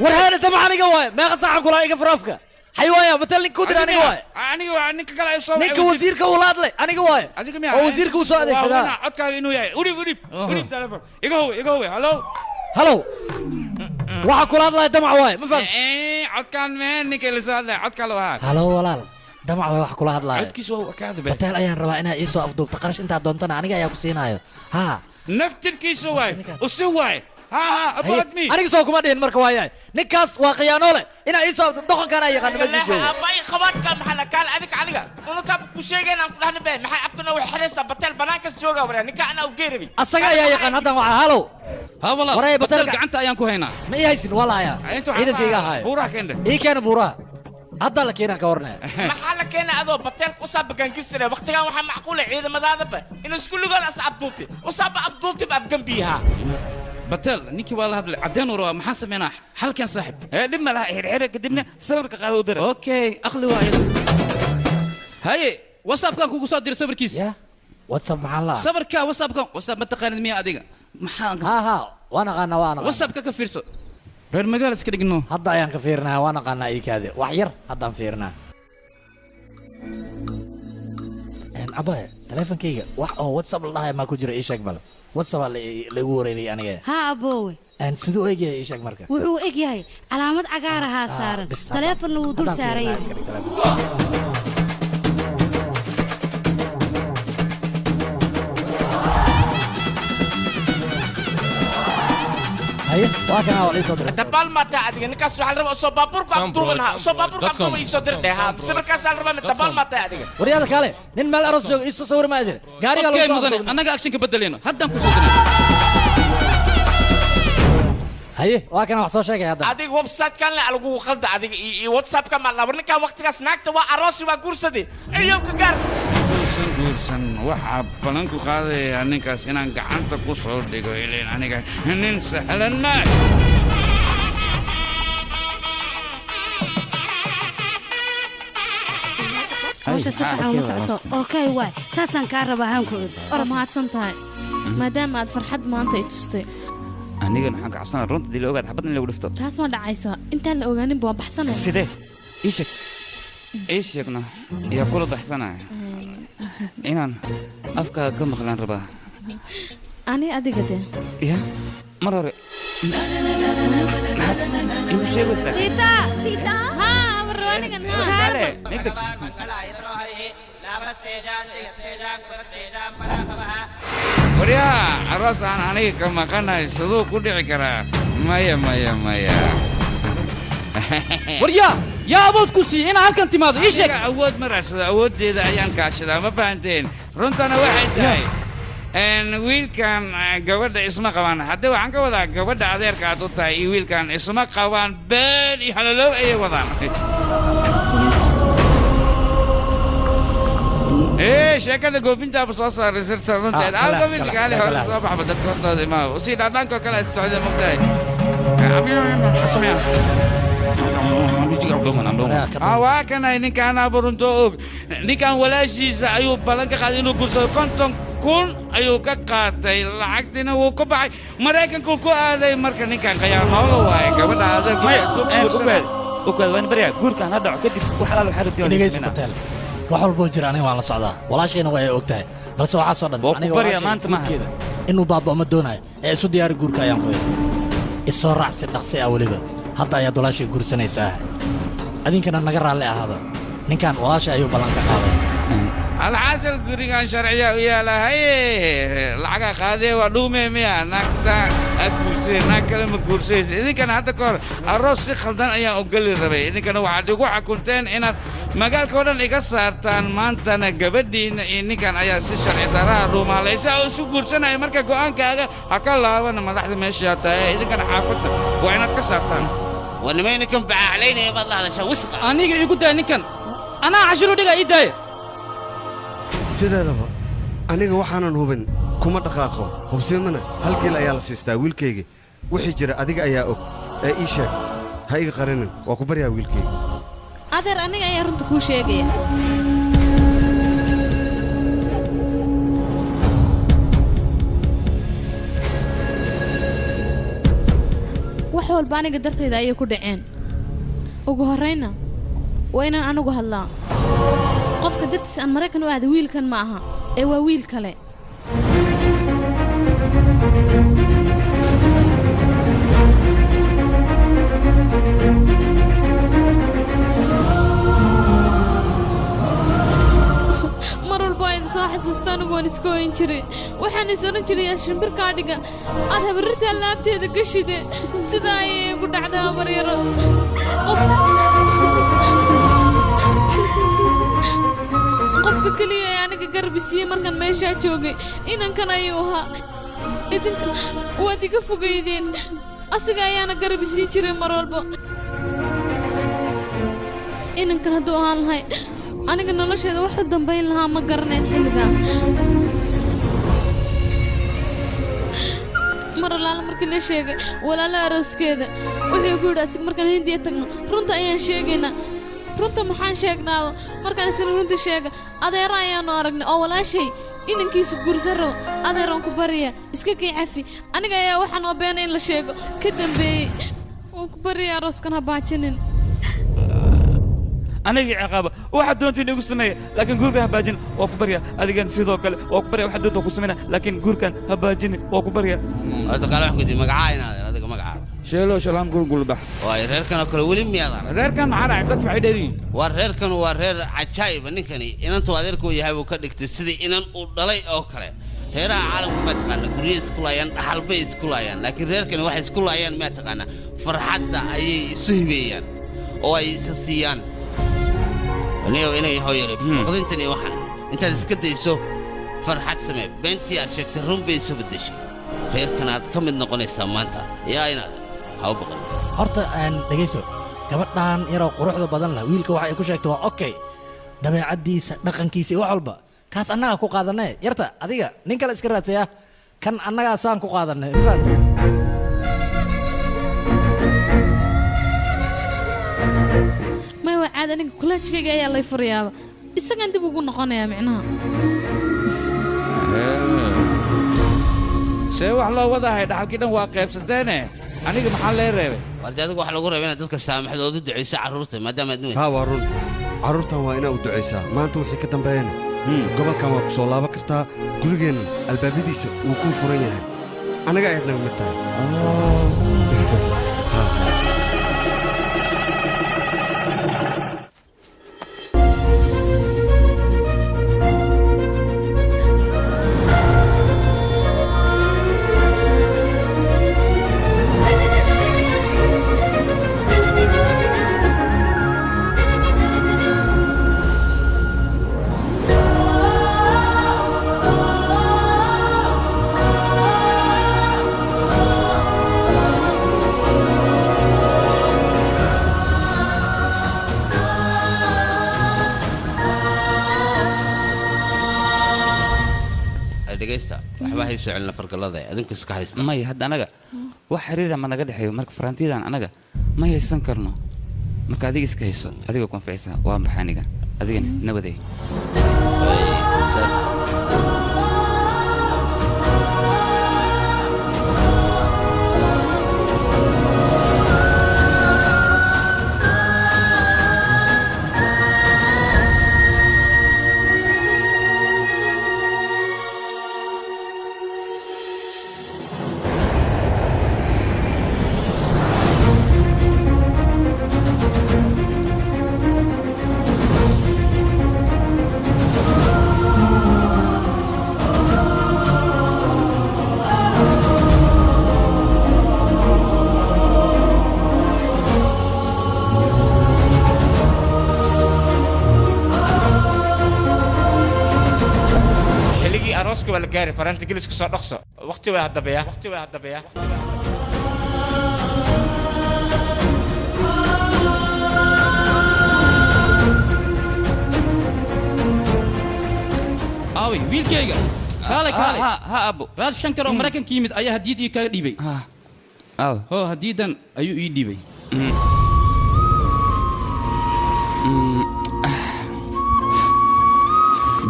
War heena damac aniga waaye. Meeqa saacan kulaa iga faraafka xayawaaya batel ninka ku dira aniga waaye. Aniga waa ninka kale ay soo ninka wasiirka uu la hadlay aniga waaye. Adiga miyaa? Oo wasiirka uu soo adeegsadaa. Waa codkaaga inuu yahay. Udhib, udhib, udhib telefoon. Iga hubi, iga hubi. Hallo. Halow, waxaa kula hadlaya damac waaye, ma fahamtid? Codkaan mehen ninka la soo hadlaya codka loo ahaa. Halow walaal, damac waay wax kula hadlaayo. Codkiisa waa u ekaada be. Bateel ayaan rabaa inaa ii soo afduubto. Qarash intaa doontana aniga ayaa ku siinaayo. Haa. Naftirkiisa waay usi waay. Ha ha, about me. Aniga soo kuma dhihin marka waayahay. Ninkaas waa khiyaanoole inaa ii soo afduubto. Doqonkaan aa yaqaana meesha joogo. Aabay khabaadka maxaa la kaal adiga aniga unukaa ku sheegeen aan ku dhahna be maxay afkana wax xiraysaa? Batel banaankas jooga waraa ninka anaa u geerabi. Asaga ayaa yaqaan haddan waxaa. Halow. Ha walaal. Waraya batel batelka. Gacanta ayaan ku haynaa. Ma ii haysin walaaya? Ciidankayga ahaayo. Buuraha keende. Ii keena buuraha haddaa la keenaan ka waranaya. Maxaa la keenay adoo batelka usaaba gangistare? Waqtigan waxaa macquula ciidamadaadaba inuu iskulligood as afduubtay, usaaba afduubtayba afgambiyaha. Batel ninkii waa la hadlay, caddeen uu rabaa. Maxaan sameynaa xalkan saaxib? Dhib ma laha, xirxira kadibna sawirka qaado u dira. Okay, aqli waa iyada. Haye, whatsappkan kugu soo diray sawirkiis. WhatsApp maxaa la? Sawirka whatsappkan. WhatsApp ma taqaanid miya adiga? Maxaa? Ha ha, waan aqaanaa, waan aqaanaa. WhatsAppka ka fiirso, reer magaala iska dhigno. Hadda ayaan ka fiirinaa. Waan aqaanaa, ii kaade wax yar, haddaan fiirinaa. Abaya, teleefonkayga wax oo WhatsApp la dhahay maa ku jira? Ii sheeg bal. WhatsApp aa laigu wareeriyay aniga. Haa aboowe. Siduu egyahay ii sheeg marka. Wuxuu eg yahay calaamad cagaar ahaa saaran. Bis hadda. Taleefonna wuu dul Haddaan saaran fiirinaa, yahay. Iska dhig telefoon. Haye, waa kana, waa la ii soo diray. Dabaal maataa adiga? Ninkaas waxaa la rabaa usoo baabuurku afduuban ha usoo baabuurku afduuban ii soo dir dheh. Ha, sawirkaasaa la rabaa. Dabaal maataa adiga? Waryaada kaale, nin meel aroos jooga ii soo sawir ma idin gaariga Okay lagu soo mudane, afduubnay. annaga actionka bedeleyno, haddaan ku soo dirnay. Haye, waa kana, wax soo sheegay hadda. Adiga website-kan le lagugu qalda adiga iyo WhatsApp-ka ma laba. Ninkan waqtigaas naagta waa aroosi, waa guursaday iyo ka gaar. Guursan, guursan. Waxaa balan ku qaadayaa ninkaas inaan gacanta ku soo dhigo, ileen aniga nin sahlan maa. Hawsha si fiican uma socoto. Okay waay, saasaan kaa rabaa haan ku iri. Waa mahadsan tahay maadaama aad farxad maanta i tustay. Anigana waxaan ka cabsanaa runta dii la ogaad xabad in lagu dhifto. Taas ma dhacayso, intaan la ogaaninba waan baxsanaya. Sidee? Ii sheeg, ii sheegna yaa kula baxsanaya? Inaan afkaaga ka maqlaan rabaa. Ani adiga dee. Ya, mar hore maxaad igu sheegaysaa? Sita, Sita, haa abarwaanigan haa. Kale migdag. Waryaa, aroos aan aniga ka maqanahay siduu ku dhici karaa? Maya, maya, maya. Waryaa, yaa awood ku siiya inaa halkan timaado? Ii sheeg. Aniga awood ma raadsado, awooddeeda ayaan kaashadaa, ma fahanteen? Runtana waxay tahay wiilkan gabadha isma qabaan. Haddii waxaan ka wadaa gabadha adeerka aad u tahay iyo wiilkan isma qabaan, been iyo halaloob ayay wadaan. Ee sheekada goofintaaba soo saaray sirta runteed. Ah, aa kala, goobinta kala, kaale hore kala. Soo baxba dadka hortooda imaa usii dhaadhaankoo kale aad socda mogtahay. Waa kanay ninkaan aburunto og. Ninkan walaashiisa ayuu ballan ka qaaday inuu guursado. 50,000 ayuu ka qaatay, lacagtiina wuu ku baxay, Maraykankuu ku aaday. Marka ninkan khiyaanoolo waaye, gabadha adeerku Maya, soo guursana. ukaad ukaad, waan baryaa guurkaan ha dhaco kadib wax alaal waxaa rabtiin. Dhegeysa batel, wax walboo jira aniga waan la socdaa, walaashayna waa ay og tahay, balse waxaasoo dhan Waa ku aniga baryaa walaashay maanta maaha. guurkeeda Inuu baaba'o ma doonayo ee isu diyaari guurka ayaan ku idhi. Isoo raac si dhaqsi ah weliba. Hadda ayaad walaashay guursanaysaa. Adinkana naga raalli ahaada. Ninkan walaashay ayuu ballan ka qaaday. Alxasil gurigan sharciya u yaala haye lacaga qaadee waa dhuume miya naagta aad guursay naag kale ma guursaysa idinkana hadda ka hor aroos si khaldan ayaan u geli rabay idinkana waxaad igu xakunteen inaad magaalka oo dhan iga saartaan maantana gabadhiina iyo ninkan ayaa si sharci daraa dhuumaalaysa oo isu guursanaya marka go'aankaaga ha ka laabana madaxda meesha tahay idinkana xaafadda waa inaad ka saartaan. War nimay ninkan bacaaclaynaya baad la hadashaa wisqa. Aniga igu daaya ninkan, anaa cashiru dhiga ii daaya. Sideedaba aniga waxaanan hubin kuma dhaqaaqo, hubsimana hal geel ayaa la siistaa wiilkayga. Wixii jira adiga ayaa og ee ii sheeg, ha iga qarinin, waa ku baryaa wiilkayga. Adeer, aniga ayaa runta kuu sheegaya. Wax walba aniga dartayda ayay ku dhaceen. Ugu horrayna waa inaan anigu hadlaa. Qofka dartiis aan Maraykan u aaday wiilkan ma aha ee waa wiil kale. Mar walba waa idin soo xasuusta, anigu waan iska oyn jiray. Waxaan is odhan jiray yaa shimbirkaa dhiga aad habarirtaa laabteeda gashide. Sidaa ayay igu dhacdaa baryaro. Qofka keliya ee aniga garab isiiyey markaan meeshaa joogay inankan ayuu ahaa. Idinka waad iga fogaydeen, asiga ayaana garab isiin jiray mar walba. Inankan hadduu ahaan lahay aniga nolosheeda wax u dambayn lahaa ma garanayn xilligaa. Mar allaala markii la sheegay walaala arooskeeda wuxuu igu yidhi asiga markaan Hindiya tagno runta ayaan sheegaynaa. Runta maxaan sheegnaaba? Markaan isla runta sheega adeero ayaanu aragnay oo walaashay inankiisu guursan rabo. Adeeraan ku barya iska kay cafi, aniga ayaa waxaan oo beena in la sheego ka dambeeyey. Waan ku barya arooskan ha baajinin. Anigii ciqaaba waxaad doontiin igu sameeya, laakiin guurkan ha baajin, waa ku barya. Adigan sidoo kale waa ku barya, waxaad doonta ku sameyna, laakiin guurkan ha baajinin, waa ku barya. Horta kaale wax kudi magacaa inaad adiga magacaa. Sheelo shalaam gulgulbax. Waay reerkan oo kale weli miyaad arag? Reerkan maxaa dhacay? Dadku waxay dheeriyiin. Waa reerkan, waa reer cajaa'iba. Ninkani inantu adeerkuu yahay buu ka dhigtay sidii inan uu dhalay oo kale. Reeraha caalamka ma taqaana guryo isku laayaan, dhaxalbay isku laayaan, laakiin reerkani waxay isku laayaan ma taqaana farxadda ayay isu hibeeyaan oo ay isa siiyaan. Niyow inay hooyare baqdintan iyo waxaan intaad iska dayso farxad samee. Beentii aad sheegtay run bay isu beddeshay. Reerkan aad ka mid noqonaysaa maanta yaa inaad ha u baqan. Horta aan dhegayso, gabadhan yaroo quruxda badan leh wiilka waxa ay ku sheegtay waa okay, dabeecaddiisa, dhaqankiisa iyo wax walba kaas annagaa ku qaadanay. Yarta adiga nin kale iska raadsaya, kan annagaa saan ku qaadanay insaan. May waa caadi, aniga kulaajkayga ayaa lay furayaaba, isagaan dib ugu noqonayaa micnaha. See wax loo wadahay? Dhaxalkii dhan waa qaybsateene, aniga maxaa lee reebay? Warde adiga waxaa lagu reebay inaad dadka saamaxdo ood u ducayso carruurta maadaama aad Haa, waa run, carruurtan waa inaa u ducaysaa. Maanta wixii ka dambeeyana gobolkan waa ku soo laaban kartaa, gurigeenna albaabadiisa wuu kuu furan yahay, annaga ayaad naga mid tahay. Dhegaysta, waxba hayso celina fargallada adinku iska haysta. Maya, hadda anaga wax xiriira ma naga dhexeeyo, marka farantiyadan anaga ma haysan karno. Marka adiga iska hayso, adiga ku anficaysa. Waa maxay aniga adigana nabaday. gaari faraanta geliska soo dhaqso waqti way haddaba ya waqti way haddaba ya. Aaway wiilkayga, kaalay kaalay. Ha abo. Raad Shankar oo Maraykanka yimid ayaa hadiyad ii kaga dhiibay. Ho, hadiyadan ayuu ii dhiibay.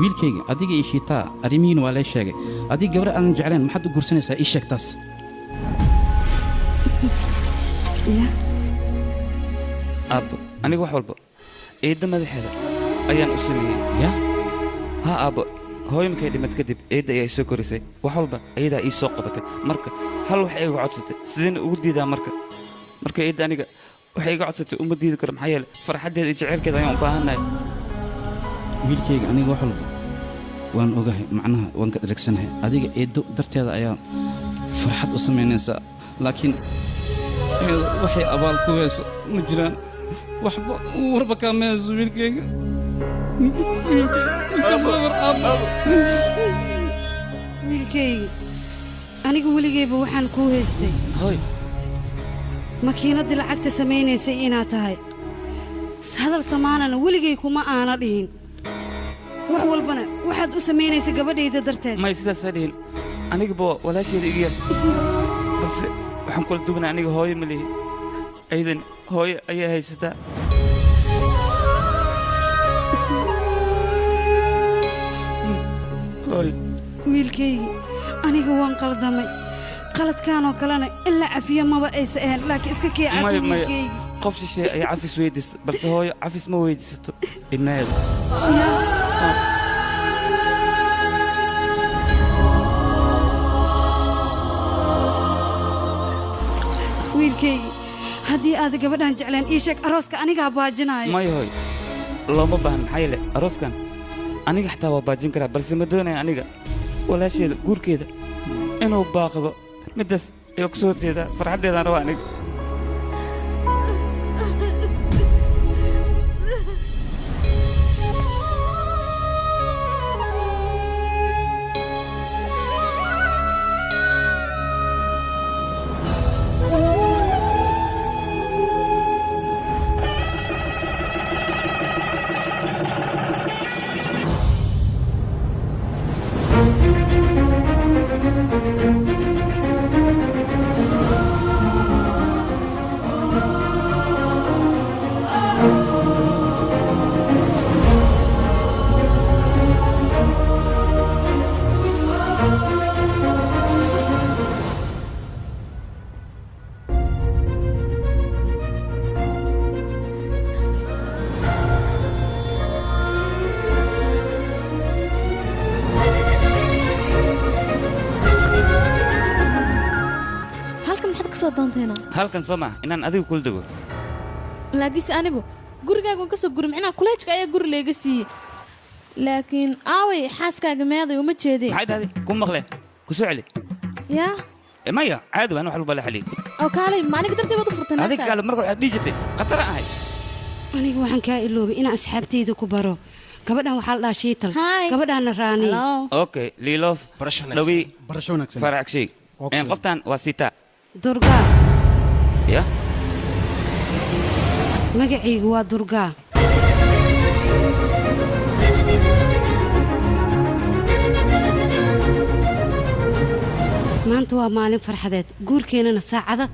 Wiilkayga, adiga ii shiitaa arrimihiin waa lee sheegay. Adiga gabar aadan jeclayn maxaad u guursanaysaa? Ii sheeg taas. Aabbo, aniga wax walba eedda madaxeeda ayaan u sameeyey. Ya ha aabbo, hooyamkay dhimad kadib eedda ayaa i soo korisay, wax walba ayadaa ii soo qabatay. Marka hal wax iga codsatay, sideen ugu diidaa? Marka eedda aniga waxay iga codsatay uma diidi karo, maxaa yeelay farxaddeeda iyo jaceylkeeda ayaan u baahannahay. Wiilkayga, aniga wax walba waan ogahay, macnaha waan ka dharagsanahay. Adiga eeddo darteeda ayaa farxad u samaynaysaa, laakiin eedo waxay abaal ku hayso ma jiraan. Waxba warba kaama hayso wiilkayga. Wiilkayga, iska sabar aabbo. Wiilkayga, anigu weligayba waxaan kuu haystay hoy makiinaddii lacagta samaynaysay inaad tahay. Hadal samaanana weligay kuma aana dhihin. Wax walbana waxaad u samaynaysa gabadhayda darteed. May, sidaasaa dhihin. Anigaba walaasheeda iga yar, balse waxaan kula duwanaa aniga hooyo ma lihi, aydan hooyo ayaa haysataa. Hooy. Wiilkaygi, aniga waan qaldamay. Qaladkaanoo kalena in la cafiyo maba aysa ahayn, laakiin iska kee cafi maya maya. Wiilkaygi. Qof shisheeye ayaa cafis weydiista, balse hooyo cafis ma weydiisato ilmaheeda. Wiilkaygi, haddii aad gabadhan jecleen ii sheeg, arooska anigaa baajinaayo. Maya hooy, looma baahna, maxaa yeelay arooskan aniga xataa waa baajin karaa, balse ma doonaya aniga walaasheeda guurkeeda inuu baaqdo. Middaas ayaa ku soo horjeedaa, farxaddeedaan rabaa aniga. Halkan maxaad ka soo doonteena? Halkan soo maha inaan adiga kula dego. Laakiinse anigu gurigaaga waan ka soo guri, micnaha kuleejka ayaa guri layga siiyey, laakiin aaway xaaskaaga? Meeday? Uma jeedee. Maxay dhahday? Ku maqle, ku soo celi. Yaa? E, maya, caadi waan wax walba la xaliyey. Oo kaalay, ma aniga darteed baad u furtay adiga naagta? Kaale, marka waxaad dhihi jirtay khatar aan ahay. Aniga waxaan kaa iloobay inaan asxaabtayda ku baro. Gabadhan waxaa la dhahaa Shiital, gabadhaana Raani. Okay, liiloof dhawi. Barasho wanaagsan. Farax sheeg. Waa ku Qoftan waa Sitaa. Durgaa. Ya. Magacaygu waa Durgaa. Maanta waa maalin farxadeed, guurkeennana saacada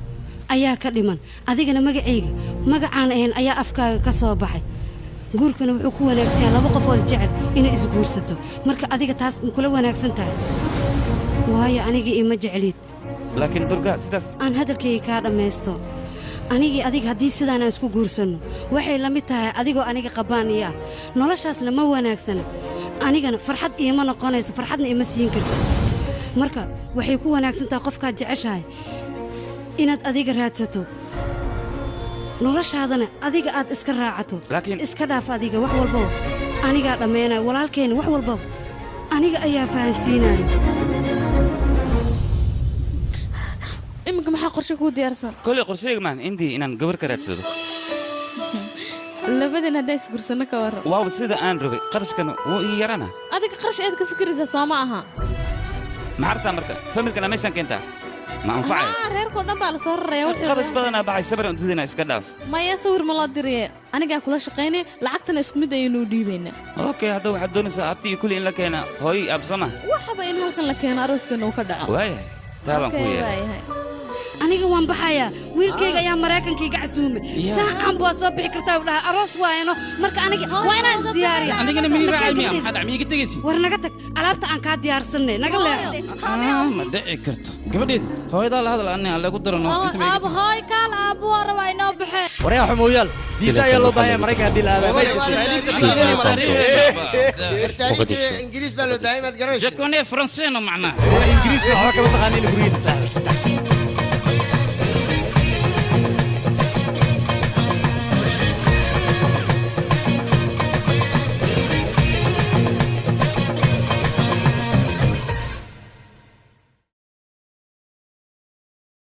ayaa ka dhiman. Adigana magacayga magacaan ahayn ayaa afkaaga ka soo baxay. Guurkana wuxuu ku wanaagsan yahay laba qof oo isjecel inay isguursato. Marka adiga taas ma kula wanaagsan tahay? Waayo anigii ima jeclid. Laakiin Durga, sidaas Aan hadalkayga kaa dhammaysto. Anigii adiga haddii sidaan aan isku guursanno, waxay la mid tahay adigoo aniga qabaan iyo ah. Noloshaasna ma wanaagsana, anigana farxad iima noqonayso, farxadna ima siin kartid. Marka waxay ku wanaagsan tahay qofkaad jeceshahay inaad adiga raadsato, noloshaadana adiga aad iska raacato. Laakiin Iska dhaaf adiga wax walbaba, anigaa dhammaynaya. Walaalkeena wax walbaba aniga ayaa fahansiinaya. Iminka maxaa qorshe kuu diyaarsan? Koley qorsheyga maahan indii inaan gabar ka raadsado. Labadan haddaan isgursano ka warran? Waaba sida aan rabay, qarashkana wuu ii yarana. Adiga qarash aad ka fikiraysaa soo ma aha? Maxaa rabtaa marka? Familkana meeshaan keentaa ma anfacayo. Haa, reerkoo dhan baa la soo raraya wuxuu. Qarash badanaa baxay, sabiran dudina iska dhaaf. Maya, sawir ma loo diraye, anigaa kula shaqaynay, lacagtana isku mid ayaynu u dhiibaynaa. Okay, hadda waxaad doonaysaa abti iyo kulli in la keena, hooyo iyo aab, soo ma? Waxaba in halkan la keeno, arooskeena uu ka dhaco. Waayahay, taadaan ku Okay, yeelay. Waayahay. Aniga waan baxayaa, wiilkayga ayaa Maraykanka iga casuumay. Saacan baa soo bixi kartaa u dhahay, aroos waayano, marka aniga waa inaan isdiyaariya. Anigana mini raacay miya? Maxaa dhac, miiga tegaysi? War naga tag, alaabta aan kaa diyaarsanay naga leexo. Ah, ma dhici karto, gabadheedi hooyadaa la hadal, ani aan lagu darano inta ma iga. Aabo, hooy, kaal, aabo waa rabaa inoo baxee. Waryaa xumooyaal, visa ayaa loo baahan yahay Maraykan haddii la aadayo. Ingiriis baa loo baahan, maad garanaysa. Je connais français, no macnaa. Ingiriiska waxba kama taqaanin gurigiina, saaxiib.